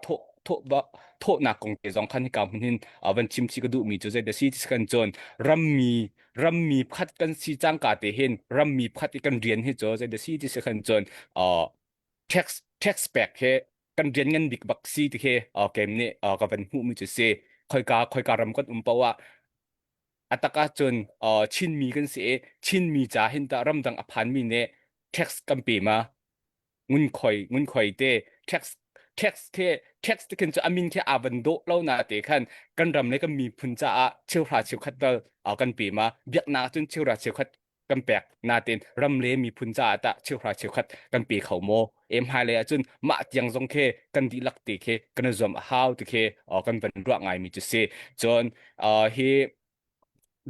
thawh thawh thawhnak kong te zong khan hika hmun hin van chim chih ka duhmi cu zei da si ti kan cun rammi rammi pakhat kan si cangka te hin rammi pakhat i kan rian hi cu zei da si ti si khan cun tax tax pek he kan rian ngan bik bak si ti khi kem nih ka van hmuh mi cu si khoika khoika ram kan um poah a tak ah cun Chinmi kan si i Chinmi ca hin ta ramdang a phanmi nih tax kan pe ma ngunkhuai ngunkhuai te tax tax the tax te khin cu amin khi aa van dawh lo na te khan kan ram le kan miphun caah cheuhra cheukhat tal kan pe ma biaknak cun cheuhra cheukhat kan pek natin ram le miphun caah tah cheuhra cheukhat kan pe kho maw em hai le ahcun mah tiang zong khi kan dihlak te khi kan i zuam a hau ti khi kan van ruah ngai mi cu si cun hi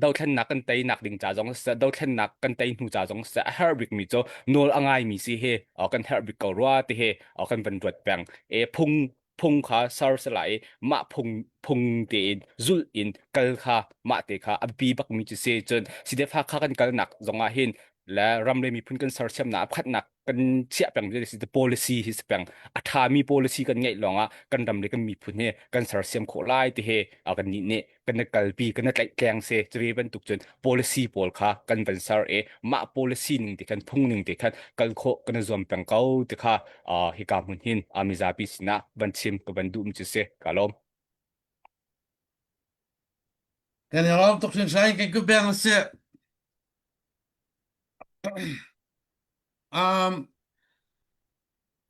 dothlennak kan teinak ding ca zong siseh dothlennak kan tei hnu ca zong siseh a herh bikmi cu nawl a ngaimi si hi kan herh bik ko rua ti hi kan van ruat peng e phung phung kha ser sela i mah phung phung tein zulh in kal kha mah te kha a biapi bakmi cu si cun sidefa kha kan kalnak zong ah hin le ram le miphun kan sersiamnak a pakhatnak kan chiah peng si policy hi si peng a ṭhami policy kan ngeih lawngah kan ram le kan miphun hi kan sersiam khawh lai ti hi kan nih nih kan i kalpi kan i tlaihtleng si cuve bantuk cun policy pawl kha kan van ser i mah policy ning te khan phung ning te khan kal khawh kan i zuam peng ko ti kha hika hmun hin mizapi sinah van chim ka van duh mi cu si ka lawm Kan i lawm tuk hringhran kan ku beng si. Um,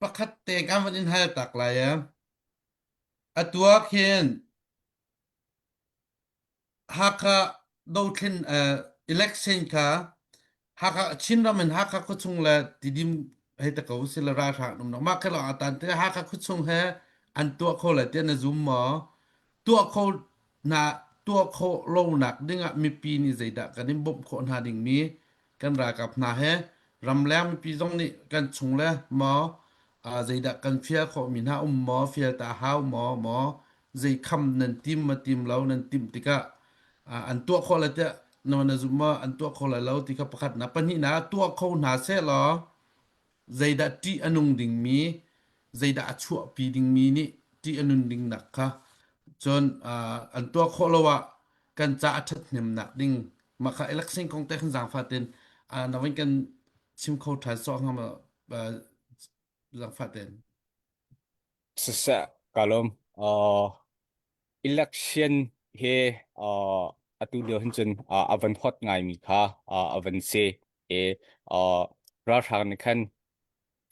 pakhat te kan van in hal tak lai ya. Atu ah khin Hakha dothlen uh, election kha Hakha Chinram in Hakha khuachung le Tidim hei ta ko si le ralhrang um nak mah kha lawng atan te Hakha khuachung he an tuah kho lai tiah na zum maw? Tuah kho na tuah khawh lonak dingah mipi nih zeidah kan in bawmh khawh hna dingmi kan ralkap hna he ramleng mipi zong nih kan chung le maw uh, zeidah kan fial khawhmi hna um maw fial ta hau maw maw zei kham nan tim ma tim lo nan timh tikah uh, an tuah khawh lai tiah na na zum maw an tuah kho lai lo ti kha pakhat na pahnih na tuah kho hna seh law zeidah ṭih a nung dingmi zeidah a chuahpi dingmi nih ṭih a nun ding nak kha cun uh, an tuah khawh lo ah kan ca a ṭhathnemnak ding mah kha election kong te khan zaangfah ten uh, na van kan chim kho ṭhan sawh hnga ma uh, zaangfah ten Siseh, ka lawm. Uh, election he uh, atu lio hin cun uh, a van hot ngaimi kha uh, a van si i uh, ralhrang nih khan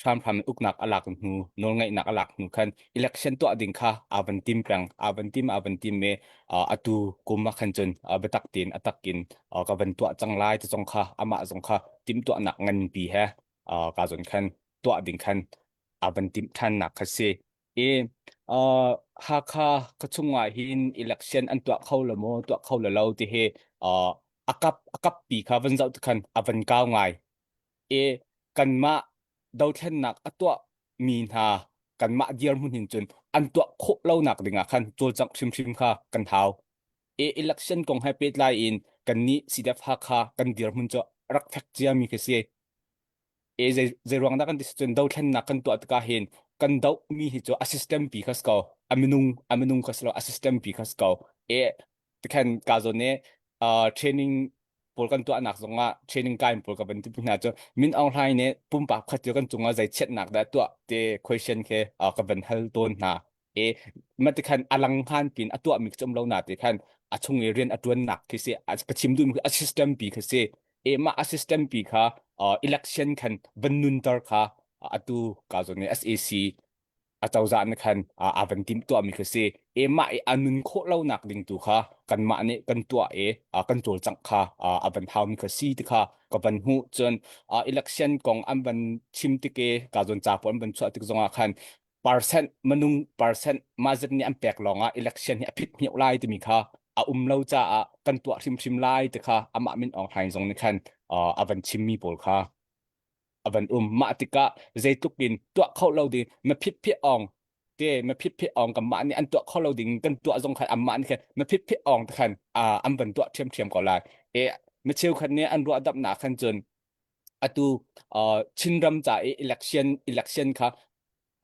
hramhram in uknak a lak hnu nawlngeihnak a lak hnu khan election tuah ding kha aa van tim peng aa van tim aa van tim i uh, atu kum ah khan cun uh, biatak tein a takin uh, ka van tuah cang lai ti zong kha amah zong kha timhtuahnak nganpi he uh, ka zon khan tuah ding khan aa van timh ṭhannak kha si i uh, Hakha ka chungah hin election an tuah kho lo maw tuah kho lo lo ti hi uh, a kap a kap pi kha van zoh khan a van kau ngai i kanmah dothlennak a tuah mi hna kanmah dirhmun hin cun an tuah khawh lonak dingah khan cawlcangh hrimhrim kha kan hau. I election kong he pehtlai in kannih CDF Hakha kan dirhmun cu rak fek ciami khi si. E zei zei ruang dah kan ti cun dothlennak kan tuah tikah hin kan doh mi hi cu a system pi kha si ko. A minung a minung kha si lo a system pi kha si ko. E tikhan ka zawn i uh, training pawl kan tuahnak zongah training kai pawl ka van ti hna cu Min Aung Hlaing nih pumpak khat cu kan cungah zei chiatnak dah tuah te question khi uh, ka van hal tawn hna e mati khan alang han pin a tuah mi chum lo na te khan a chung i rian a tuan nak khi si ka chim duh a system pi khi si e ma a system pi kha uh, election khan van nunter kha atu ka zon ne SAC acozah nih khan a van timhtuahmi khi si. E mah i a nun khawh lonak ding tu kha kanmah nih kan tuah i kan cawlcangh kha a van haumi kha si ti kha ka van hmuh. Cun election kong an van chim tik i ka zawn ca pawl an van chuah tik zongah khan percent minung percent mah zat nih an pek lawngah election hi a phit hmiau lai timi kha a um lo caah kan tuah hrimhrim lai ti kha amah Min Aung Hlaing zong nih khan a van chimmi pawl kha a van um mah tikah zeitluk in tuah kho lo ding ma phit phit ong te ma phit phit ong kan mah nih an tuah kho lo ding kan tuah zong khan amah nih khan ma phit phit ong te khan an van tuah ṭhiamṭhiam ko lai e mi cheukhat nih an ruah damnak khan cun atu Chinram ca i election election kha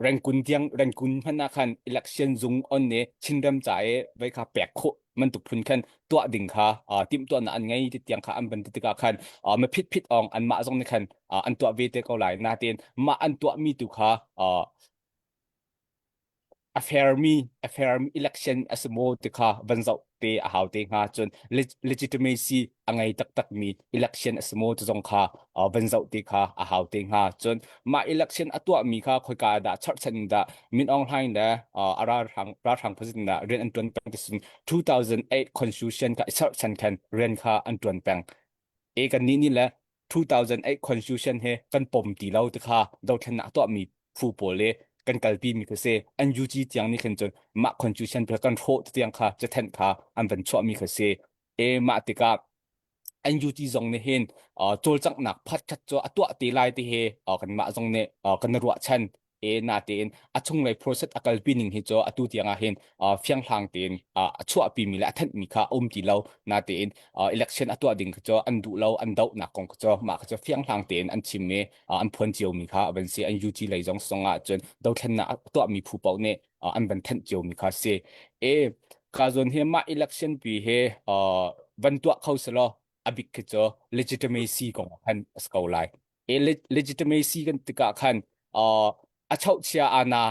Rengkun tiang Rengkun hmanh ah khan election zung on ne Chinram ca i vei kha pek khawh bantuk phun khan tuah ding kha uh, timhtuahnak an ngei ti tiang kha an van ti tikah khan uh, ma phit phit ong an mah zong nih khan uh, an tuah ve te ko lai natein mah an tuah mi tu kha uh, a fair mi a fair mi election a si maw ti kha van zoh te a hau te hnga cun legitimacy a ngei taktak mi election a si maw ti zong kha van zoh te kha a hau te hnga cun mah election a tuah mi kha khoika dah charhchan in dah Min Aung Hlaing le a ralhrang ralhrang president dah rian an tuan peng ti sun 2008 constitution kha charhchan khan rian kha an tuan peng e kan nih nih le 2008 constitution he kan pom ti lo ti kha dothlennak tuahmi phu pawl le kan kalpi mi kha si NUG tiang nih khin cun mah constitution kha kan hrawh tiang kha cathanh kha an van chuahmi kha si e mah tikah NUG zong nih hin cawlcanghnak phatkhat cu a tuah te lai ti hi kanmah zong nih kan ruahchan e natein a chunglei process a kalpi ning hi cu atu tiang ah hin fianghlang tein a chuahpi mi le a thanh mi kha a um ti lo natein election a tuah ding kha cu an duh lo an dohnak kong kha cu mah kha cu fianghlang tein an chim i an phuan cio mi kha a van si an UG lei zong song ah cun dothlennak a tuah mi phu paoh nih an van thanh cio mi kha si e ka zawn hi mah election pi he van tuah kho selaw a bik khi cu legitimacy kong khan a si ko lai e legitimacy kan tikah khan uh, a chauhchia ana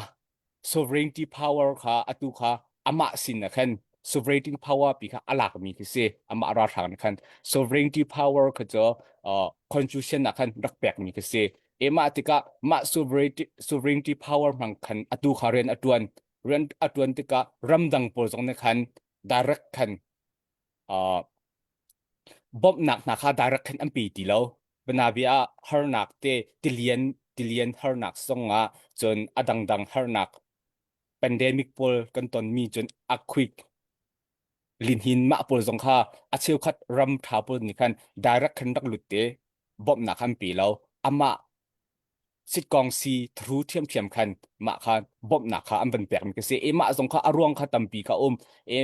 sovereignty power kha atu kha amah sin ah khan sovereignty power pi kha alak mi khi si amah ralhrang nih khan sovereignty power kha cu uh, constitution ah khan rak pek mi khi si ema tikah mah sovereignty sovereignty power hmang khan atu kha rian a tuan rian a tuan tikah ramdang pawl zong nih khan direct khan uh, bawmhnak hna kha direct khan an pe ti lo. Banabia ah harnak te tilian tilian harnak zongah cun a dangdang harnak pandemic pawl kan tonmi cun a quick linhin mah pawl zong kha a cheukhat ram tha pawl nih khan direct khan rak lut te bawmhnak khan pe lo amah sitkong si thru ṭhiamṭhiam khan mah kha bawmhnak kha an van pekmi ka si e mah zong kha a ruang kha tampi kha um e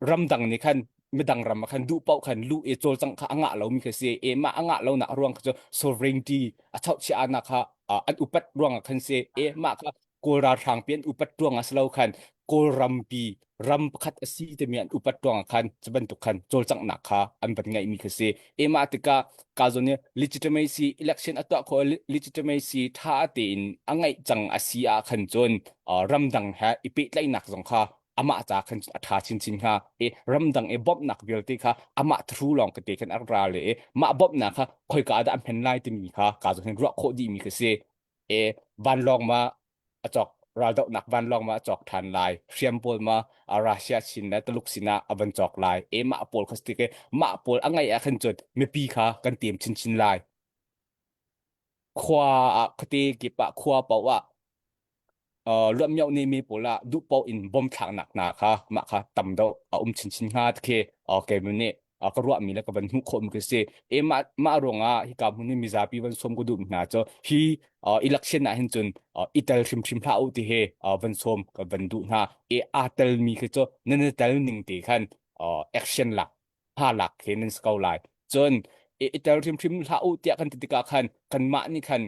ramdang nih khan midang ram ah khan duh paoh khan luh i cawlcangh kha a ngah lomi kha si e mah a ngah lonak a ruang kha cu sovereignty a chauhchia nak kha an upat ruang ah khan si e mah kha Kawl ralhrang pi an upat ruang ah si lo khan Kawlram pi ram pakhat a si timi an upat ruang ah khan cu bantuk khan cawlcanghnak kha an van ngeihmi kha si. Emah tikah ka zawn i legitimacy election a tuah khawh legitimacy tha tein a ngeih cang a si ah khan cun ramdang he i pehtlaihnak zong kha Amah ca khan a ṭha chinchin hnga. I ramdang i bawmhnak vialte kha amah through lawng tete khan a ra le i mah bawmhnak kha khoika ah dah a hmen lai timi kha ka zawn hin ruah khawh dihmi khi si. E vanlawng ma a cawk raldohnak vanlawng ma a cawk ṭhan lai hriam pawl ma Russia chin le Tuluk sinah a van cawk lai e mah pawl kha si mah pawl a ngaih ah khan cun mipi kha kan tem chinchin lai khua ah khuate kip ah khua paoh ah luatmioh ne mi pawl ah duh paoh in bom thlaknak hna kha mah kha tam deuh a um chinchin hnga ti khi kei nih ka ruahmi le ka van hmuh khawhmi khi si. E mah mah ruangah hika hmun hi mizapi van sawm ka duhmi hna cu hi election ah hin cun i tel hrimhrim hlah u ti hi van sawm ka van duh hna. E aa telmi khi cu nan i tel ning te khan action lak hma lak khi nan si ko lai. Cun i tel hrimhrim hlah u tiah kan ti tikah khan kanmah nih khan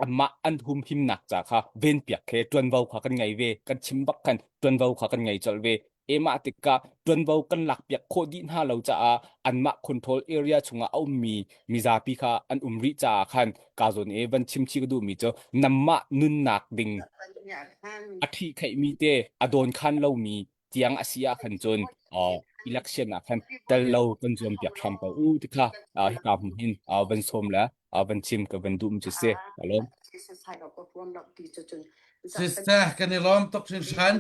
anmah an humhimnak ca kha venpiak he ṭuanvo kha kan ngei ve kan chim bak khan ṭuanvo kha kan ngei colh ve emah tikah ṭuanvo kan lakpiak khawh dih hna lo caah anmah control area chungah a ummi mizapi kha an um rih caah khan ka zawn i van chim chih ka duhmi cu namah nunnak ding a ṭhi kheihmi te a dawn khan lomi tiang a si ah khan cun election ah khan tel lo kan zuam piak hram ko u ti kha hika hmun hin van sawm le van chim ka van duh mi cu si ka lawm Sister kan i lawm tuk hringhran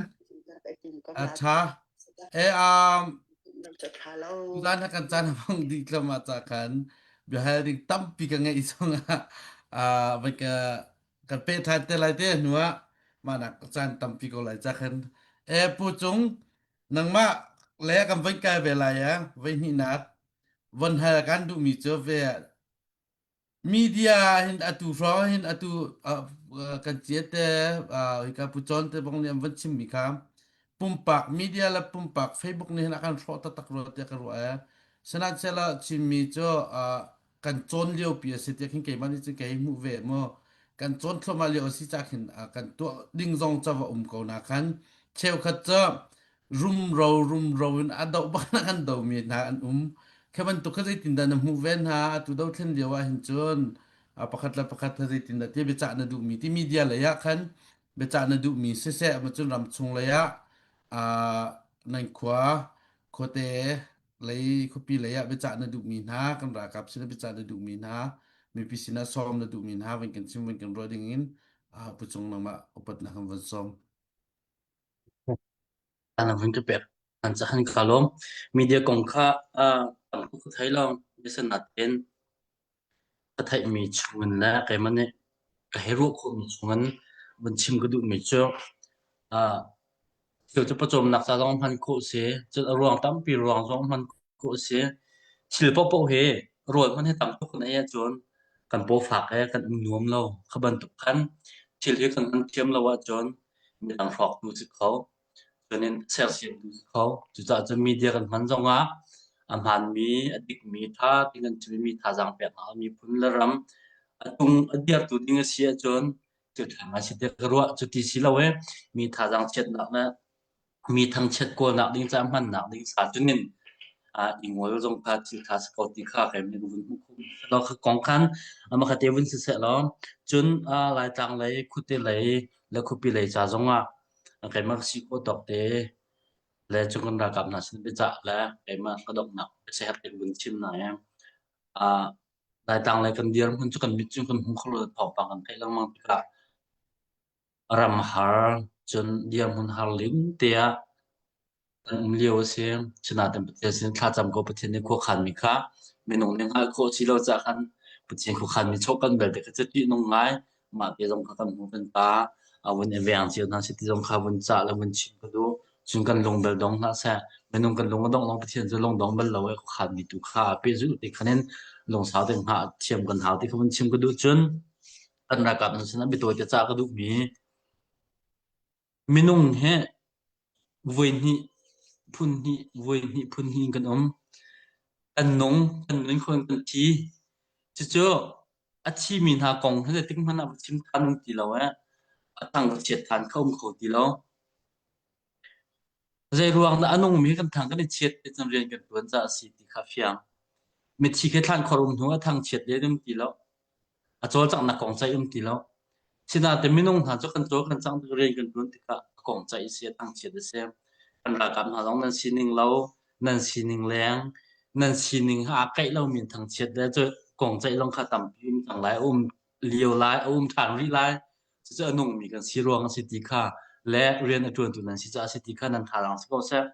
a tha e um tuzan ha kan caan hmang dih tlama ca khan biahal ding tampi ka ngeih chungah vai ka kan pe ṭhan te lai te hnu ah mah nak caan tampi ko lai ca khan e pu cung nangmah le kan voi kai ve lai ya voi hnihnak von hal kan duhmi cu ve media hin atu hrawng hin atu kan cia te hika pu John te bong nih an van chimmi kha pumpak media le pumpak Facebook nih hin a kan hrawh taktak rua tiah ka ruah e sihmanhsehlaw Chinmi cu kan cawn lio pi a si tiah khin keimah nih cun kei hmuh ve mu kan cawn thluahmah lio a si ca khin kan tuah ding zong ca va um ko na khan cheukhat cu rumro rumro in a doh bak na kan do mi hna an um khe bantuk kha zeitin dah na hmuh ve hna atu do thlen lio ah hin cun pakhat le pakhat kha zeitin dah ti biacah na duh mi ti media lei ah khan biacah na duh mi siseh ma cun ram chung lei ah nan khua khuate lei khuapi lei ah biacah na duhmi hna kan ralkap sinah biacah na duhmi hna mipi sinah sawm na duhmi hna van kan chim van kan ruah ding in pu cung nangmah upatnak kan van sawm. Ana vun ka pek an cahan ka lawm media kong kha tam tuk ka thei lo biasanat in ka theihmi chungin le keimah nih ka hei ruah khawhmi chungin vun chim ka duhmi cu thil cu pawcawmnak ca zong hman khawh a si. Cun a ruang tampi ruang zong hman khawh a si. Thil paohpaoh hi rawl hmanh hi tam tuk kan ei ahcun kan paw fak i kan um nuam lo. Kha bantuk khan thil hi kan hman thiam lo ahcun midang hrawktu si kho. Cun sersiamtu si kho. Cucaah cun media kan hman zongah a hmaanmi, a dikmi, ṭha tein kan chimmi thazaang peknak miphun le ram a tung a dirtu ding a si ahcun thil ṭha ngai si tiah ka ruah. Cuti si lo i mi thazaang chiatnak le mi thangchiat kawlnak ding caah hmannak ding sa cunin i ngol zong kha thil ṭha si ko ti kha kei nih ka vun hmuh khawh. Lo kha kong khan ama kha te vun si seh law cun Laitlang lei khuate lei le khuapi lei ca zongah keimah ka si khawh tawk te le cun kan ralkap hna sin biacah le keimah ka donghnak biaseher te vun chim na i Laitlang lei kan dirhmun cu kan mit cu kan hmu kho lo thawngpang kan theih lengmang tikah ram har cun dirhmun har ling tiah kan um lio a si. Sinain Pathian sin thlacam ko Pathian nih khuakhanmi kha minung nih hngalh khawh si lo caah khan Pathian khuakhanmi chawh kan belte kha cu ṭihnung ngai mah te zong kha kan hmu kan pa a vun i veng cio hna si ti zong kha vun cah le vun chim ka duh. Cun kan lung bel dong hlah seh. Minung kan lung a dongh lawng Pathian cu lung dong bal lo i khuakhanmi tu kha a pehzulh ti khan in lungsau tein hngah thiam kan hau ti kha vun chim ka duh. Cun kan ralkap hna sinah biatawi te cah ka duhmi Minung hi voihnih phun hnih voihnih phun hnih in kan um. Kan nung, kan nun kho in kan thi. Cucu a thimi hna kong hi zeitik hmanh ah va chim ṭhan um ti lo eh. A thang va chiat ṭhan kho um kho ti lo. Zeiruang dah a nungmi kan thang kan i chiat ti cun rian kan ṭuan caah a si ti kha fiang. Mithi khi thlankhor um hnu ah thangchiat len um ti lo. A cawlcanghnak kong ceih um ti lo. Sinain minung hna cu kan cawl kan cangh tik rian kan ṭuan tikah a kong ceih a si, a thangchiat a si. Kan ralkap hna zong nan sining lo, nan sining leng, nan sining aa kaih lomi thangchiat le cu kong ceih zong kha tampi um cang lai, a um lio lai, a um ṭhan rih lai. Cucu a nungmi kan si ruang a si ti kha le rian a ṭuantu nan si caah a si ti kha nan thazaang si ko seh.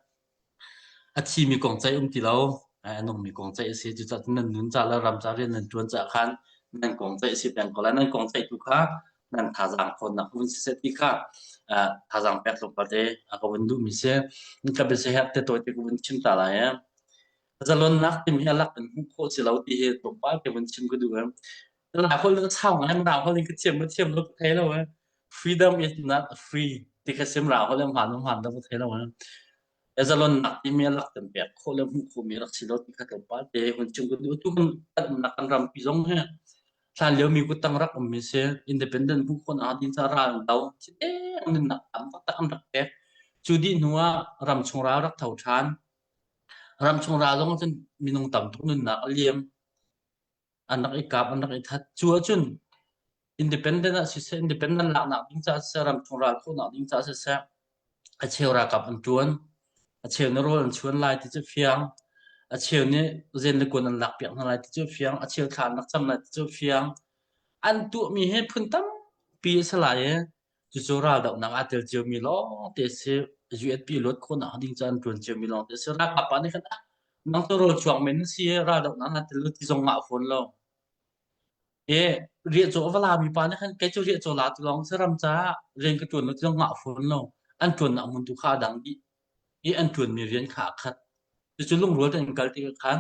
A thimi kong ceih um ti lo, a nungmi kong ceih a si. Cucaah nan nun ca le ram ca rian nan ṭuan caah khan nan kong ceih a si peng ko lai. Nan kong ceih tu kha nan thazaang ṭhawnnak vun siseh ti kha thazaang pek tlawmpal te a ka vun duhmi si. Ka biasiherh te tawi te ka vun chim ta lai. Zalonnak timi a lak in hmuh khawh si lo ti hi tlawmpal te vun chim ka duh. Lai holh in sau ngai Mirang holh in ka thiam ka thiam lo ka thei lo. Freedom is not free ti kha sim Mirang holh in hmaan hmaan lo ka thei lo. Zalonnak timi a lak kan pek khawh le hmuh khawhmi rak si lo ti kha tlawmpal te hun chim ka duh. Tu kan kan umnak kan rampi zong hi hlan lio mi kuttang rak ummi si independent hmuh khawhnak ding caah ral an do. Thideng nunnak tam taktak an rak pek. Cu dih hnu ah ramchung ral rak tho ṭhan. Ramchung ral zong cun minung tam tuk nunnak a liam. An rak i kap, an rak i that. Cu ahcun independent ah siseh, independent laknak ding caah siseh, ramchung ral khawhnak ding caah siseh, a cheu ralkap an ṭuan. A cheu nih rawl an chuan lai ti cu fiang. A cheu nih zen le kuan an lakpiak hna lai ti cu fiang. A cheu thla an rak cam lai ti cu fiang. An tuahmi hi phun tampi a si lai i cucu raldohnak aa tel ciomi lawngte a si. UNP luat khawhnak ding caah an ṭuan ciomi lawngte a si. Ralkap pa nih khan ah nang cu rawl chuak men na si i raldohnak naa tel lo ti zong ngah fawn lo. E riahcaw a va lami pa nih khan kei cu riahcaw la tu lawng si ram caah rian ka ṭuan lo ti zong ngah fawn lo. An ṭuannak hmun tu kha a dang dih i an ṭuanmi rian kha a khat. Cucu lungrual tein kal tikah khan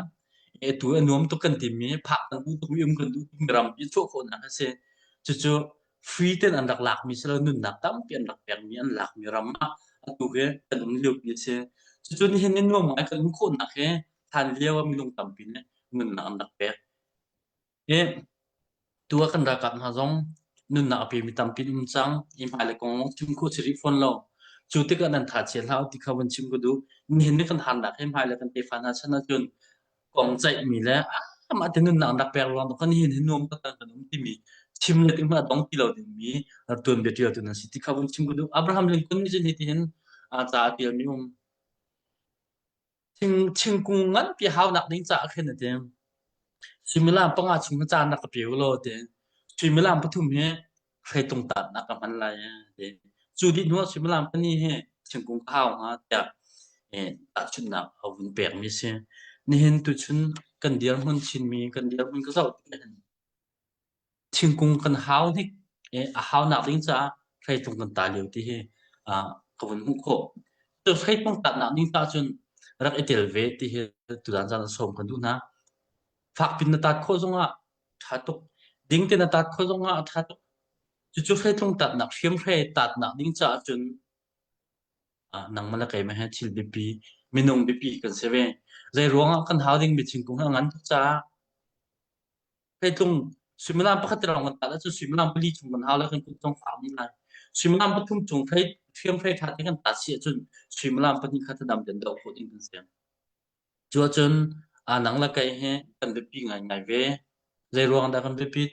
atu a nuam tuk kan timi phak kan duh tukmi um kan duh tukmi rampi chuah khawhnak a si. Cucu free ten an rak lakmi si lo nunnak tampi an rak pekmi an lakmi ram ah atu hi kan um liopi a si. Cucu nihin ni nuam ngai kan um khawhnak hi hlan lio ah minung tampi nih nunnak an rak pek. Hi tu ah kan ralkap hna zong nunnak a pemi tampi an um cang. Hi hmailei kong chim khawh si rih fawn lo. Cu tikah nan tha chia hlah u ti kha van chim ka duh. Nihin ni kan harnak hi hmailei kan tefa hna chan ahcun kong ceihmi le amah te nunnak an rak pek ruang kan nihin hi nuam taktak kan um timi chim le tik hmanh a dong ti lo dingmi tuanbia ṭialtu nan si ti kha vun chim ka duh. Abraham Lincoln nih cun hitihin ca a ṭialmi um. Thing, thingkung nganpi haunak ding caah khin a ti. Suimilam panga chung na caan rak ka pe u law ti. Suimilam pathum hi hreitlung tatnak ka hman lai ti. Cu dih hnu ah suimilam pahnih hi thingkung ka hau hnga tiah eh, tahchunhnak a vun pekmi si. Nihin tuchun kan dirhmun Chinmi kan dirhmun ka zoh tik ahhin thingkung kan hau hnik i a haunak ding caah hreitlung kan tah lio ti hi ka vun hmuh khawh. Cu hreitlung tahnak ding caah cun rak i tel ve ti hi tuzaan caan ah sawm kan duh hna. Fakpin na tat khawh zongah ṭha tuk. Ding te na tat khawh zongah a ṭha tuk. Cucu hreitlung tatnak hriamhrei tatnak ding caah cun nangmah le keimah he thil biapi, minung biapi kan si ve. Zei ruangah kan hau dingmi thingkung hi a ngan tuk caah Hreitlung suimilam pakhat te lawng kan tat ahcun suimilam pali chung kan hau lai kan kut zong fak dih lai. Suimilam pathum chung hrei hriamhrei ṭha te kan tat si ahcun suimilam pahnih kha thadam ten doh khawh ding kan si. Cu ahcun aa nang le kei hi kan biapi ngaingai ve. Zei ruang dah kan biapit?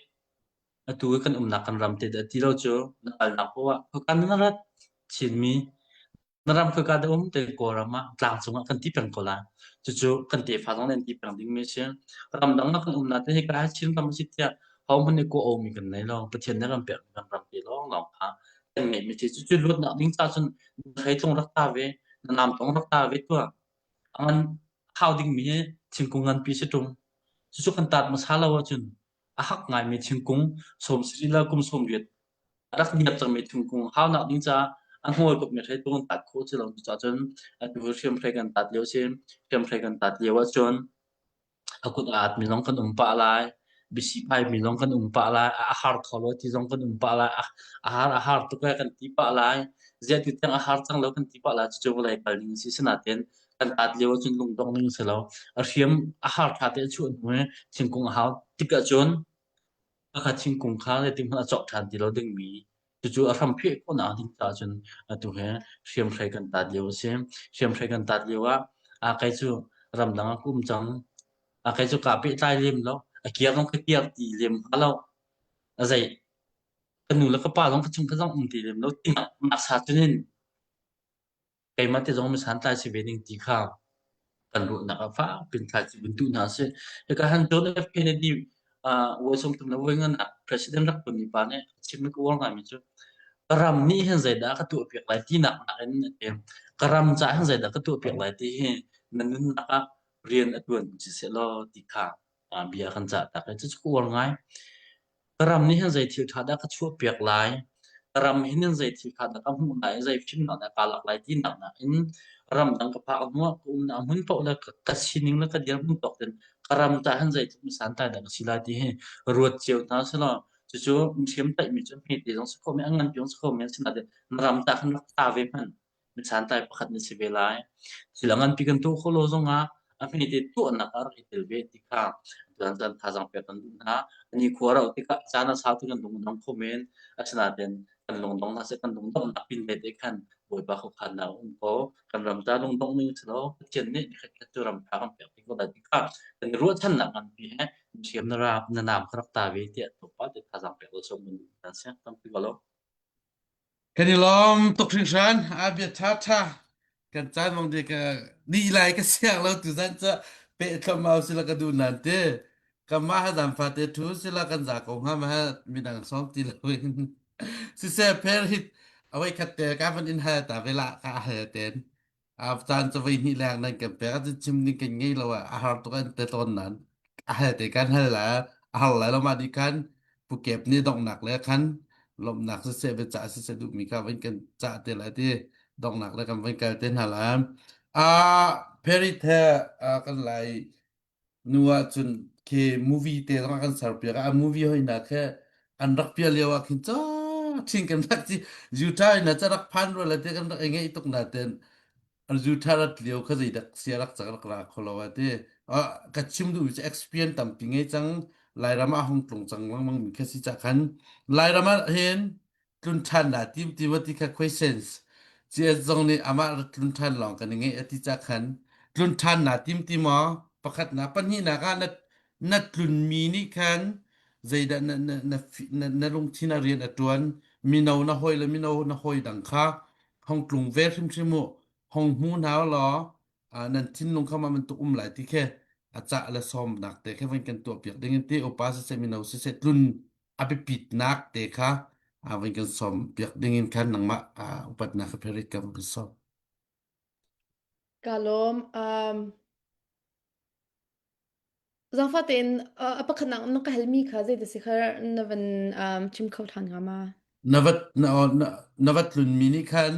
Atu i kan umnak kan ram te dah ti lo cu na kalnak poah ah khoika na rat Chinmi Na ram khika dah um te Kawlram ah tlangcung ah kan ti peng ko lai. Cucu kan tefa zong nih an ti peng dingmi a si. Ramdang ah kan um nain hika hi Chin ram a si tiah hohmanh nih kawh omi kan nei lo. Pathian nih kan pekmi kan ram te lawnglawng kha kan ngeihmi a si. Cucu luatnak ding caah cun na hreitlung rak ta ve, na namtong rak ta ve tuah. A ngan hau dingmi hi thingkung nganpi si ṭung. Cucu kan taat hmasa lo ahcun a hak ngaimi thingkung sawm sarih le kum 80 a rak niap cangmi thingkung haunak ding caah a hnawl tukmi hreitlung an tat khawh ci lo cucaah cun atu hriamhrei kan tat lio si hriamhrei kan tat lio ahcun a kut a atmi zong kan um pah lai bisi phaimi zong kan um pah lai a har kho lo ti zong kan um pah lai a har a har tuk e kan ti pah lai ziah ti tiang a har cang lo kan ti pah lai cucu vawlei kal ning si sinain kan tat lio ahcun lungdong ning si lo a hriam a har ṭha te a chuah hnu i thingkung a hau tik ahcun Akha thingkung kha zeitik hmanh a cawk ṭhan ti lo dingmi cucu a hram pheh khawhnak ding caah cun atu hi hriamhrei kan tat lio a si. Hriamhrei kan tat lio ah ah kei cu ramdang ah ka um cang. Ah kei cu kaa pehtlai lem lo. A kiar zong ka kiar ti lem hnga lo. A zei ka nu le ka pa zong ka chung ka zong um ti lem lo. Tinak sa cun in. Keimah te zong mi santlai si ve ning ti kha kan ruahnak ah fak pin thlai ci vun tuh hna sih. Hika han John F. Kennedy uh, voi 30 le voi nganak president rak tuan mi pa nih a chimmi ka uar ngaimi cu ka ram nih hin zeidah ka tuahpiak lai tinak nakin a ti. Ka ram caah hin zeidah ka tuahpiak lai ti hi na nunnak ah rian a tuan si sehlaw ti kha uh, bia kan cah tak i cucu ka uar ngai. Ka ram nih hin zei thil ṭha dah ka chuahpiak lai, ka ram hin hin zei thil ṭha dah ka hmuh lai i zei fimnak dah kaa lak lai tinak nakin ramdang ka phak hnuah ka umnak hmun paoh le ka sining le ka dirhmun tawk in ka ram caah hin zeitluk santlai dah ka si lai ti hi ruat cio hna selaw cucu mihriam tlaihmi cu hmete zong si kho men, a nganpi zong si kho men, asinain na ram caah khan rak tla ve hmanh. Santlai pakhat na si ve lai. Thil a nganpi kan tuah khawh lo zongah a hmete tuahnak ah rak i tel ve ti kha tutan caan thazaang pek kan duh hna. Ani khua rauh tikah caan a sau ti kan lung a dong kho men. Asinain kan lungdong hna seh kan lungdonghnak pin ve te khan Bawipa khuakhannak a um ko. Kan ram ca lungdongh ning si lo Pathian nih nikhat khat cu ram ṭha kan pek te ko lai ti kha kan i ruahchannak nganpi he thiam na ra na naam ka rak ta ve tiah tlawmpal te thazaang pek lo som kan duh hna sia tampi ko lo. Kan i lawm tuk hringhran. A bia ṭhaṭha kan caan mang de ka ni lai ka siang lo tu zan ca pe thlom au sila ka duh nan te. Kamah ha zan fate thu sila kan za ko hnga ma ha midang som ti lo in. Siseh pher hit awai khat te ka van in hal ta vela ka hal ten. A caan cu voi hnih leng nan kan pek ahcun chim ding kan ngei lo ah a har tuk an te tawn nan a hal te kan hal la a har lai lo mah nih khan pukep nih donghnak le khan lawmhnak siseh biacah siseh duhmi kha van kan cah te lai ti donghnak le kan van kal te hna lai a Perit he kan lai Nu ahcun khi movie te zong ah kan serpiak ah a movie hoina khi an rak pial lio ah khin ca ṭhing kan rak ci Utah in ca rak phan rua le te kan rak i ngeih tuk na ten an Utah rat lio kha zeidak sia rak cak rak ra kho lo a ti ka chim duh mi cu experience tampi ngei cang Lairam ah hung tlung cang lengmang mi kha si ca khan Lairam ah hin tlun ṭhan dah tim ti ma ti kha questions CS zong nih amah rat tlun ṭhan lawng kan i ngeih a ti ca khan tlun ṭhan naa tim ti maw pakhat na pahnihnak ah na na tlunmi nih khan zeidah na na na na, na lungthin a rian a ṭuan mino na hawi le mino na hawi dang kha hong tlung ve hrimhrim u hong hmu hna law nan thinlung kha mah bantuk um lai ti khi a cah le sawmnak te khi van kan tuah piak ding in ti upa siseh mino siseh tlun a biapitnak te kha van kan sawm piak ding in khan nangmah upatnak ka pherit ka van kan sawm. Ka lawm. Um, Zaangfah tein a pakhatnak na ka halmi kha zei si kha na van um, chim kho ṭhan hnga ma? Na vat na, na, na vat tlunmi nih khan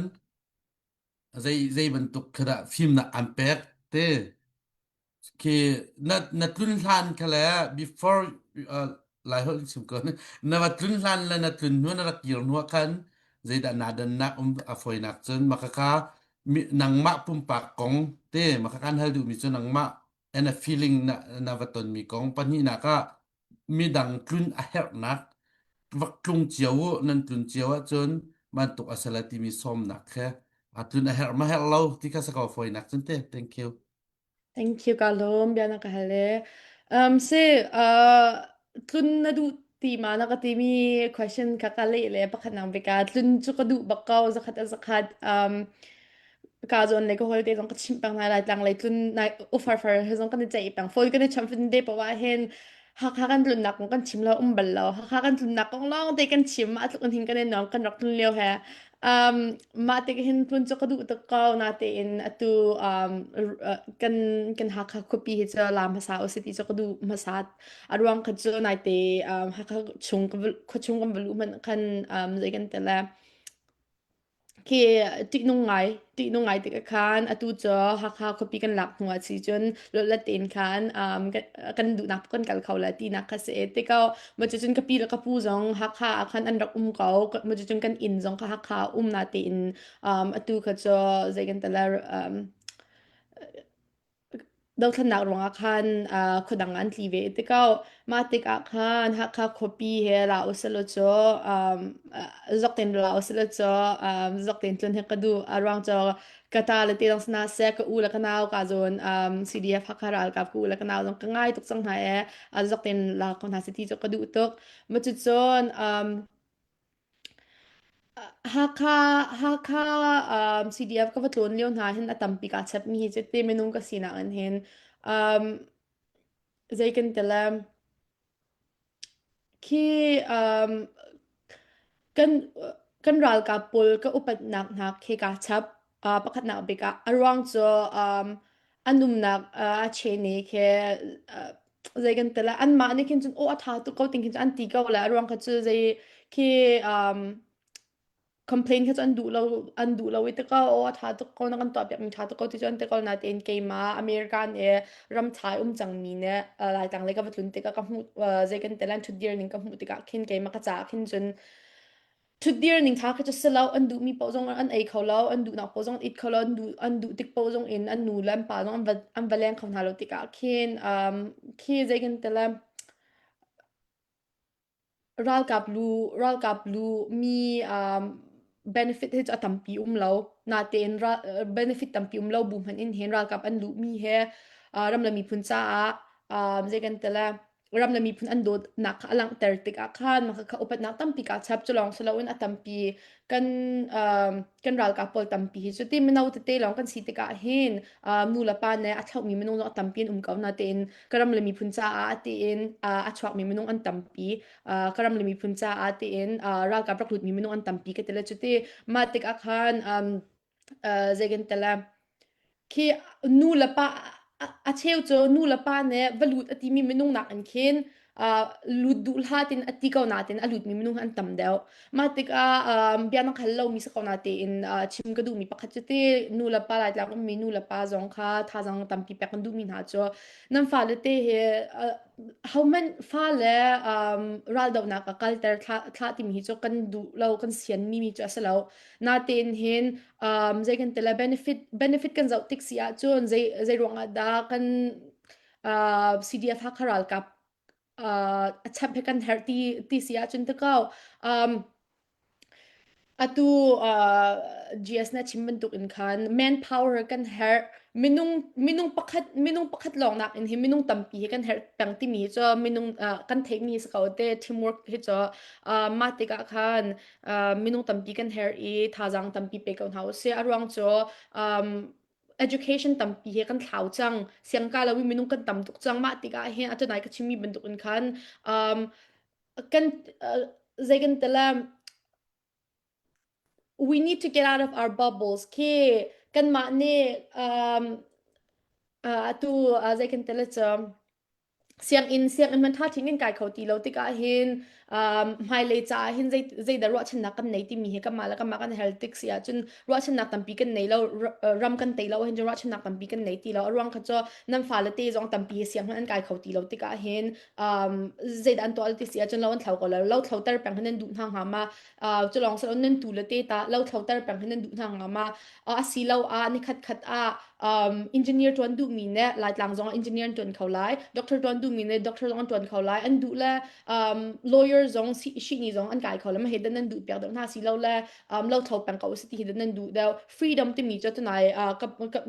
zei zei bantuk kha dah fimnak an pek te khi na na tlun hlan kha le before uh, lai holh in chim ko na va tlun hlan le na tlun hnu na rak kir hnu ah khan zeidah naa dannak um a fawinak cun maka kha nangmah pumpak kong te maka kan hal duhmi cu nangmah and a feeling na na va tonmi kong pahnihnak ah midang tlun a herhnak vak tlung cio u nan tlun cio ahcun bantuk a sala timi sawmnak kha a tlun a herh ma herh lo ti kha sa ko fawinak cun te thank you Thank you ka lawm bia na ka hal e. Um, si uh, tlun na duh ti ma na ka timi question ka ka leh le pakhat nang bika tlun cu ka duh bak ko zakhat a zakhat um, ka zawn le ka hawi te zong ka chimh peng hna lai tlang lei tlun nai ufar far he zong kan i ceih peng phone kan i cham fin te pawa hin Hakha kan tlunnak kong kan chim lo um bal lo Hakha kan tlunnak kong lawng te kan chim mah tluk in hin kan i nuam kan rak tlun lio he um, mah te hin tlun cu ka duh tuk ko natein atu um, kan kan Hakha khuapi hi cu la hmasa usih ti cu ka duh hmasa a ruang kha cu naite um, Hakha chung khua chung kan va luh hmanh khan um, zei kan ti le Khi ṭihnung ngai, ṭihnung ngai tikah khan atu cu Hakha khuapi kan lak hnu ah si cun lawtlat tein khan um, kan duhnak kan kal kho lai tinak kha si. Tikah maw cucun ka pi le ka pu zong Hakha ah khan an rak um ko. Maw cucun kan inn zong kha Hakha ah um na tein um, atu kha cu zei kan ti lai um, Dothlennak ruangah khan uh, khuadang an tli ve te ko. Mah tikah khan Hakha khuapi he ra usalaw cu um, zok tein ra usalaw cu um, zok tein tlun hi ka duh. A ruang cu ka ta le te dong sana seh ka u le ka nau ka zawn um, CDF Hakha ralkap ka u le ka nau zong ka ngai tuk cang hna e a zok tein la ko hna si ti cu ka duh tuk. Ma cucun um, Hakha Hakha um, CDF ka va tlawn lio hna hin a tampi kaa chapmi hi cu te minung ka sinak in hin um, zei kan ti le khi um, kan kan ralkap pawl ka upatnak hna khi kaa chap. Uh, pakhatnak bik ah a ruang cu um, an umnak uh, a chene khi uh, zei kan ti le anmah nih khin cun aw a ṭha tuk ko ting khin cun an ti ko le a ruang kha cu zei khi um, complain kha cu an duh lo an duh lo i tikah aw a ṭha tuk ko na kan tuah piak mi ṭha tuk ko ti cu an ti ko natein keimah American i ram ṭha i um cangmi nih uh, Laitlang lei ka va tlun tikah ka hmuh uh, zei kan ti le an ṭhutdir ning ka hmuh tikah khin keimah ka caah khin cun ṭhutdir ning ṭha kha cu si lo an duhmi paoh zong an ei kho lo an duhnak paoh zong an it kho lo an duh an duh tik paoh zong in an nu le an pa zong an va an va leng kho hna lo tikah khin um, khi zei kan ti le Ralkap lu ralkap lu mi um, benefit hi cu a tampi um lo. Natein ral, benefit tampi um lo bu hmanh in hin ralkap an luhmi he uh, ram le miphun caah um, zei kan ti le ram le miphun an dawtnak kha a langhter tikah khan mah kha upatnak tampi kaa chap cu lawng si loin a tampi kan um, kan ralkap pawl tampi hi cu ti mino tete lawng kan si tikah hin um, nu le pa nih a thlauhmi minung zong a tampi an um ko natein ka ram le miphun caah tiin a chuakmi minung an tampi ka ram le miphun caah tiin ralkap rak lutmi minung an tampi ka ti le cuti mah tikah khan zei kan ti le khi nu le pa a cheu cu nu le pa nih va lut a timi minung nak in khin lut duh hlah tin a ti ko natin a lutmi minung an tam deuh. Mah tikah bia na khal lomi si ko natein chim ka duhmi pakhat cu ti nu le pa Laitlang ummi nu le pa zong kha thazaang tampi pek kan duhmi hna cu nan fale te hi hohmanh fale raldohnak a kalter thlah timi hi cu kan duh lo kan sianmi mi cu a si lo. Natein hin zei kan ti le benefit benefit kan zoh tik si ahcun zei zei ruangah dah kan CDF Hakha ralkap a chap he kan herh ti ti si ahcun te ko um, atu uh, GS na chim bantuk in khan manpower kan herh minung minung pakhat minung pakhat lawng nak in hi minung tampi hi kan herh peng timi hi cu minung uh, kan theihmi si ko te teamwork hi cu uh, mah tikah khan uh, minung tampi kan herh i thazaang tampi pe ko hna usih a ruang cu um, education tampi he kan thlau cang siangka lo i minung kan tam tuk cang mah tikah hin atu nai ka chimmi bantuk in khan um, kan uh, zei kan tala we need to get out of our bubbles ke kanmah nih um, uh, atu uh, zei kan tala cu sianginn sianginn hmanh ṭha ṭhin kan kai kho ti lo tikah hin um, hmailei caah hin zei zeidah ruahchannak kan nei timi hi kanmah le kanmah kan hal tik si ahcun ruahchannak tampi kan nei lo ram kan tei lo hin cun ruahchannak tampi kan nei ti lo a ruang kha cu nan fale te zong tampi hi siang hmanh an kai kho ti lo tikah hin um, zeidah an tuah ti si ahcun lo an thlo ko lo lo thloter peng hin nan duh hna hnga ma uh, cu lawng si nan tu le te ta lo thloter peng hin nan duh hna hnga ma uh, asiloah nikhat khat ah um, engineer tuan duhmi nih Laitlang zong ah engineer an tuan kho lai doctor tuan duhmi nih doctor zong an tuan kho lai an duh le um, lawyer zong shini zong an kai kho le ma he dan nan duh piak deuh hna si lo le um, lo tho peng ko si ti hi dan nan duh deuh freedom timi cu tunai uh,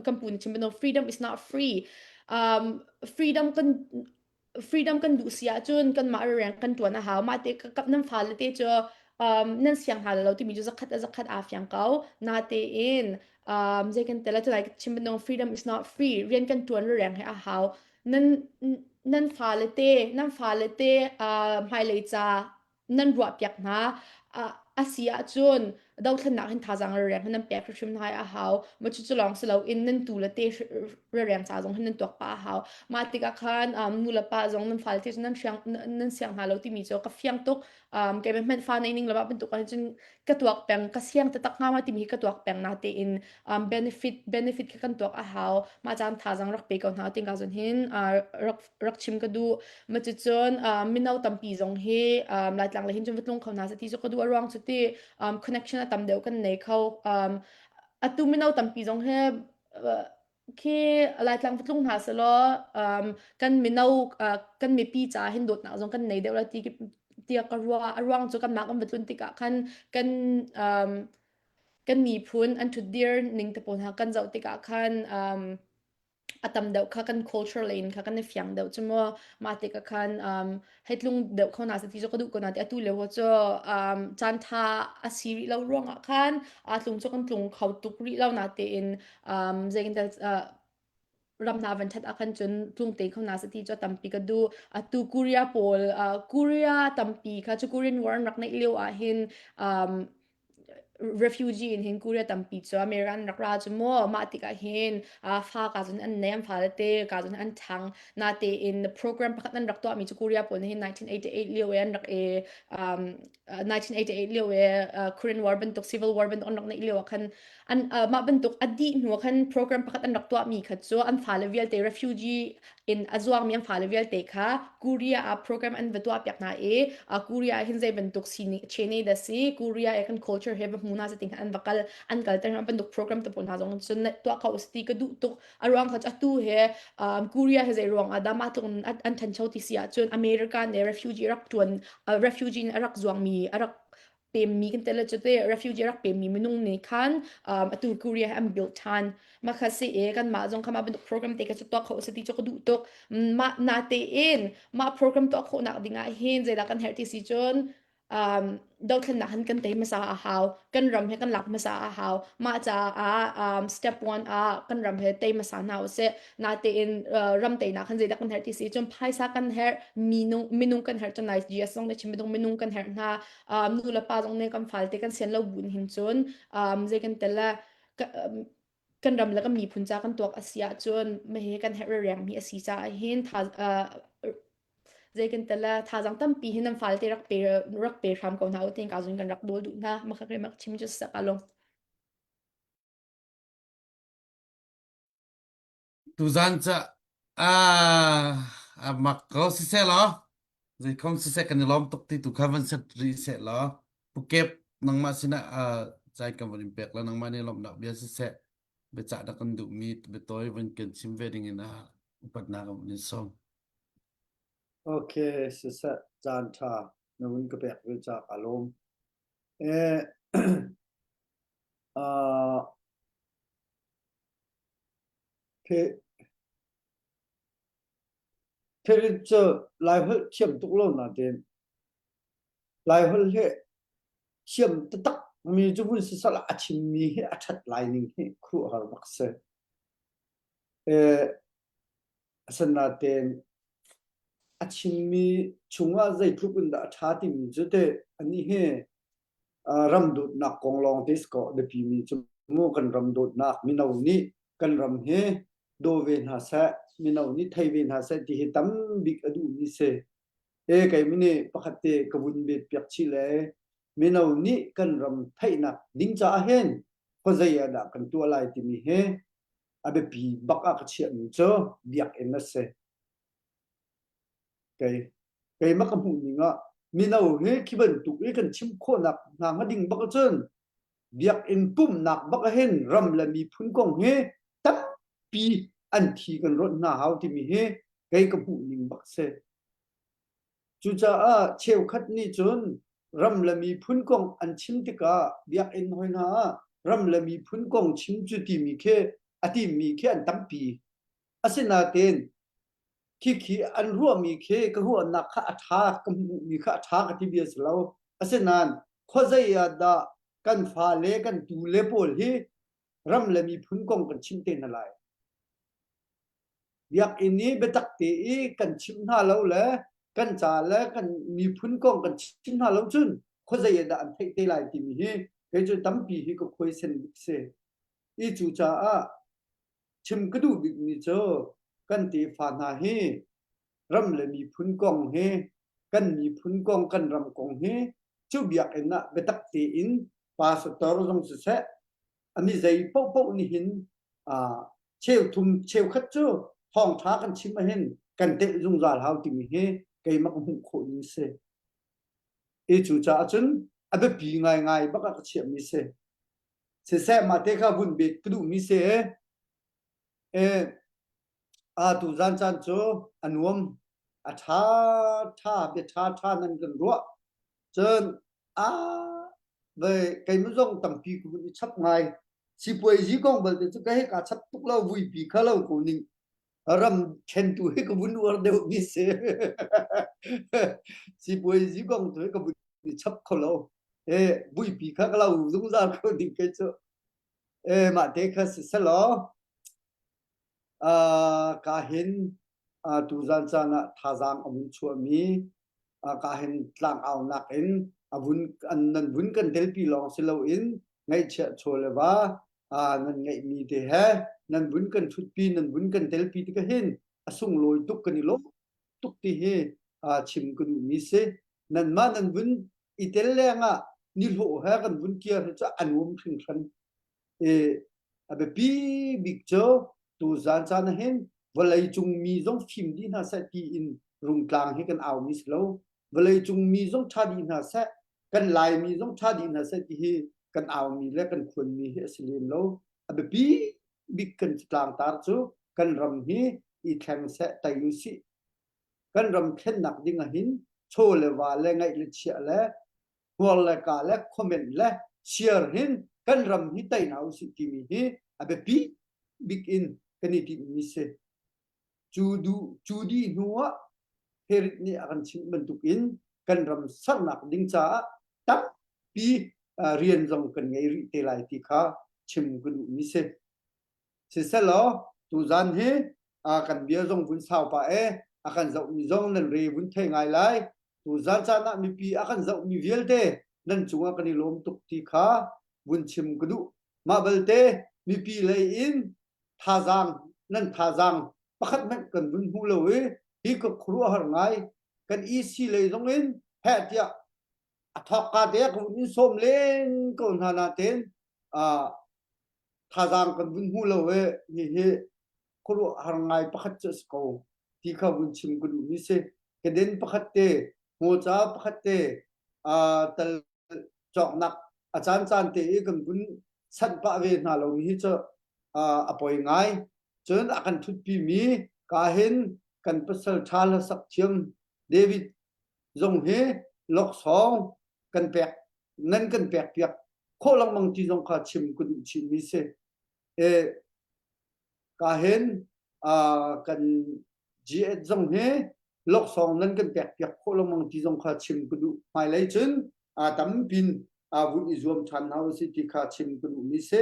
kan pu nih chim bantuk freedom is not free um, freedom kan freedom kan duh si ahcun kanmah rian kan ṭuan a hau. Mah te nan fale te cu um, nan siang hna lo timi cu zakhat a zakhat aa fiang ko. Natein um, zei kan tel like chim bantuk freedom is not free. Rian kan ṭuan riang he a hau. Nan nan fale te nan fale te uh, hmailei ca nan ruahpiak hna a si ahcun dothlennak hin thazaang rereng hin nan pek hrimhrim hna a hau ma cu cu lawng si loin nan tu le te rereng ca zong hin nan tuak pa a hau mah tikah khan um, nu le pa zong nan fale te cu nan siang nan siang hna lo timi cu ka fiang tuk um, kei hmanh fa nei ning lama bantuk ah cun ka tuak peng ka siang taktak hnga ma timi hi ka tuak peng na tein um, benefit benefit kha kan tuak a hau mah caan thazaang rak pe ko hna ting ka zon hin uh, rak rak chim ka duh. Ma cucun uh, mino tampi zong hi um, Laitlang le hin cun va tlung kho hna seh ti cu ka duh a ruang cu ti um, connection a tam deuh kan nei kho. Um, atu mino tampi zong hi uh, khi Laitlang va tlung hna selaw um, kan mino uh, kan mipi ca hin dawtnak zong kan nei deuh la ti tiah ka ruah a ruang cu kanmah kan va tlun tikah khan kan um, kan miphun an ṭhutdir ning te pawl hna kan zoh tikah khan um, A tam deuh kha kan culture lei in kha kan i fiang deuh cu mu. Mah tikah khan um, hei tlung deuh kho hna seh ti cu ka duh ko na ti atu lio cu um, caan ṭha a si rih lo ruangah khan aa tlung cu kan tlung kho tuk rih lo na tein um, zeitin uh, ram hna van ṭhat ah khan cun tlung te kho hna seh ti cu tampi ka duh. Atu Korea pawl uh, Korea tampi kha cu Korean War an rak neih lio ah hin um, refugee in hin Korea tampi cu America an rak ra cu mu. Mah tikah hin uh, fa ka cun an nei an fale te ka cun an ṭhang. Natein program pakhat an rak tuahmi cu Korea pawl nih hin 1988 lio i an rak i um, 1988 lio i uh, Korean War bantuk Civil War bantuk an rak neih lio ah khan an uh, mah bantuk a dih hnu ah khan program pakhat an rak tuahmi kha cu an fale vialte refugee in a zuangmi an fale vialte kha Korea ah program an va tuah piak hna i uh, Korea ah hin zei bantuk sining chene da si Korea i kan culture he va hmu hna ti an va kal an kal ter bantuk program te pawl hna zong cun tuah kho si ka duh tuk a ruang kha atu he um, Korea he zei ruang ah dah mah tluk an thancho ti si ahcun America ne refugee rak tuan uh, refugee in a rak zuangmi a rak pemmi kan tel cu te refugee rak pemmi minung nih khan um, atu Korea he an build than ma kha si e kan mah zong kha mah bantuk program te ka chu tuah kho se ti chu ka duh tuk ma na te in mah program tuah khawh nak ding ah hin zeidah kan herh ti si cun um, dothlennak han kan tei hmasa a hau kan ram he kan lak hmasa a hau mah caah um, step one ah kan ram he tei hmasa hna usih natein uh, ram teinak han zeidah kan herh ti si cun phaisa kan herh minung minung kan herh cun nai GS zong nih chim minung minung kan herh hna um, nu le pa zong nih kan falte kan sian lo buin hin cun um, zei kan tel le kan ram le kan miphun ca kan tuak a si ahcun mahi kan herh riangmi a si caah hin tha uh, zei kan tel le thazaang tampi hin nan falte rak pe rak pe hram ko hna u tin ka zun kan rak dawl duh hna makha ke mak chim ju sak along. Tuzan ca ah a mak ko siseh law zeikhom siseh kan i lawm tuk ti tu kha van set rih seh law Pukep nangmah sinah ah cai kan van in pek la nangmah nih lawmhnak bia siseh biacah dah kan duhmi biatawi van kan chim ve ding in ah upatnak kan in sawm. Okay, siseh caan ṭha na vun ka pek ve ca ka lawm. Eh, uh, Pherit cu Laiholh thiam tuk lo nain Laiholh hi thiam taktak mi cu vun sisal ah a chimmi hi a ṭhat lai ning hi khuaruahhar bak si. Asinain a chimmi chungah zeitluk in dah a ṭha timi cu teh anih hi ram dawtnak kong lawng te si kaw biapi mi cu mu kan ram dawtnak mino nih kan ram hi daw ve hna seh mino nih thei ve hna seh ti hi tam bik a duhmi si. E keimi nih pakhat te ka vun bet piak chih le mino nih kan ram theihnak ding caah hin khuazei ah dah kan tuah lai timi hi a biapi bak ah ka chiahmi cu biakinn a si. Kei keimah ka hmuh ning ah mino hi khi bantuk i kan chim khawhnak hna hnga ding bak ahcun biakinn pumhnak bak ahhin ram le miphun kong hi tampi an thi kan rawnh hna hau timi hi kei ka hmuh ning bak si. Cucaah cheukhat nih cun ram le miphun kong an chim tikah biakinn hoi hna ah ram le miphun kong chim cu timi khi a timi khi an tampi. Asinain Khikhi an ruahmi khi ka ruahnak kha a ṭha, ka hmuhmi kha a ṭha ka ti bia si lo. Asinain khuazei ah dah kan fale, kan tule pawl hi ram le miphun kong kan chimh te hna lai. Biakinn i biatak te i kan chimh hna lo le kan ca le kan miphun kong kan chimh hna lo cun khuazei ah dah an theih te lai timi hi kei cu tampi hi ka khuaisen bik si. I cucaah Chim ka duh bikmi cu kan tefa hna hi ram le miphun kong hi kan miphun kong kan ram kong hi cu biakinn ah biatak tein pastor zong siseh a mi zei paohpaoh nih hin cheuthum cheukhat cu thawngṭha kan chim ahhin kan telh zungzal hau timi hi keimah ka hmuh khawh ning si. I cucaah cun a biapi ngaingai bak ah ka chiahmi si. Siseh mah te kha vun bet ka duhmi si e a tu zan caan cu a nuam a ṭha ṭha bia ṭha ṭha nan kan ruah cun a ve keimah zong tampi ka vun i chap ngai sipuaizi kong balte cu ka he kaa chap tuk lo vuipi kha lo ko ning. Ram ṭhentu hi ka vun uar deuh mi si. Sipuaizi kong tu hi ka vun i chap kho lo. E buipi kha ka lo zungzal ko ding kei cu. E mah te kha si selaw ka hin tuzan caan ah thazaang a vun chuahmi ka hin tlangaunak in a vun an nan vun kan telpi lawng si loin ngaihchiah chaw le va nan ngeihmi te he nan vun kan ṭhutpi nan vun kan telpi tikah hin a sunglawi tuk kan i lawm tuk ti hi chim ka duhmi si. Nanmah nan vun i tel lengah nihlawh he kan vun kir hi cu a nuam hringhran. I a biapi bik cu tuzan caan ah hin vawleicung mi zong fim dih hna seh tiin Rungtlang hi kan aumi si lo. Vawleicung mi zong ṭha dih hna seh, kan Laimi zong ṭha dih hna seh ti hi kan aumi le kan khuanmi hi a si lem lo. A biapi bik kan tlangtar cu kan ram hi i thleng seh tai u sih. Kan ram thlennak ding ah hin chaw le va le ngaih le chiah le hmuar le ka le comment le share hin kan ram hi tei hna usih timi hi a biapi bik in kan i tinhmi si. Cu du cu dih hnu ah Herod nih a kan chimh bantuk in kan ram sernak ding caah tampi rian zong kan ngei rih te lai ti kha chim ka duhmi si. Siselaw tuzan hi kan bia zong vun sau pah e a kan zohmi zong nan re vun thei ngai lai. Tuzan caan ah mipi a kan zohmi vialte nan cungah kan i lawm tuk ti kha vun chim ka duh. Mah balte mipi lei in thazaang nan thazaang pakhat hmanh kan vun hmu lo i hi ka khuaruahhar ngai kan EC lei zong in heh tiah a thawkka te ka vun in sawm len ko hna nain thazaang kan vun hmu lo i hihi khuaruahhar ngai pakhat cu a si ko ti kha vun chim ka duhmi si. Keden pakhat te, hmawca pakhat te tal cawknak a caancaan te i kan vun sanh pah ve hna lomi hi cu a poi ngai. Cun a kan ṭhutpimi ka hin kan pasal ṭha hlasak thiam David zong hi laksawng kan pek nan kan pek piak khawh lengmang ti zong kha chim ka duh chihmi si. E, ka hin kan GS zong hi laksawng nan kan pek piak khawh lengmang ti zong kha chim ka duh. Hmailei cun tampin vun i zuam ṭhan hna usih ti kha chim ka duhmi si.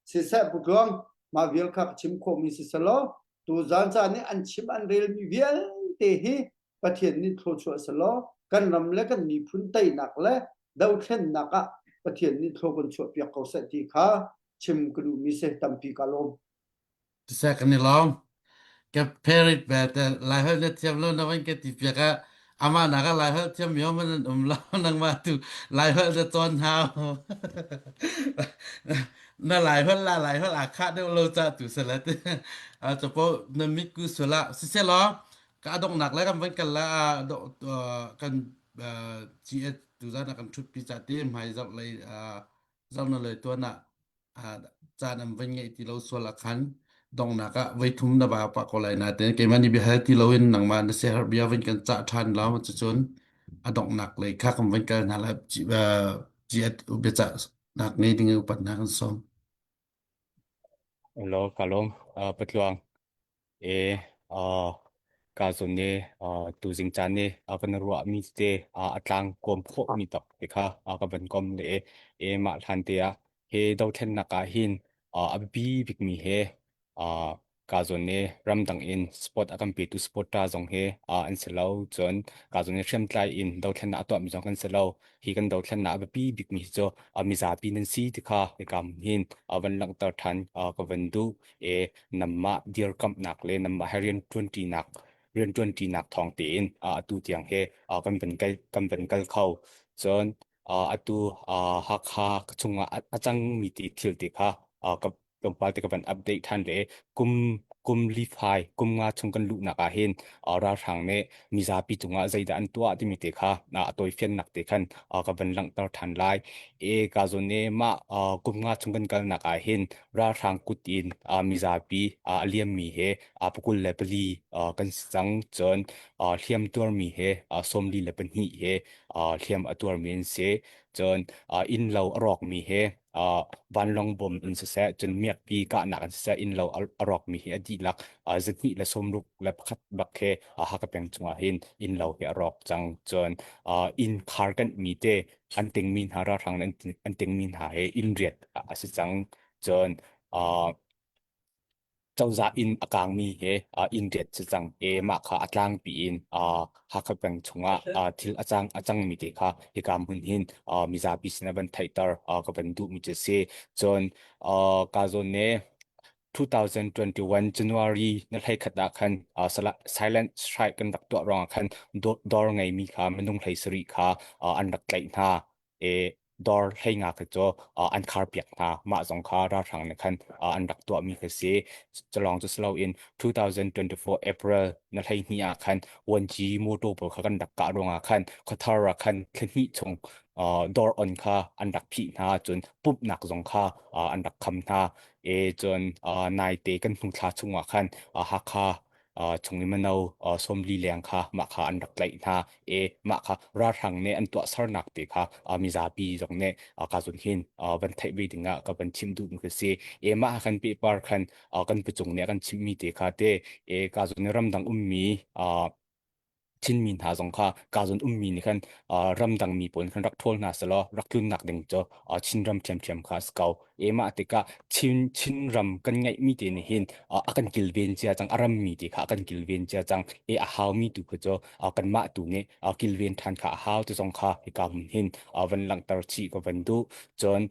Siseh Pu Tluang, mah vial kha ka chim khawhmi si selaw tuzaan caan i an chim an relmi vialte hi Pathian nih thluachuah selaw kan ram le kan miphun teinak le dothlennak ah Pathian nih thlua kan chuahpiak ko seh ti kha chim ka duhmi si tampi ka lawm. Siseh kan i lawm. Ka perit belte Laiholh na thiam lo na van ka ti piak ah amah nak ah Laiholh thiam mi man an um lo nangmah tu Laiholh na cawn hau. Na Laiholh la Laiholh aa khah deuh lo ca tu salat. A capo na mit ku sula siseh law ka donghnak le kan van kal la kan GS tuzan ah kan ṭhutpi ca ti hmai zarh lei zarh na lei tuan ah caan an van ngeih ti lo sual ah khan donghnak ah voi thum na ba pa ko lai na ten keimah nih biahal ti loin nangmah na siaherh bia van kan cah ṭhan lo cucun a donghnak lei kha kan van kal hna lai GS biacah nak ngei ding upat hna kan sawm. Hello, ka lawm. Patluang. E ka zawn ne tuzing caan ne kan ruahmi tete a tlang kawm khawhmi tak te kha ka van kom le e mah hlan te ah he dothlennak ah hin a biapi bikmi he ka zawn ne ramdang in sport a kan petu supporter zong he an si lo cun ka zawn ne hriamtlai in dothlennak a tuahmi zong kan si lo hi kan dothlennak a biapi bikmi hi cu mizapi nan si ti kha hika hin van langhter ṭhan ka van duh e namah dirkamhnak le namah he rianṭuanṭinak rianṭuanṭinak thawng tein atu tiang he kan van kal kan van kal kho. Cun atu Hakha chungah a cangmi ti thil ti kha ka tlawmpal te ka van update ṭhan le kum kum li fai kum nga chung kan luhnak ah hin ralhrang nih mizapi cungah zeidah an tuah timi te kha a tawifiannak te khan ka van langhter ṭhan lai. E ka zawn i mah kum nga chung kan kalnak ah hin ralhrang kut in mizapi a liammi he 24 kan si cang. Cun hliam tuarmi he 42 he hliam a tuarmi an si. Cun innlo a rawkmi he vanlawng bom in siseh cun miakpi kahnak in siseh innlo a rawkmi hi a dihlak 261 bak he Hakha peng chungah hin innlo hi a rawk cang. Cun inn khar kanhmi te an tingmi hna ralhrang an tingmi hna he inn riat a si cang. Cun cozah inn a kangmi he inn riat si cang i mah kha a tlangpi in Hakha peng chungah thil a cang a cangmi te kha hika hmun hin mizapi sin a van theihter ka van duhmi cu si. Cun ka zawn ne 2021 January na hlei khat ah khan silent strike kan rak tuah ruangah khan dawr ngeimi kha minung hlei sarih kha an rak tlaih hna. E dawr hleinga kha cu an kharpiak hna. Mah zong kha ralhrang nih khan an rak tuahmi kha si. Culawng cu si loin 2024 April na 12 ah khan 1G motor pawl kha kan rak kah ruangah khan khuathar ah khan thla hnih chung dawr on kha an rak phih hna cun pumhnak zong kha an rak kham hna. E cun naite kan hnu thla chungah khan Hakha chung i mino 40 leng kha mah kha an rak tlaih hna e mah kha ralhrang nih an tuahsernak te kha mizapi zong nih ka zun hin van theih ve ding ah ka van chim duh mi ka si e mah kan paper khan kan pucung nih kan chimmi te kha te e ka zun ramdang ummi Chinmi hna zong kha ka zawn ummi nih khan ramdang mi pawl khan rak ṭhawl hna selaw rak tlunnak ding cu Chinram ṭhiamṭhiam kha a si ko. E mah tikah Chin Chinram kan ngeihmi te nih hin a kan kilven cia cang, a rammi te kha a kan kilven cia cang. E a haumi tu kha cu kanmah tu nih kilven ṭhan kha a hau ti zong kha hika hmun hin van langhter chih ka van duh. Cun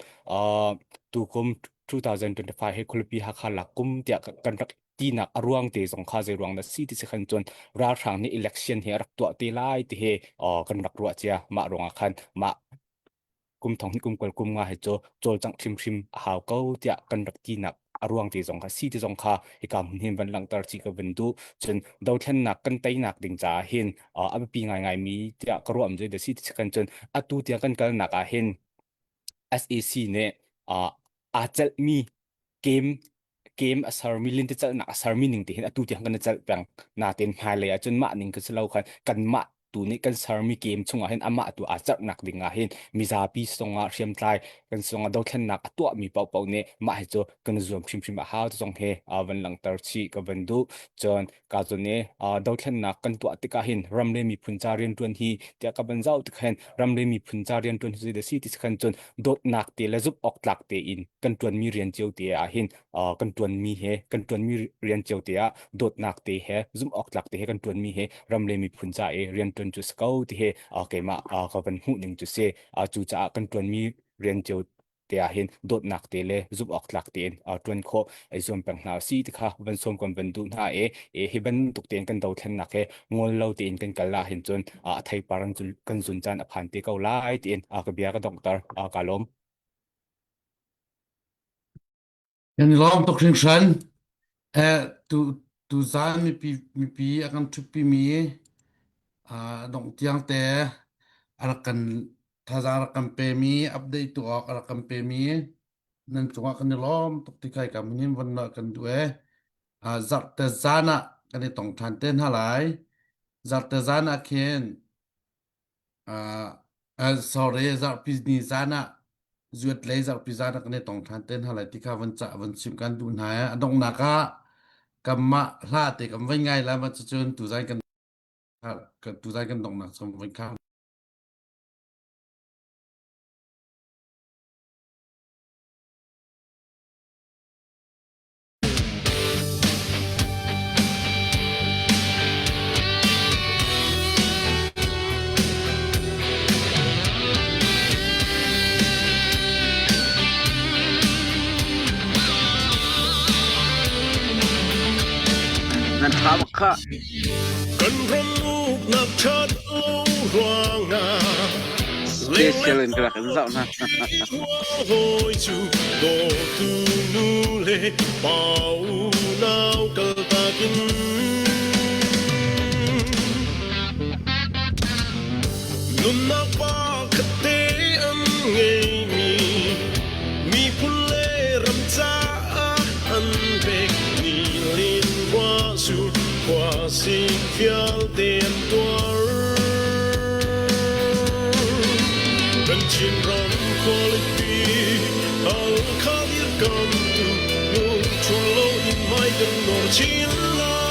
tukum 2025 hi khualipi Hakha lak kum tiah kan rak tinak a ruang te zong kha zei ruang dah si ti si khan cun ralhrang nih election hi a rak tuah te lai ti hi kan rak ruah cia mah ruangah khan mah kum thong hi kum kul kum nga hi cu cawlcangh hrimhrim a hau ko tiah kan rak tinak a ruang te zong kha si ti zong kha hika hmun hin van langhter chi ka van duh cun dothlennak kan teinak ding caah hin a biapi ngaingai mi tiah ka ruah mi da si ti si khan cun atu tiang kan kalnak ah hin SAC nih aa celhmi game game a sermi lentecelhnak a sermi ning te hin atu tiang kan i celh peng natein hmailei ah cun mah ning ka si lo khan kanmah tu nih kan sermi game chungah hin amah tu aa cerhnak ding ah hin mizapi songah hriamtlai kan songah dothlennak a tuahmi paohpaoh nih mah hi cu kan i zuam hrimhrim a hau ti zong hi van langhter chih ka van duh cun ka cun i dothlennak kan tuah tikah hin ram le miphun ca rianṭuan hi tiah ka van zoh tik hin ram le miphun ca rianṭuan hi da si ti khan cun dawtnak te le zumh awk tlak tein kan ṭuanmi rian cio te ah hin kan ṭuanmi he kan ṭuanmi rian cio te ah dawtnak te he zumh awk tlak te he kan ṭuanmi he ram le miphun ca i rianṭuan cu si ko ti hi keimah ka van hmuh ning cu si cucaah kan ṭuanmi rian cio te ah hin dawtnak te le zumh awk tlak tein ṭuan khawh i zuam peng hna si ti kha van sawm kan van duh hna i hi bantuk tein kan dothlennak he ngol lo tein kan kal ah hin cun a theipar kan zun caan a phan te ko lai tiin ka bia ka donghter ka lawm. Kan i lawm tuk hringhran. Eh, tu tuzaan mipi mipi a kan ṭhutpi mi dongh tiang te a rak kan thazaang rak kan pemi update tu awk a rak kan pemi nan cungah kan i lawm tuk ti kai ka min von na kan duh e. Zarhte zan ah kan i tong ṭhan te hna lai. Zarhte zan ah khin Uh, uh, sorry, zarhpi ni zan ah zuat lei zarhpi zan ah kan i tong ṭhan te hna lai ti kha van cah van chim kan duh hna. A donghnak ah kanmah hla te kan voi ngai la ma cucun tuzan kan tuzan kan donghnak chung voi kha Nan tha bak kha. Kan ram uknak ṭhat lo ruangah Special in ka rak in zoh hna. Hawi cu dawtu nu le pa unau kaltak in nunnak pakhat te an ngeimi miphun le ram caah an pek ni lin khua sur khua sik vialte an tuar. Chinram khualipi Halkha dirkamtu lungṭhul loin hmai kan nawr chin lai.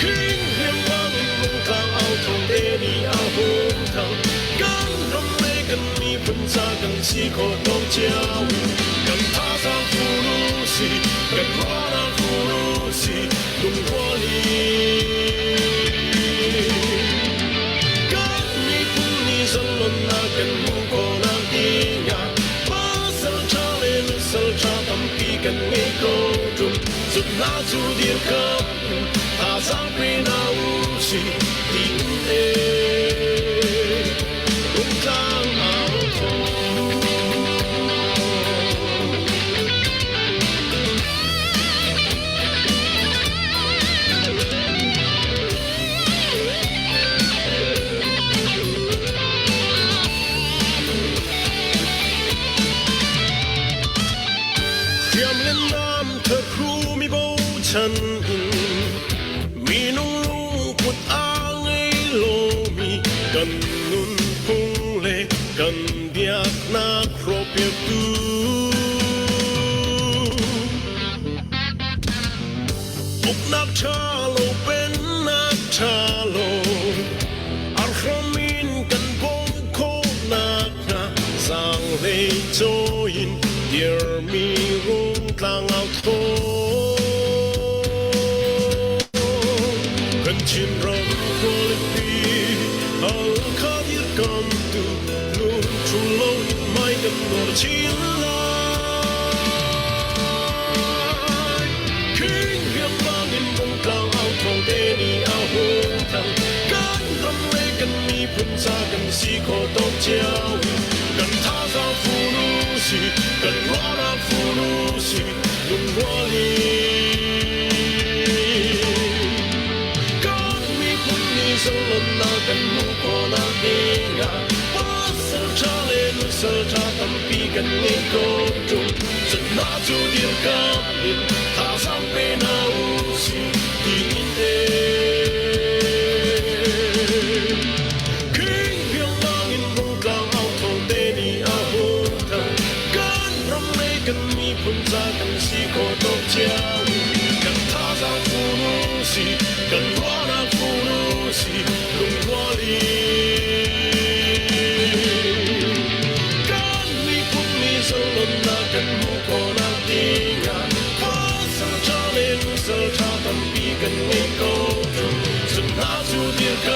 King hliamhma in Rungtlang au thawng te nih a hung thang. Kan ram le kan miphun ca kan si khawh tawk cio. Kan thazaang fur u si, kan ruahnak fur u si, lungrual in. Kan miphun nih zalonnak kan hmuh khawhnak dingah pasal ṭha le nusal ṭha tampi kan ngei ko ṭung. Zumhnak cu dirkamh thazaang pe hna u sih tiin Rungtlang au thawng. Hriam le nam thahru mi bochan in minung lungput a ngei lomi kan nunphung le kan biaknak hrawhpiaktu Uknak ṭha lo pennak ṭha lo a hram in kan bawmh khawhnak hnga zaanghlei cawi in dirmi rungtlang au thawng. Kan Chinram khualipi Halkha dirkamtu lungṭhul loin hmai kan nawr chin lai. King riangmang in Rungtlang au thawng te nih a hung thang. Kan ram le kan miphun ca kan si khawh tawk cio. Kan thazaang fun u si, kan ruahnak fun u si, lungrual in. Kan miphun nih zalonnak kan hmuh khawhnak dingah pasal ṭha le nusal ṭha tampi kan ngei ko ṭung. Cun cu dirkamh in thazaang pe hna u sih tiin King riangmang in Rungtlang au thawng te nih a hung thang. Kan ram le kan miphun ca kan si khawh tawk cio. Kan thazaang fun u sih, kan ruahnak fun u sih, lungrual in. Kan miphun nih zalonnak kan hmuh khawhnak dingah pasal ṭha le nusal ṭha tampi kan ngei ko. Cun hna cu dirkamh.